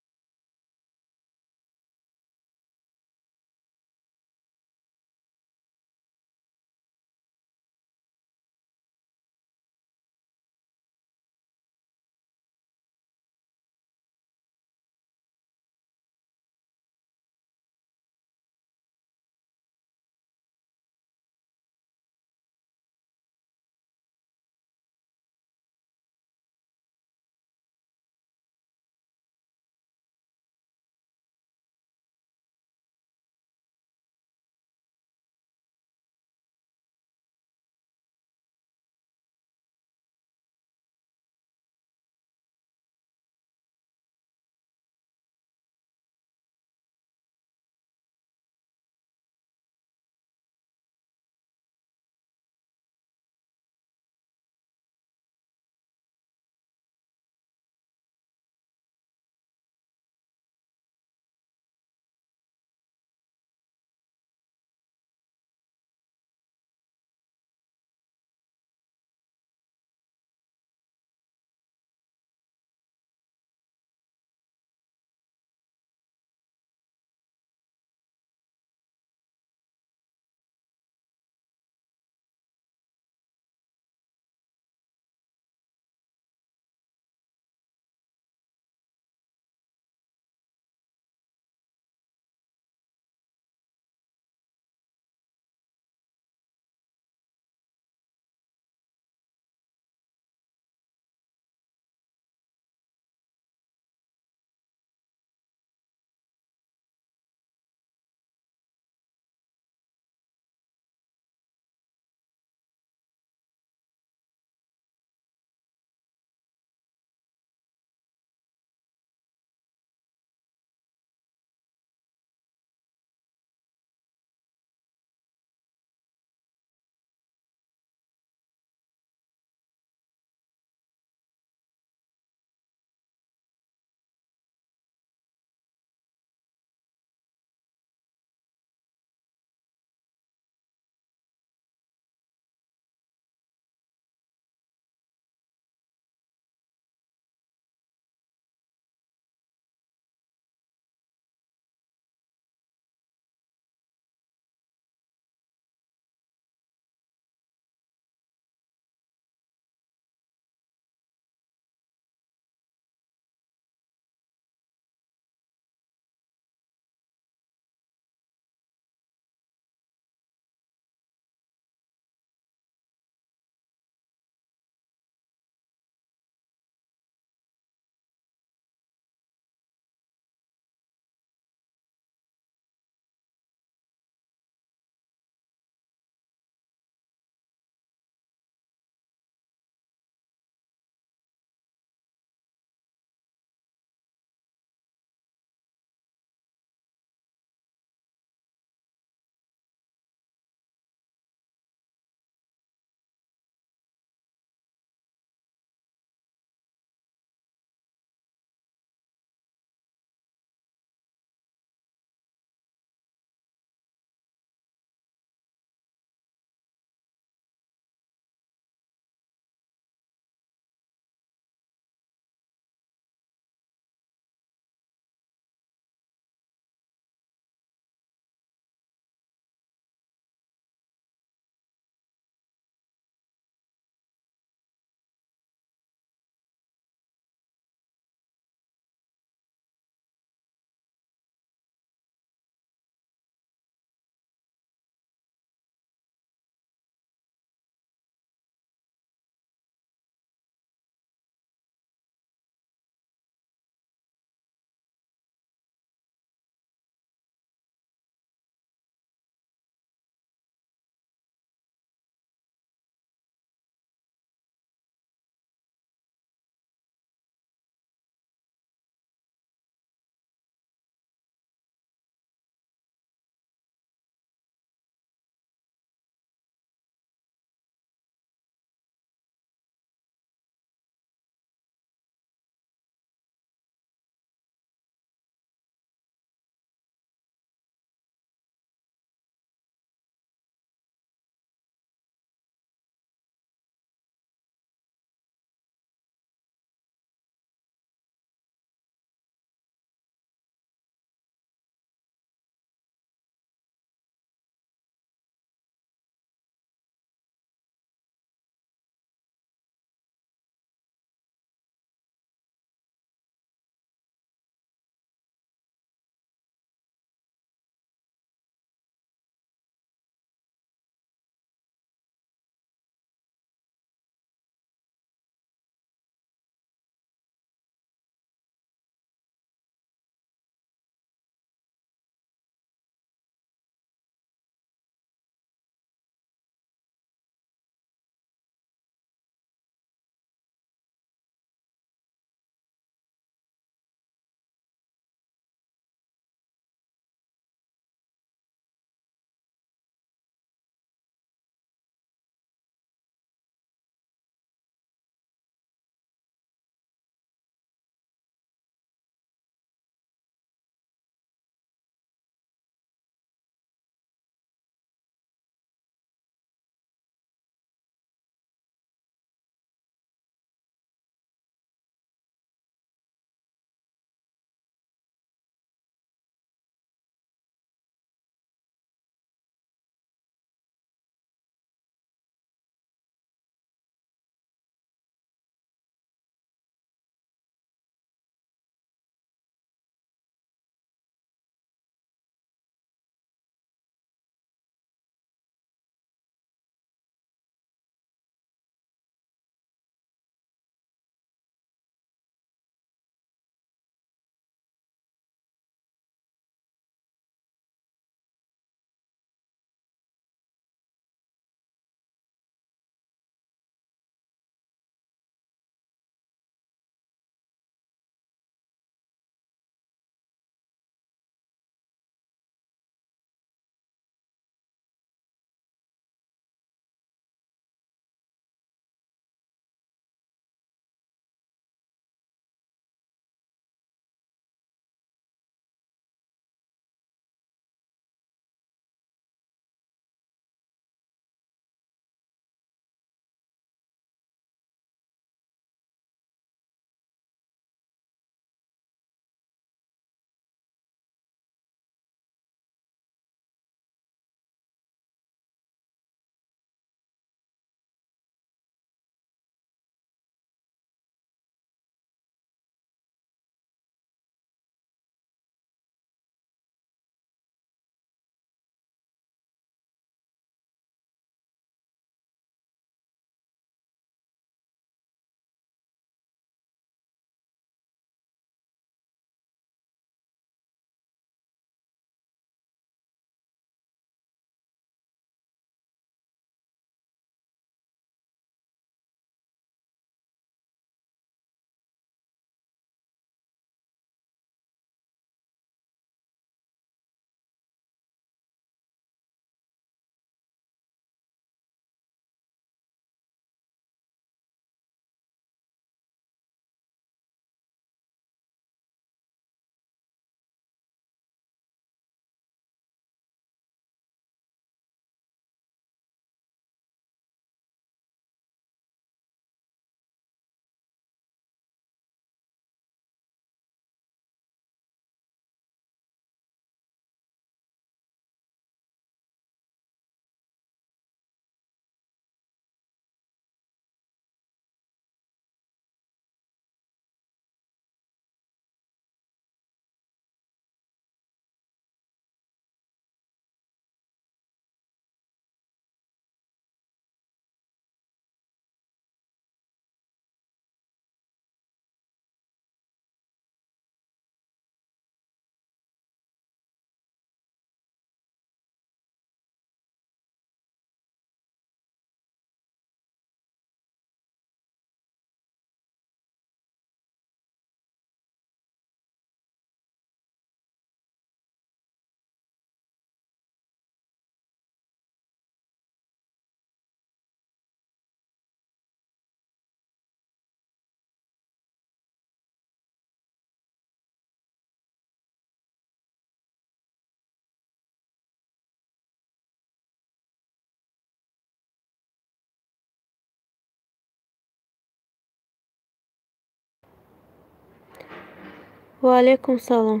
A: Ва алайкум салом.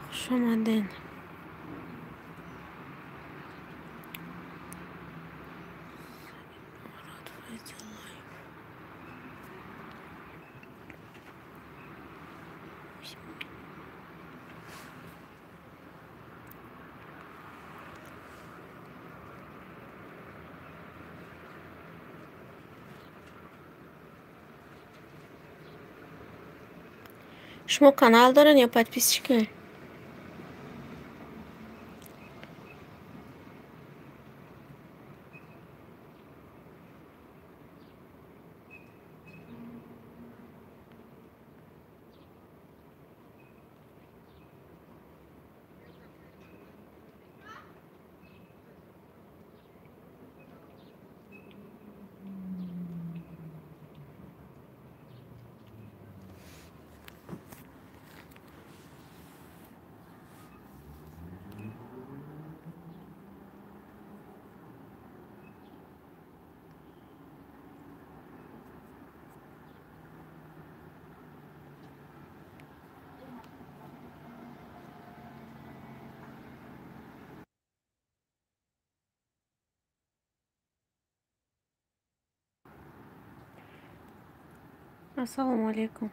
A: Хуш омадед. Шумо канал доред ё подписчике? Ассалому алайкум.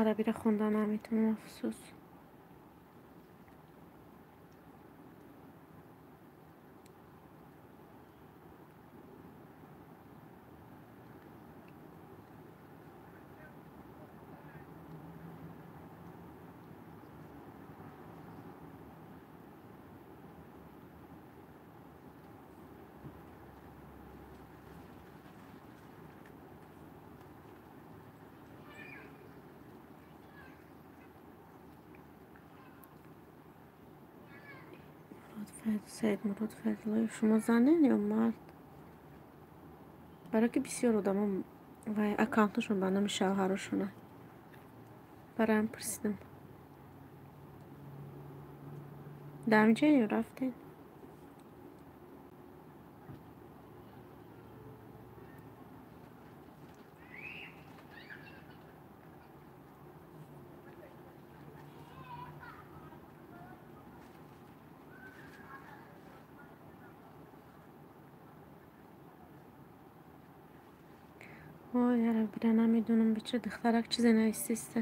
A: Арабиро хонда наметавонам, афсӯс. Саидмурод Файзуллоев, шумо занен ё мард? Барои ки бисёр одамо вай аккаунташон ба номи шавҳарошона. Бароям пурсидам. Дар ҳаминҷо ё рафтед? Ой, арабира намедонам, беча духтарак чизе нависиста.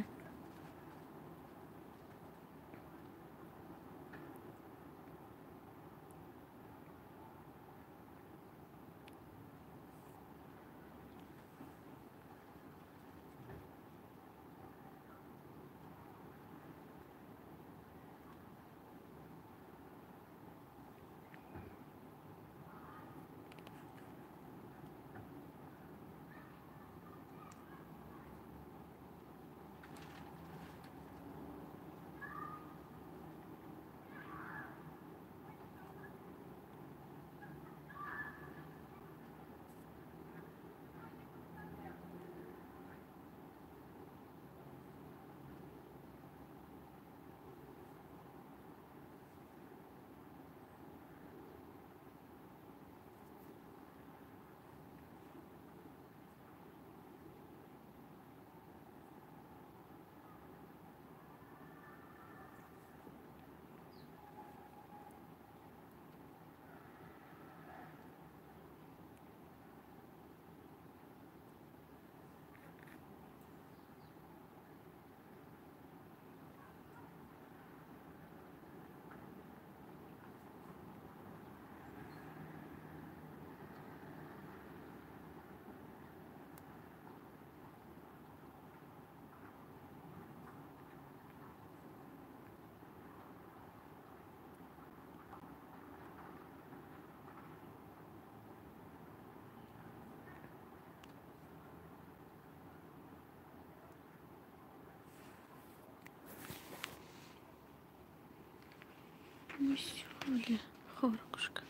A: Мисёли ховро гӯш кун.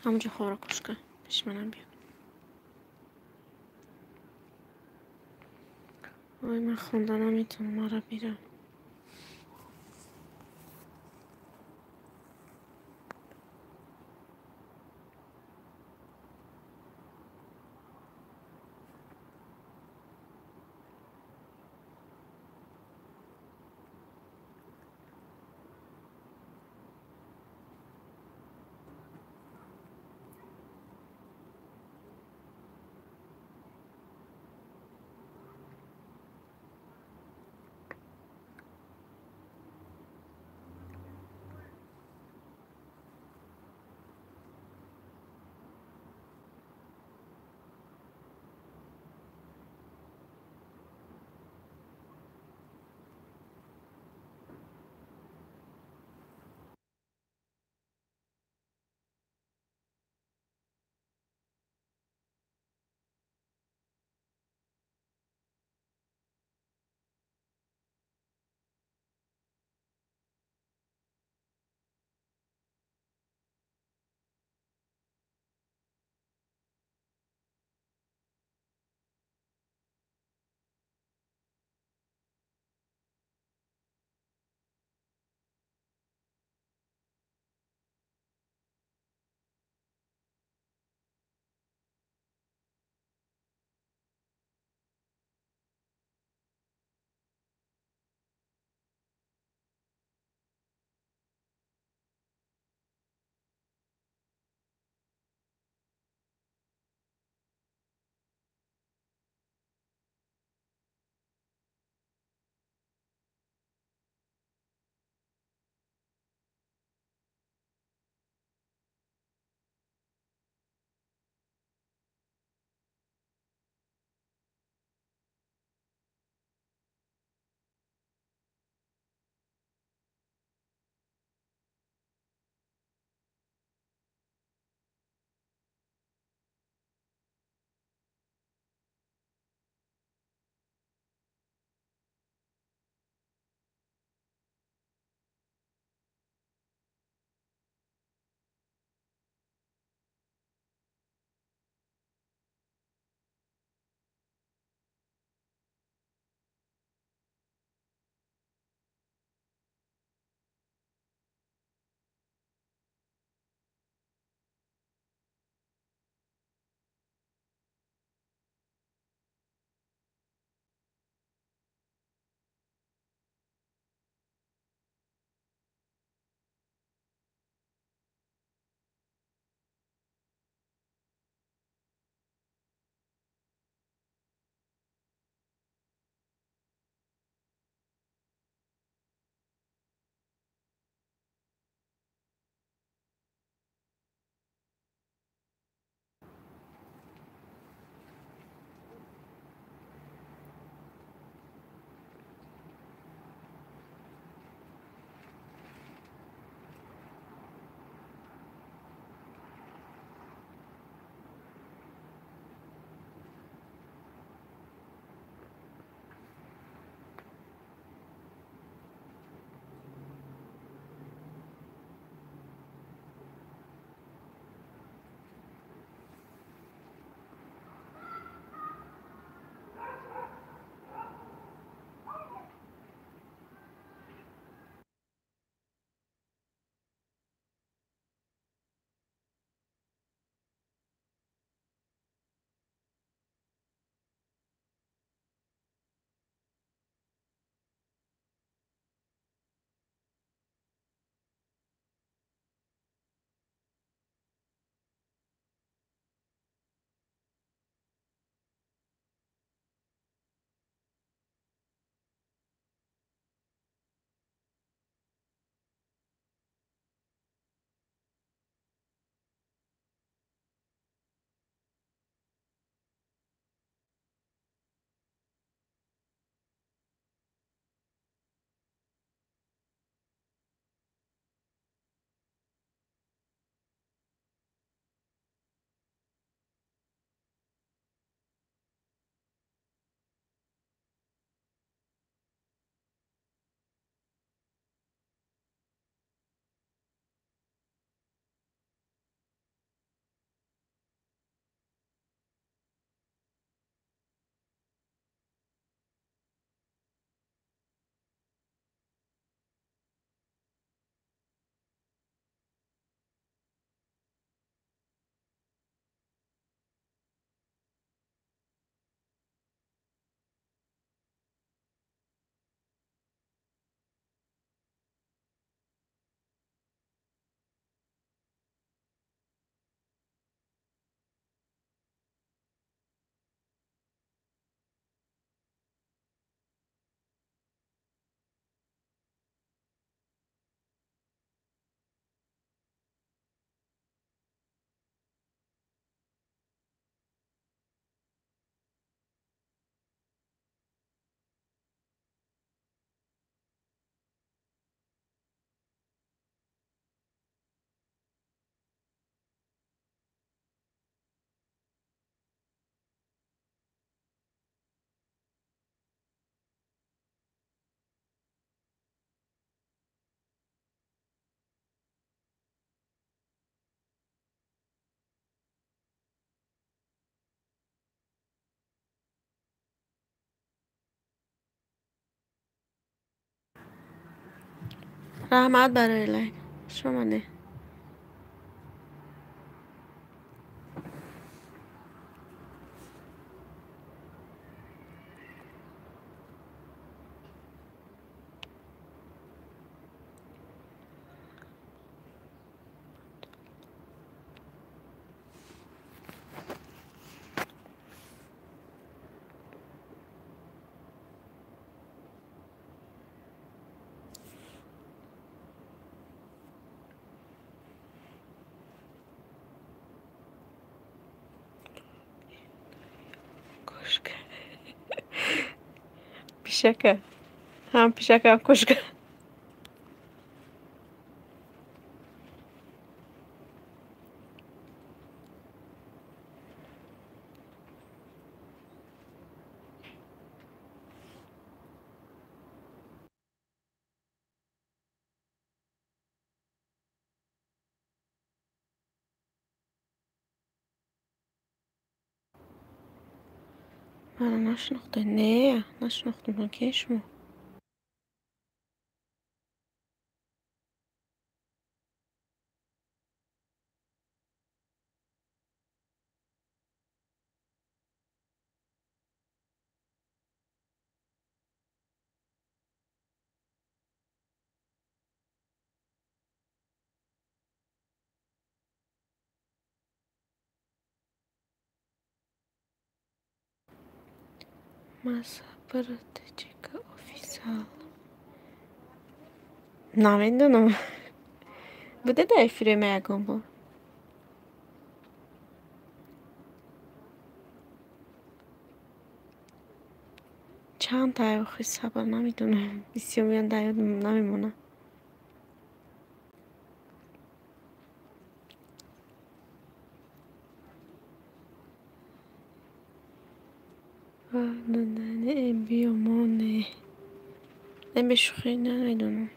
A: Ҳамонҷо ховро гӯш кун. Пеши манам биё. Ой, ман хонда наметавонам, мара бирам. Раҳмат барои лайк. Хуш омадед. Кошка. Пишака. Ҳам пишака, ҳам кошка. Маро нашинохтед? Не, нашинохтам. Кии шумо? Масабр Таҷика офисиал. Намедонам. Буде дар эфири ма ягон бор? Чанд тай охи сабр намедонам. Бисёр меян дар ёдам намемонад. Не, биёмоне. Не, бешӯхӣ намедонам.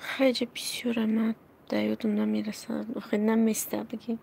A: Хайҷа бисёра ман дар ёдам намерасад. Охи наместа бигем.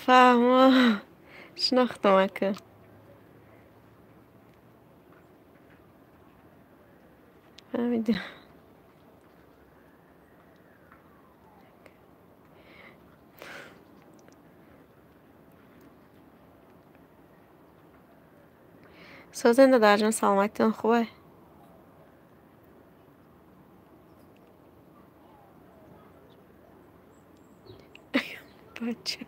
A: Фаҳмо, шинохтам ака. Фаҳмидам. Созен дадарҷон, саломатитон хубе? Бача.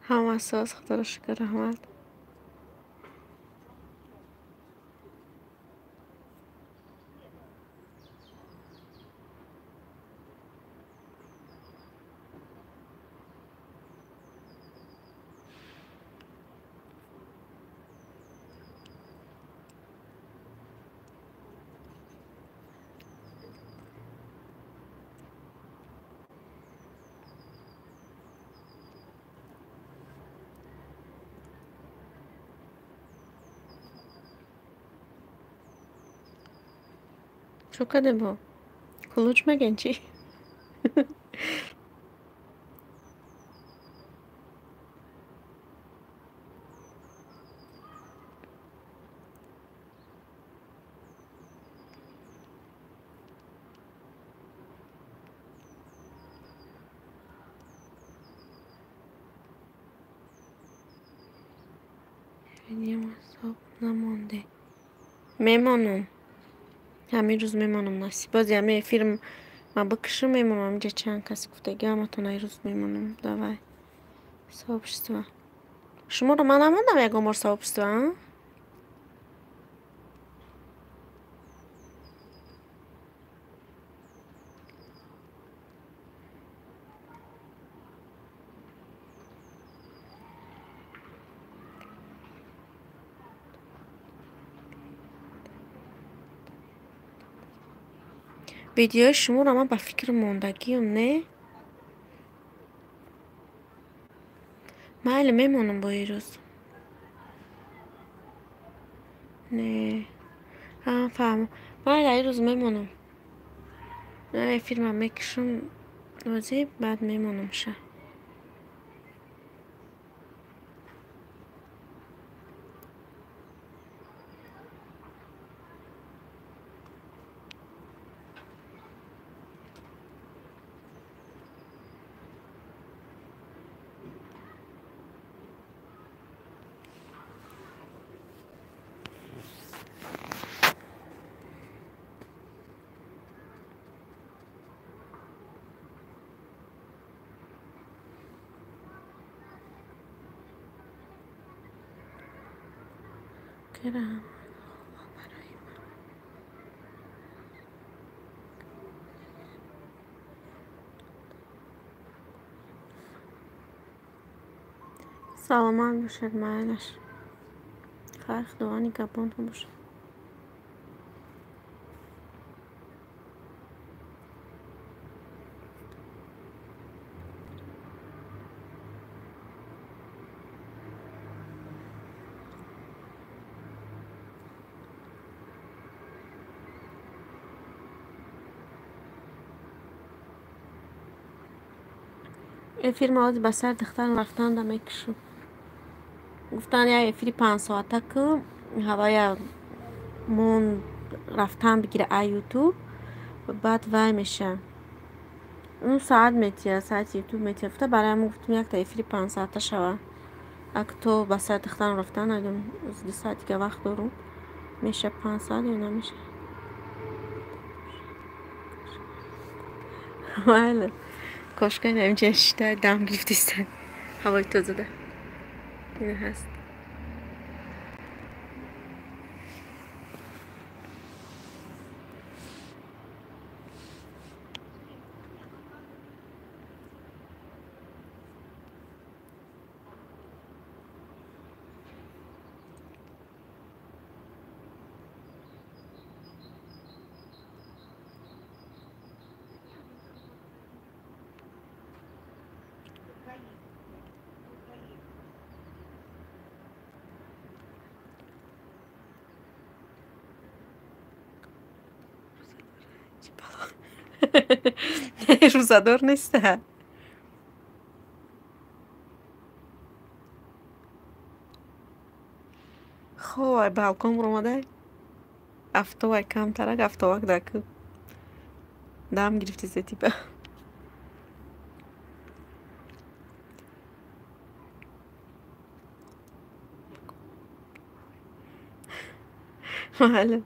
A: Ҳама соз, худоро шукр, раҳмат. Чо кардем бо? Кулуч мегӯен чӣ? Намонде. Мемонам. Ҳамин рӯз мемонам насиб. Боз ҳамин эфирм ма бикушам мемонам. Инҷа чанд кас гуфтаги ҳаматон ай рӯз мемонам. Давай. Сообщество. Шуморо ман намондам ягон бор сообщество, а? Видеои шуморо ман ба фикр мондагиам, не? Майли мемонам бо ин рӯз. Не. Фаҳмам. Майли ай рӯз мемонам. Эфирмам мекушам ози, баъд мемонам ша. Саломат бошед, майлаш. Хайр, Худованд нигаҳбонтон бошад. Эфир ма ба сари духтарам рафтанда мекушам. Гуфтанд як эфири панҷсоата ку ҳавая мон рафтан бигира а ютуб, баъд вай меша. Он саат метия, саати ютуб метия. Гуфта барои мо гуфтем якта эфири панҷсоата шава. Ак то ба сари духтарам рафтан надонам, 2 соат дига вақт дорум. Меша 5 соат ё намеша? Майли. Кошка инҷа шита дам гирифтиста. Ҳавои тозада. Ин ҳаст. Рӯзадор неста. Хоб, ай балкон баромадай. Афтобай камтарак, афтобак даку. Дам гирифти зе типа. Майли.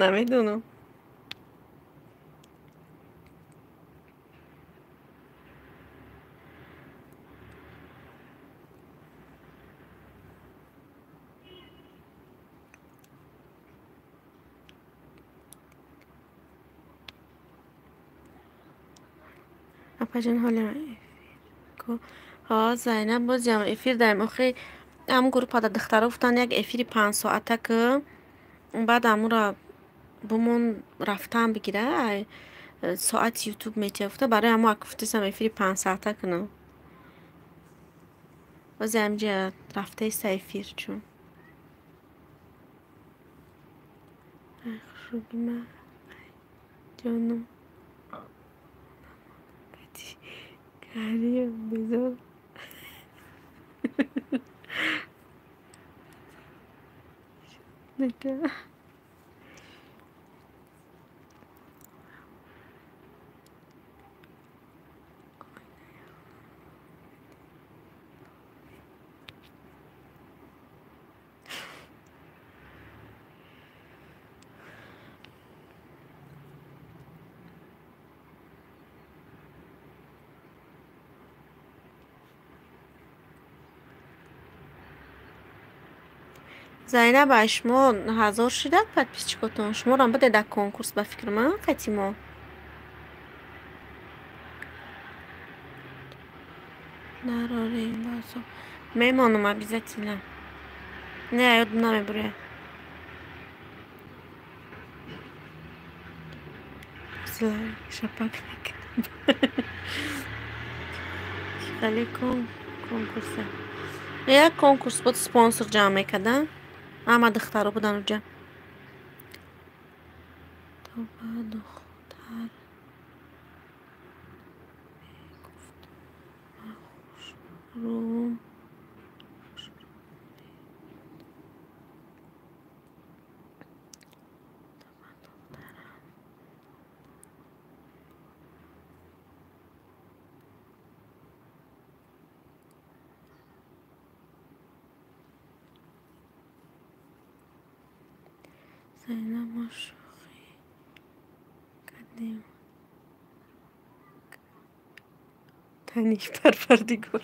A: Намедонам. Апаҷон, ҳоле ҳа, Зайнаб, бозиам эфир даем. Охи ҳамун группада духтаро гуфтанд, як эфири 5 соата ки, баъд ҳамура бумон, рафтан бигира, соати Ютуб метия гуфта. Барои ҳамо гуфтисам, эфири 5 соата кунам. Бози ҳаминҷа рафтаиста эфир, чун хушрӯгима ҷоном кариям безор. Зайнаб, ай шумо 1000 шидат подписчикотон. Шуморам биде дар конкурс, ба фикри ман, қати мо. Нарорем базо мемонам обязательно. Не, ёдам намебуря. Шапак хеле конкурса. Як конкурс буд, спонсор ҷамъ мекардан, ҳама духтаро будан уҷа. Тоба, духтар мегуфт, ман хушрӯм. Духтарам. Зайнаб, мо шӯхӣ кардем. Тани Парвардигор.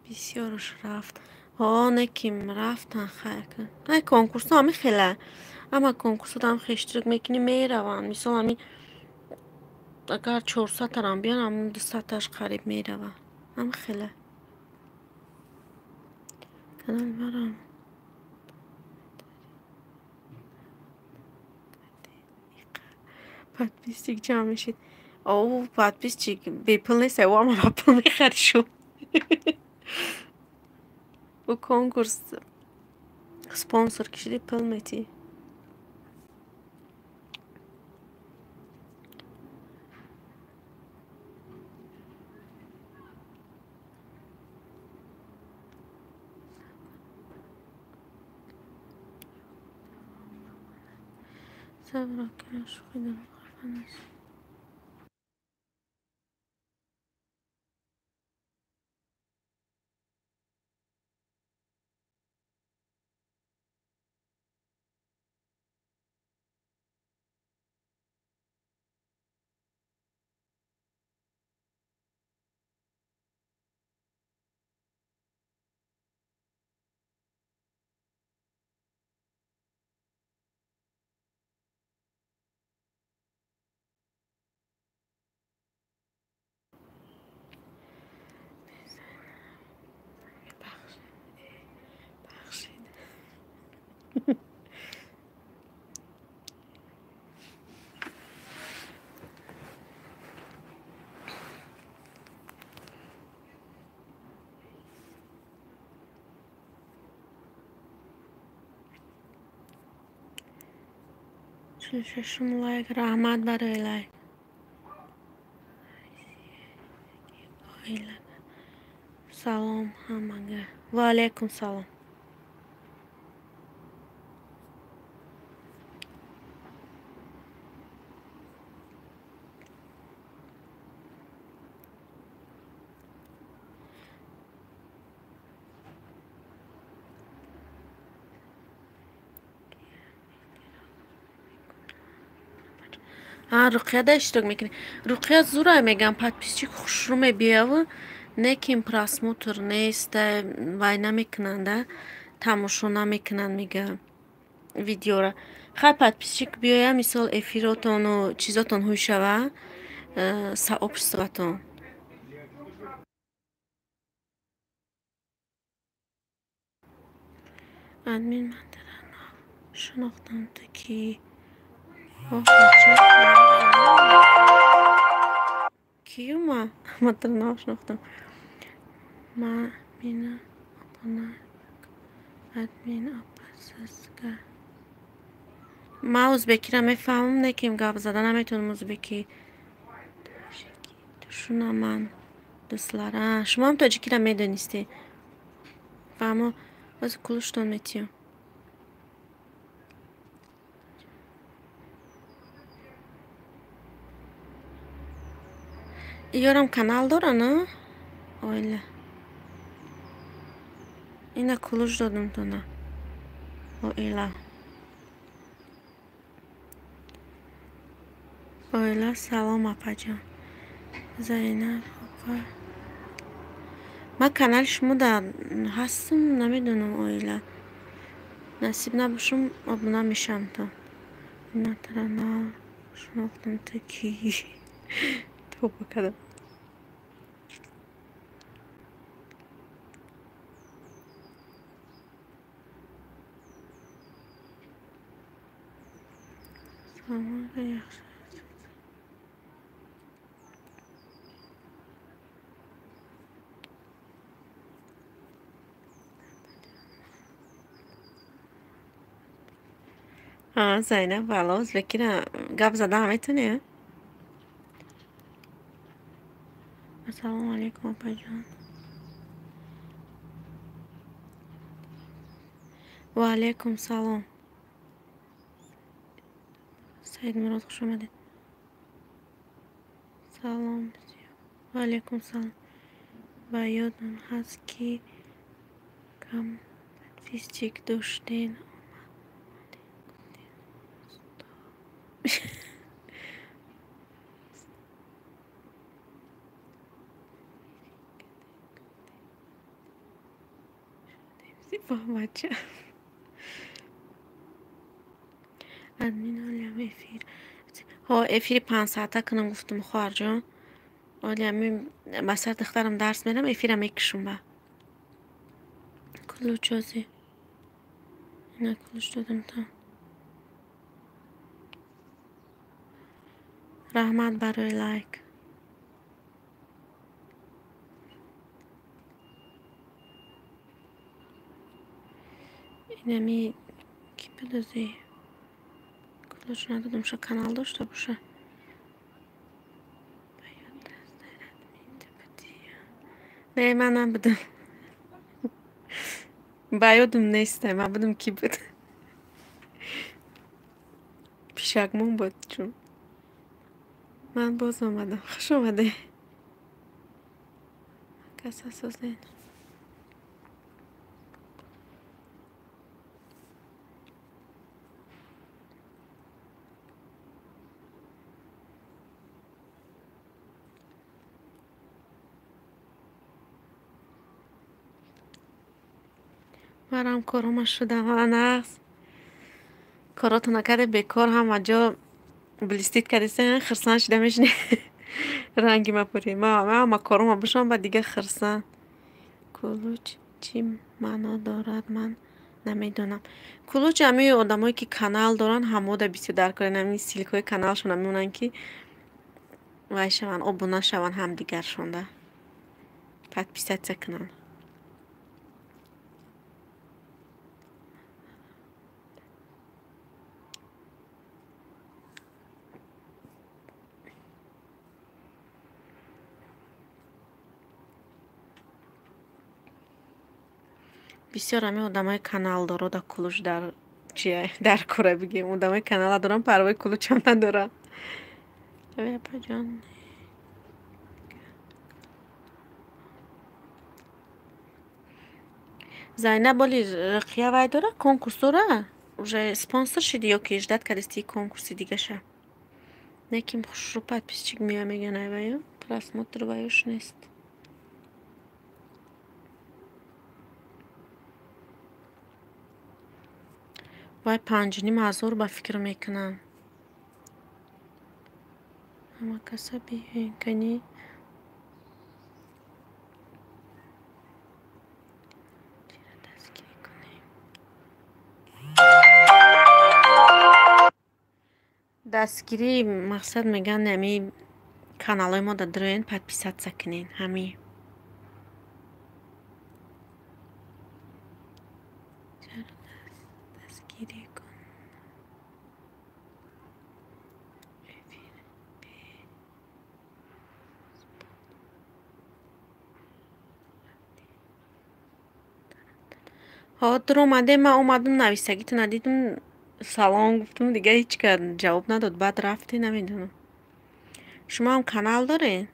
A: Бисёрш рафт. Ҳо, не ки рафтан, хайр. Ай конкурсҳо ҳами хела. Ама конкурсҳо хел иштирок мекунӣ, мераванд. Мисол, ҳами агар 400-тарам биён, ҳамун 200-таш қариб мерава. Ҳами хела. Канали марам подписчик ҷамъ мешид. О, подписчик бепул нест, ӯ ама ба пул мехаришу. Ӯ конкурс спонсор кишиди, пул метӣ. Сабр, шӯхӣ дорам, хафа нашав. Бахшед. 46-ум лайк. Раҳмат барои лайк. Салом ҳамага. Ва алайкум салом. Руқияда иштирок мекунӣ? Руқия зурай, мегам, подписчик хушрӯ мебияву, не ки просмотр нест, вай намекунанда, тамошо намекунанд, мега, видеора. Хай, подписчик биёя, мисол, эфиротону чизотон ҳуй шава, Сообществотон. Админ ман тара шинохтам, ту кӣ? Кию ма? Ман тара нав шинохтам. Ма мена обуна админ опа сизга. Ман ӯзбекиро мефаҳмам, не ки гап зада наметавонам ӯзбекӣ. Шунаман дӯстлара. Шумоам тоҷикиро медонистед. Фаҳмо, боз кулуштон метиём. Ёрам канал дора, на? Оила. Ина кулуш додум тона. Оила. Оила, салом апаҷон. Зайнаб опа. Ман канали шумо дар ҳастам, намедонам оила. Насиб набошам, обуна мешавам то. Ина тара на шинохтам, ту кӣ? Тавба кардам. Салом yaxshi. Зайнаб, валло, ӯзбекиро гап зада метавонӣ? Ассалому алайкум, опаҷон. Ва алайкум салом. Саидмурод, хуш омадед. Салом. Ва алайкум салом. Ба ёдам ҳаст, ки кам подписчик доштен. Бача. Админ олиам эфир. Ҳо, эфири панҷсоата кунам гуфтум, хоҳарҷон. Олиами ба сар духтарам дарс мерам, эфира мекушум ба. Кулучози. Ина кулуч додам та. Раҳмат барои лайк. Инами ки бидози? Кулуч надодам, ша канал дошта боша. Не, ман набудам. Ба ёдам нест, ман будам ки буд. Пишакмон буд чун. Ман боз омадам. Хуш омадед. Каса созен. Марам корома шудам, нағз. Коротон накарде бекор ҳама ҷо блистит кардеса, хирсан шуда мешине. Ранги ма пури. Ма ҳама корома бошам, ба дига хирсан. Кулуч чӣ маъно дорад, ман намедонам. Кулуч ҳамаи одамое ки канал доранд, ҳамода бисёр дар кор ҳамин ссылкаҳои каналшон мемонанд, ки вай шаванд, обуна шаванд ҳамдигаршонда. Подписаться кунанд. Бисёр ҳамин одамои каналдоро дар кулуч дар чи дар кора бигем. Одамои канала доранд, парвои кулучам надоранд. Апаҷон. Зайнаб боли Руқия вай дора? Конкурс дора? Уже спонсор шиди ё ки ждать кардисти конкурси дигаша? Не ки хушрӯ подписчик меоя мегӯян ай ваю. Просмотр ваюш нест. Вай 5,5 ҳазор ба фикр мекунам. Ҳама каса биёен кани. Чиро дастгирӣ кунем? Дастгирӣ мақсад мегӯянд ҳами каналҳои мо дароен, подписаться кунен, ҳами. Чаро дастгирӣ кун? Ҳо, дуромадем, ман омадам, нависагитона дидум, салом гуфтум, дига ҳеҷ ка ҷавоб надод, баъд рафте, намедонам. Шумо ҳам канал доред?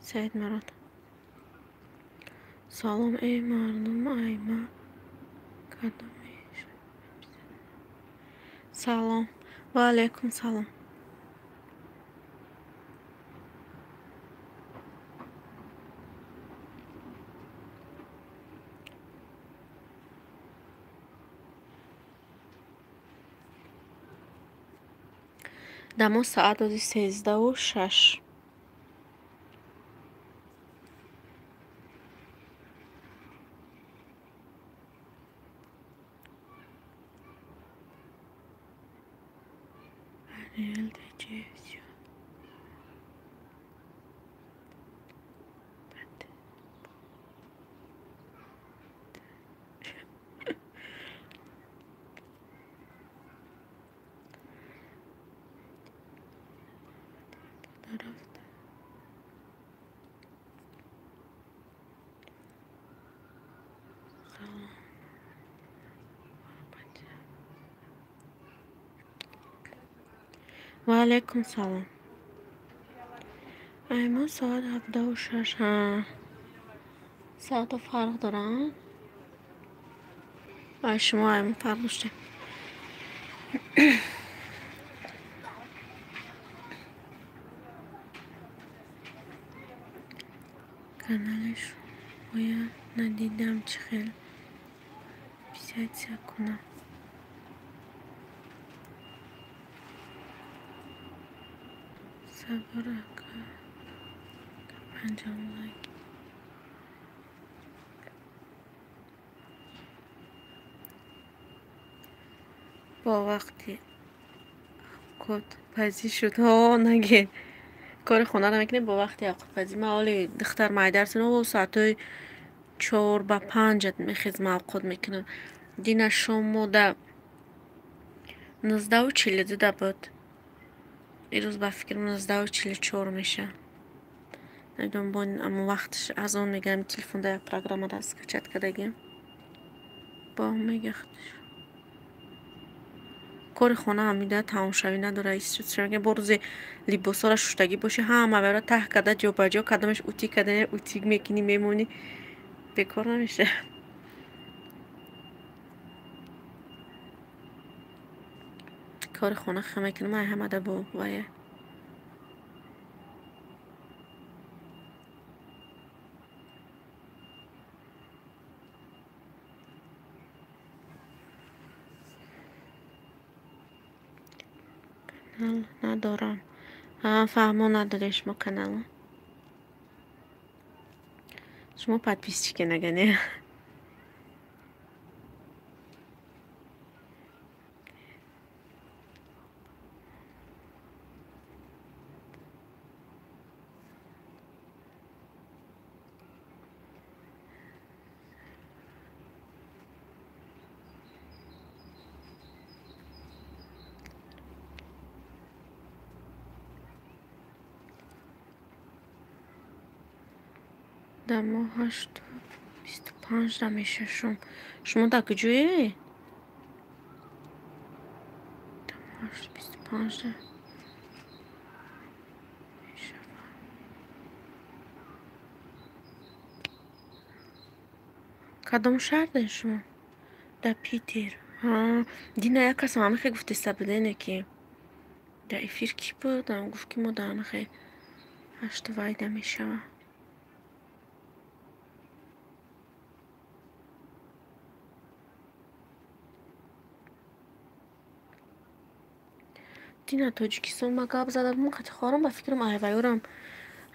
A: Саид Мурод. Салом, эй мардум, ай ма кадоме? Салом. Ва алайкум салом. Дамо соат ози 13:06. Ва алайкум салом. Ай мо соат 17:06. Ҳа. Соатҳо фарқ доранд? Ай шумо ай мо фарқ доштем. Канали шумоя надидам, чӣ хел подписаться кунам? Сабр ака, 50 лайк. Бо вақти авқотпазӣ шуд. Ҳо, нагед. Кори хонаро мекунем бо вақти авқотпазӣ. Ман ҳоли духтар майдарсино соатҳои 4 ба 5 мехезм, авқот мекунам. Дина шом мода 19:42 буд. Ирӯз ба фикрам 19:44 меша. Намедонам, бо аммо вақташ аз он мегӯям, телефонда як программаро скачать кардагим. Бо мегахтш. Кори хона ҳам мида тамомшавӣ надора. Бо рӯзе либосҳоро шуштагӣ бошӣ, ҳама бара таҳ карда ҷобаҷо, кадомеш утюг карда, утюг мекунӣ, мемонӣ, бекор намеша. Кори хона ха мекунам, ай ҳамада бо вая. Канал надорам. Ҳа, фаҳмо, надоред шумо канал. Шумо подписчики нагане. Дар мо 8:25 да меша шом. Шумо дар куҷое? Дар мо 8:25 да мешавад. Кадом шаҳр доред шумо? Дар Питер. Ҳа, дина як касам ҳамихе гуфтеста будене, ки дар эфир кӣ буд? Гуфт, ки мо дар ҳамихе ҳашту вайда мешавад. Ина Тоҷикистон ма гап зада будам, қати хоҳарам, ба фикрам айваёрам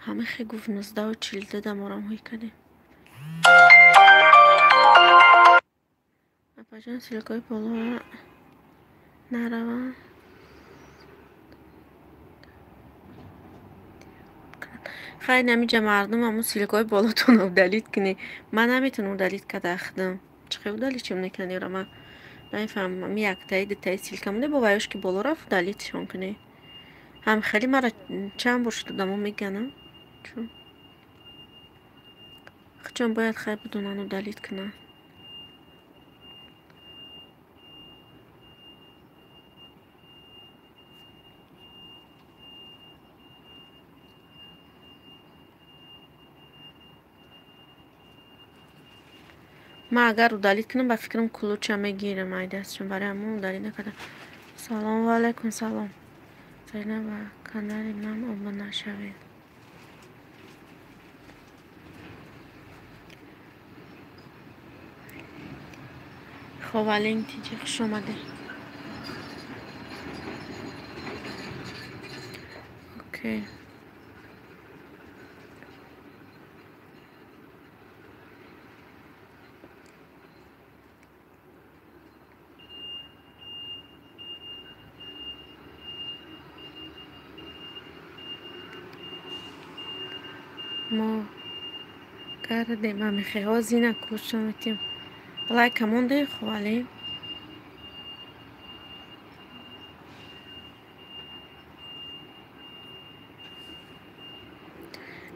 A: ҳама хе гуфт 19:42 да морам ҳой кардем. Апаҷон, ссылкаи болоро наравам. Хайр, намиҷа мардум ҳамун ссылкаи болотонро удалить кунед. Ман наметавонам удалить карда худам. Чӣ хел удалить чӣ мекунанд ёра ман намефаҳмам. Яктаи дутаи ссылка монда бо ваёш ки боло рафт удалитьшон кунед. Ҳам хеле мара чанд бор шуд одамо мегӯянд. Чун худшон бояд хайр бидонанд удалить кунанд. Ман агар удалить кунам, ба фикрам ключа мегирам ай дастшон, барои ҳамон удалить накардам. Салом ва алайкум салом. Зайнаб, ба канали ман обуна шавед. Хоб, Алин тиҷи, хуш омадед. Окей. Мо кардем ҳамихе ҳозина кӯшо метем. Лайка монде, хоб, Алин.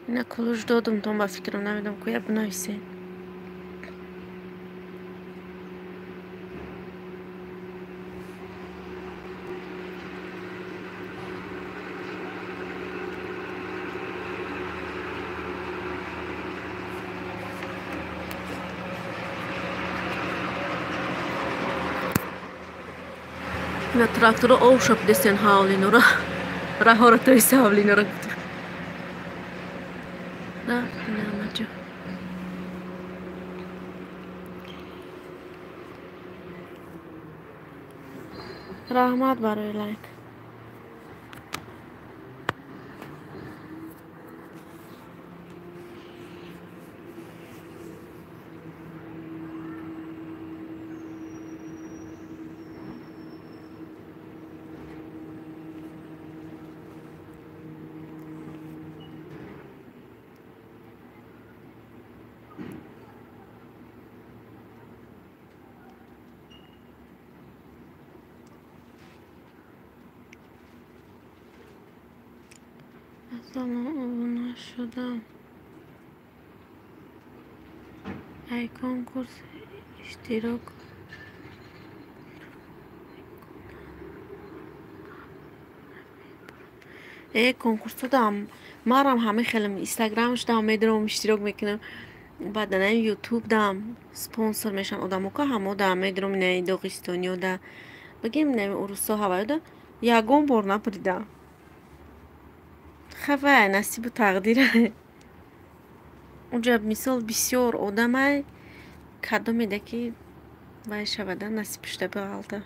A: Ина ключ додум тон, ба фикрам намедонам куя бинависед. Ина тракторо овша бидесен ҳавлинора. Раҳора тоиса ҳавлинора гуфтем. Рафтем ҳамаҷо. Раҳмат барои лайк. Салом, обуна шудам. Ай конкурс иштирок конкурсо дам марам ҳама хелам инстаграмш дам медаром иштирок мекунам. Баъд дар ютуб дам спонсор мешаванд одамо ка ҳамо дам медаром инаи доғистониё да бигем инаи урусо ҳаваё да ягон бор набуридам. Хавай насибу тақдира. Унҷа мисол бисёр одамай кадомеда ки вай шавада насиб шуда биғалта.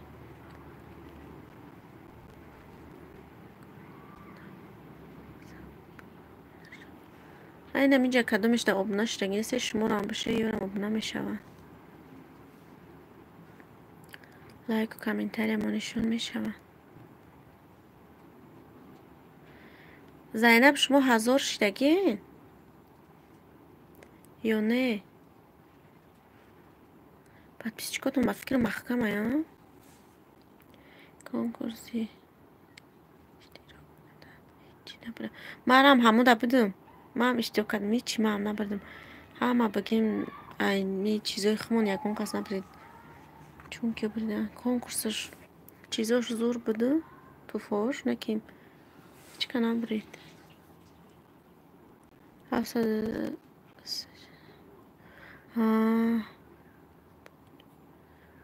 A: Айнам инҷа кадомешда обуна шудаги нест, шуморо боша ёрам обуна мешаванд. Лайку комментариямо нишон мешаванд. Зайнаб, шумо 1000 шидагин ё не? Подписчикотон ба фикрам маҳкамая. Конкурси манам ҳамуда будум. Манам иштирок кардам, ҳечи манам набурдам. Ҳама бигем ай чизои хумон ягон кас набурид. Чунки буридан конкурсаш чизош зур буду, туфош наким. Ҳечка набурид. 700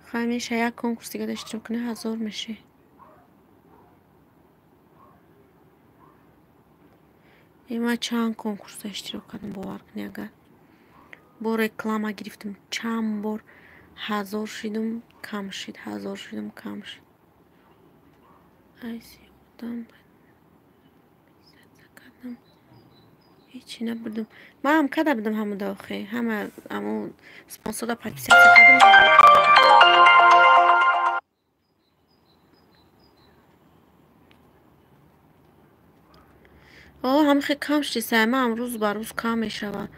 A: хай меша як конкурс дига иштирок кунӣ 1000 мешӣ. Ман чанд конкурсда иштирок кардам, бовар кунӣ агар. Бо реклама гирифтам, чанд бор 1000 шидум, кам шид, 1000 шидум, кам шид. Ай Додам, кардам, ҳечи набурдум. Манам карда будам ҳамуда охе, ҳама ҳамун спонсорда подписаться кардам. О, ҳамихе кам шудисай, ман рӯз ба рӯз кам мешавад.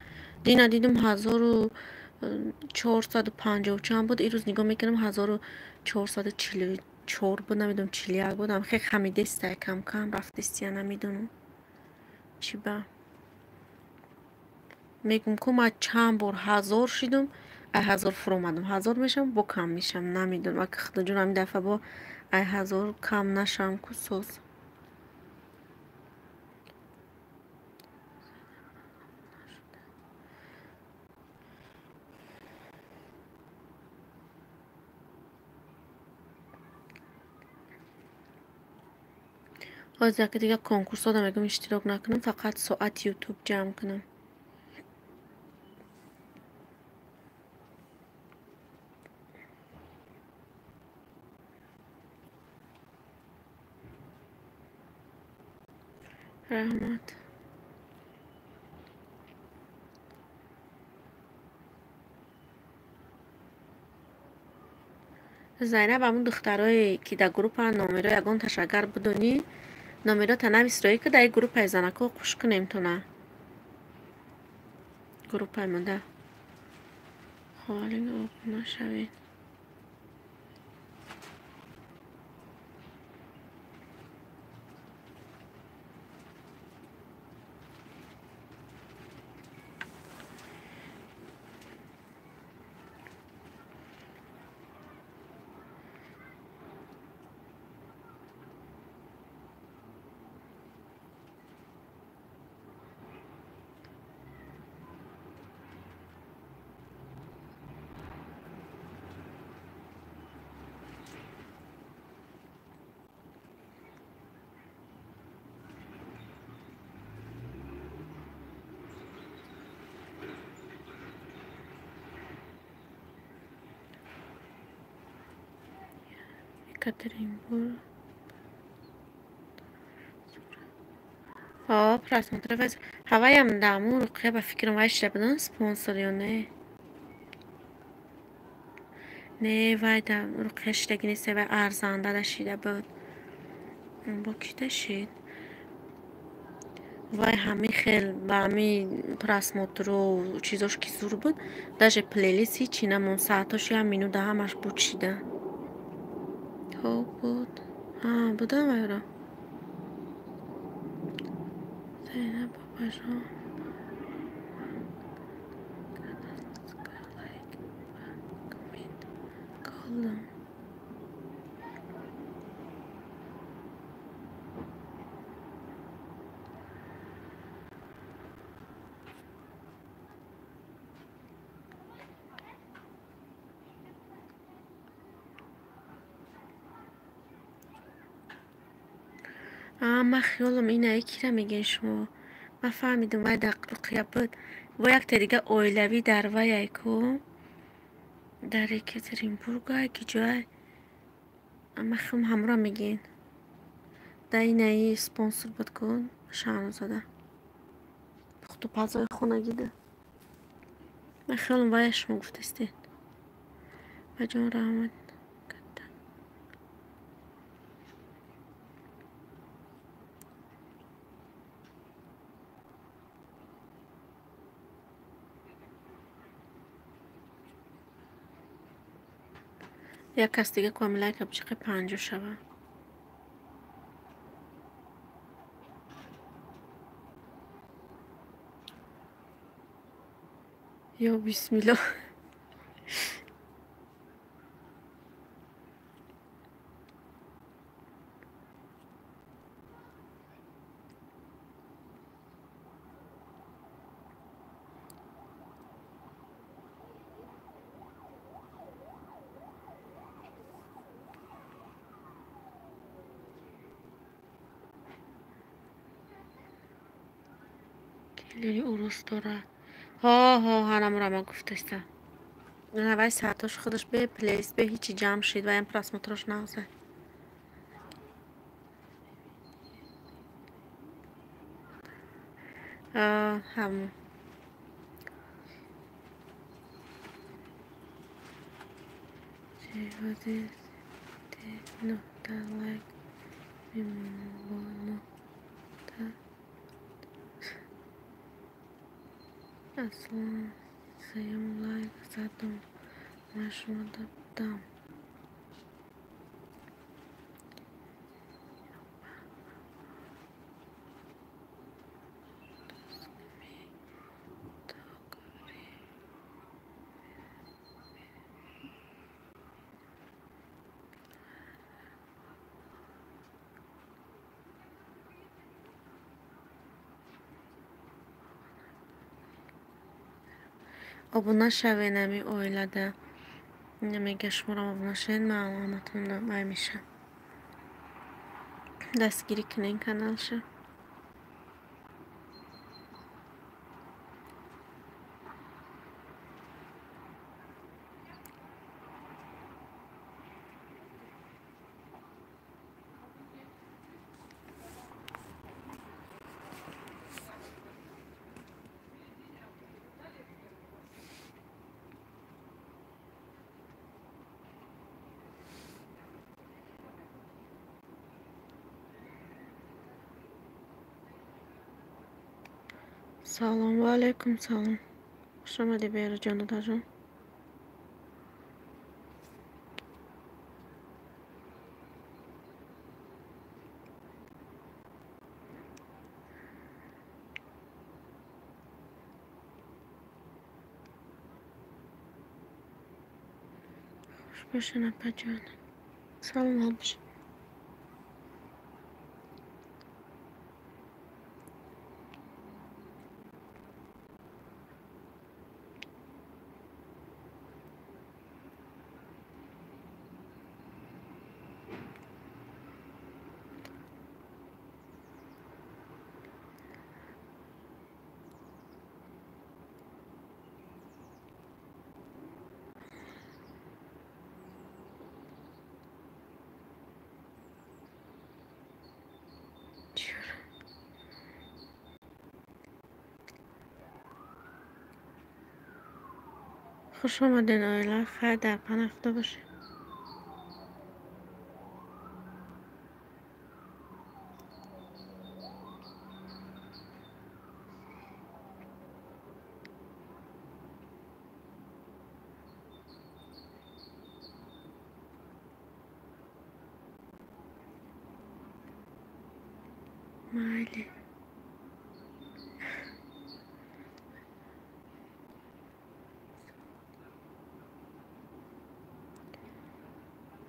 A: Дина дидум 1450 чанд буд, ирӯз нигоҳ мекунам 1444 буд, намедонам 41 буд. Ҳамихе хамидестай, кам-кам рафтестия, намедонам чӣ ба. Мегум ку ман чанд бор 1000 шидум, ай 1000 фуромадам, 1000 мешавам, бо кам мешавам, намедонам. Ака Худоҷон, ҳамин дафъа бо ай 1000 кам нашавам ку соз. Ҳозир яке дига конкурсҳода мегӯм иштирок накунам, фақат соати ютуб ҷамъ кунам. Раҳмат. Зайнаб, ҳамун духтарое ки дар группа номеро ягонташ агар бидонӣ, номерота навис роӣ ки дар группаи занако қуш кунем тона. Группаи монда. Холин обуна шавед. Екатеринбург. Ҳо, просмотр ҳаваям дамун Руқия ба фикрам вай шида будан спонсор ё не? Не, вай да Руқия шидаги нест, вай арзанда да шида буд. Бо ки да шид? Вай ҳами хел ба ҳами просмотру чизош ки зур буд, даже плейлист ҳичи намонд, саатош як минута ҳамаш буд шида. Ҳо, буд. Ҳа, будам вайро. Зайнаб бобаҷон. Калдам. Ман хиёлам ина кира мегӯед шумо. Ман фаҳмидам вай дар Руқия буд. Во якта дига оилавӣ дар ваяй ку. Дар Екатеринбург ай ки ҷой. Ман хиёлам ҳамро мегӯед. Дар инаи спонсор буд ку Шаҳнозода. Пухту пазои хонагида. Ман хиёлам вая шумо гуфтастед. Баҷон раҳмат. Як кас дига ку лайка бичиқи 50 шава. Ё бисмиллоҳ. Келини урус дорад. Ҳо, ҳо, ҳанамура ман гуфтастам. Вай саатош худаш бе плейлист бе ҳичи ҷамъ шид, ваям просмотрош нағзад. Ҳамон. Нуҳта лайк мемонам бо нуҳта. Аслан сеюм лайк задум. Ман шумода будам. Обуна шавед ами оилада. Мега шуморо обуна шавед, ман аломатонро май мешам. Дастгирӣ кунед каналша. Салом ва алайкум салом. Хуш омадӣ, Беҳрӯзҷон додарҷон. Хуш бошед, апаҷон. Саломат бошед. Хуш омадед, оила. Хайр, дар паноҳи Худо бошед. Майли.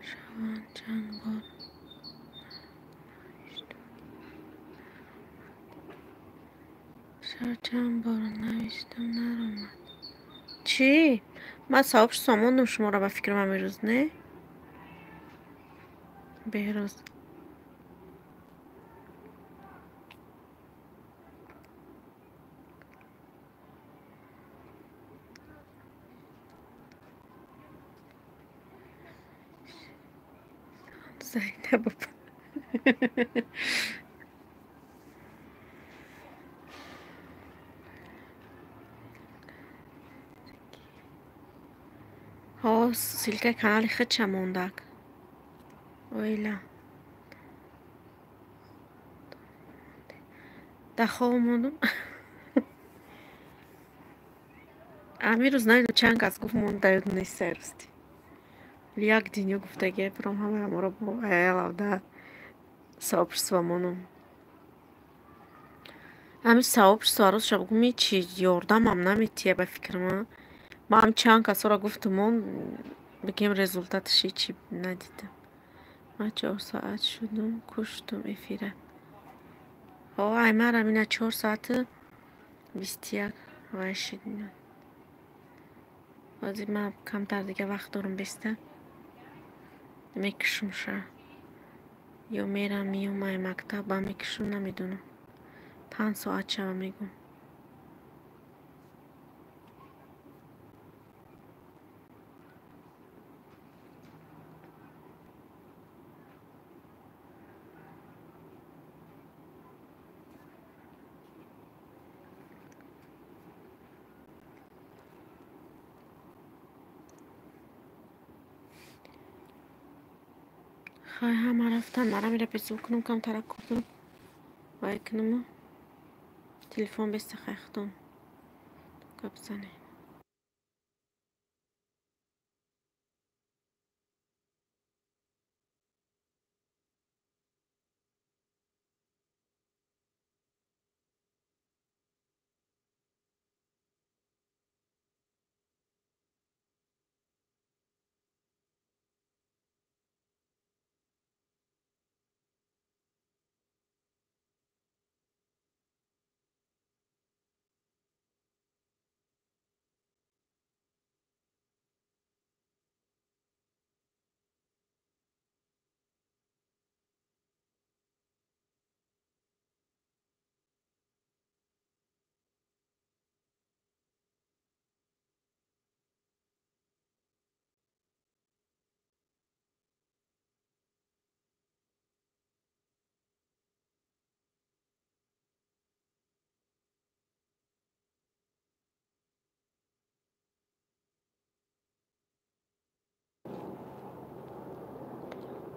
A: Шаванд чанд бор навиштам. Чанд бор навиштам, наромад. Чӣ? Ман савобш сомондум шуморо ба фикрам ҳамин рӯз, не? Беҳрӯз. Зайнаб. Ҳо, ссылка и канали худша мондак. Оила. Дар хоб мондум. Ҳамин рӯз намедонам чанд кас гуфт монда ёд нест рости. Як динё гуфтагия биром ҳамаи аморо бо аялавда сообщество монум. Ҳамин сообщество ростша бигӯм ҳечи ёрдамам наметиҳа ба фикри ман. Ман ҳам чанд касоро гуфтумон, бигем результат аш ҳечи надидам. Ман 4 соат шудум, куштум эфира. Ҳо, ай марам ина 4 соату 21 вай шид. Ҳозир ман камтар дига вақт дорам, беста. Мекушумша. Ё мерам, меём ай мактаб, ба мекушум, намедонам. 5 соат шава мегӯм. Хай, ҳама рафтан, мара мера безор кунам, камтара курдум. Вай кунаму. Телефон беста, хай худум. Гап занед.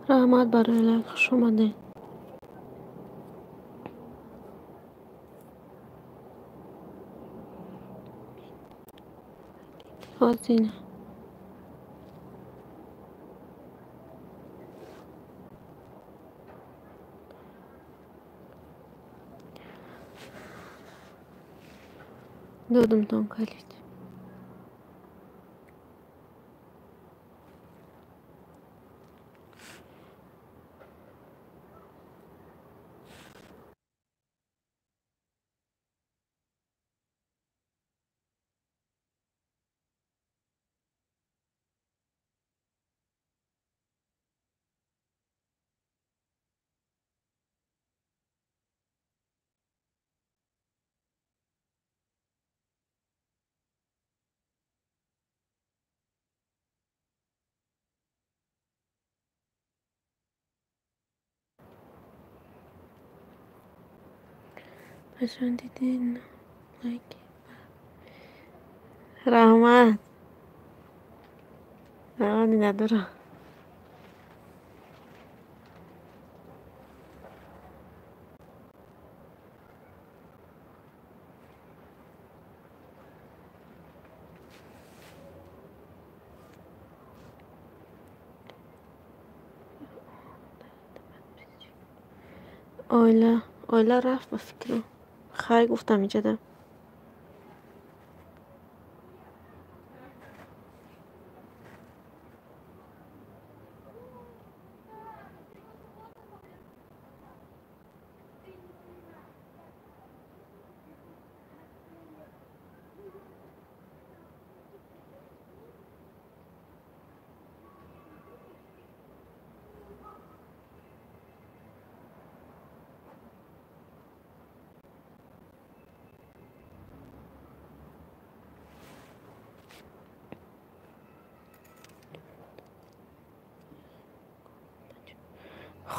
A: Раҳмат барои лайк, хуш омадед. Ҳозир. Додумтон калид. Пашон дидин лайк. Раҳмат. Раҳмат, надорам. Оила, оила рафт ба фикрам. Хай гуфтам иҷада.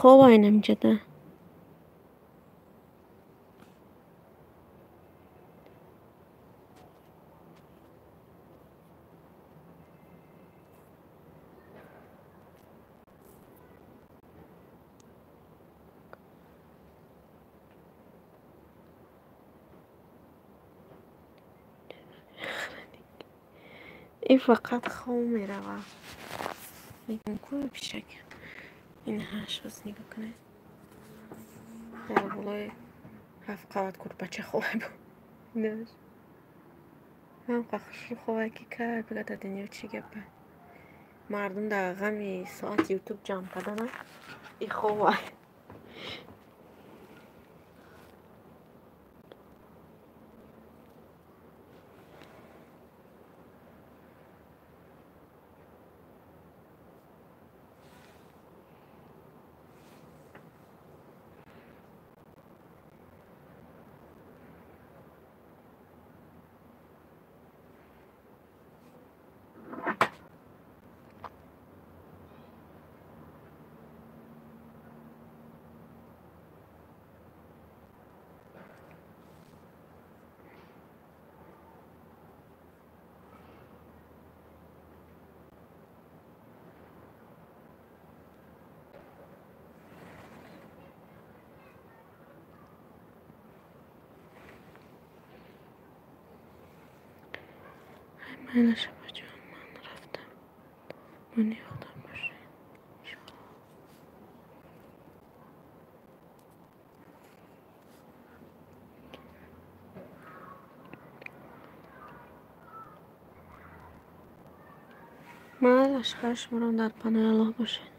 A: Хоб айнам иҷада. Ин фақат хоб меравад. Мегӯям ку пишак. Ин ҳашоз нигоҳ кунед. Дар болои ҳафт қават курпача хобай буд. Инаш. Ҳамқа хушрӯ хобай ки кай бигӯяд дар дунё чӣ гапа. Мардум дар ғами соати ютуб ҷамъ кардана и хобай. Майлаш, апаҷон, ман рафтам. Мони Худо бошед. Майлаш, хайр, шуморо дар паноҳи Аллоҳ бошед.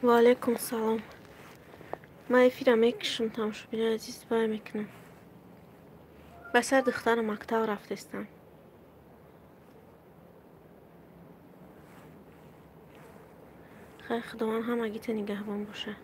A: Ва алайкум салом. Ман эфира мекушам, тамошобинои азиз, бай мекунам. Ба сар духтарам мактаб рафтестам. Хайр, Худованд ҳамагита нигаҳбон боша.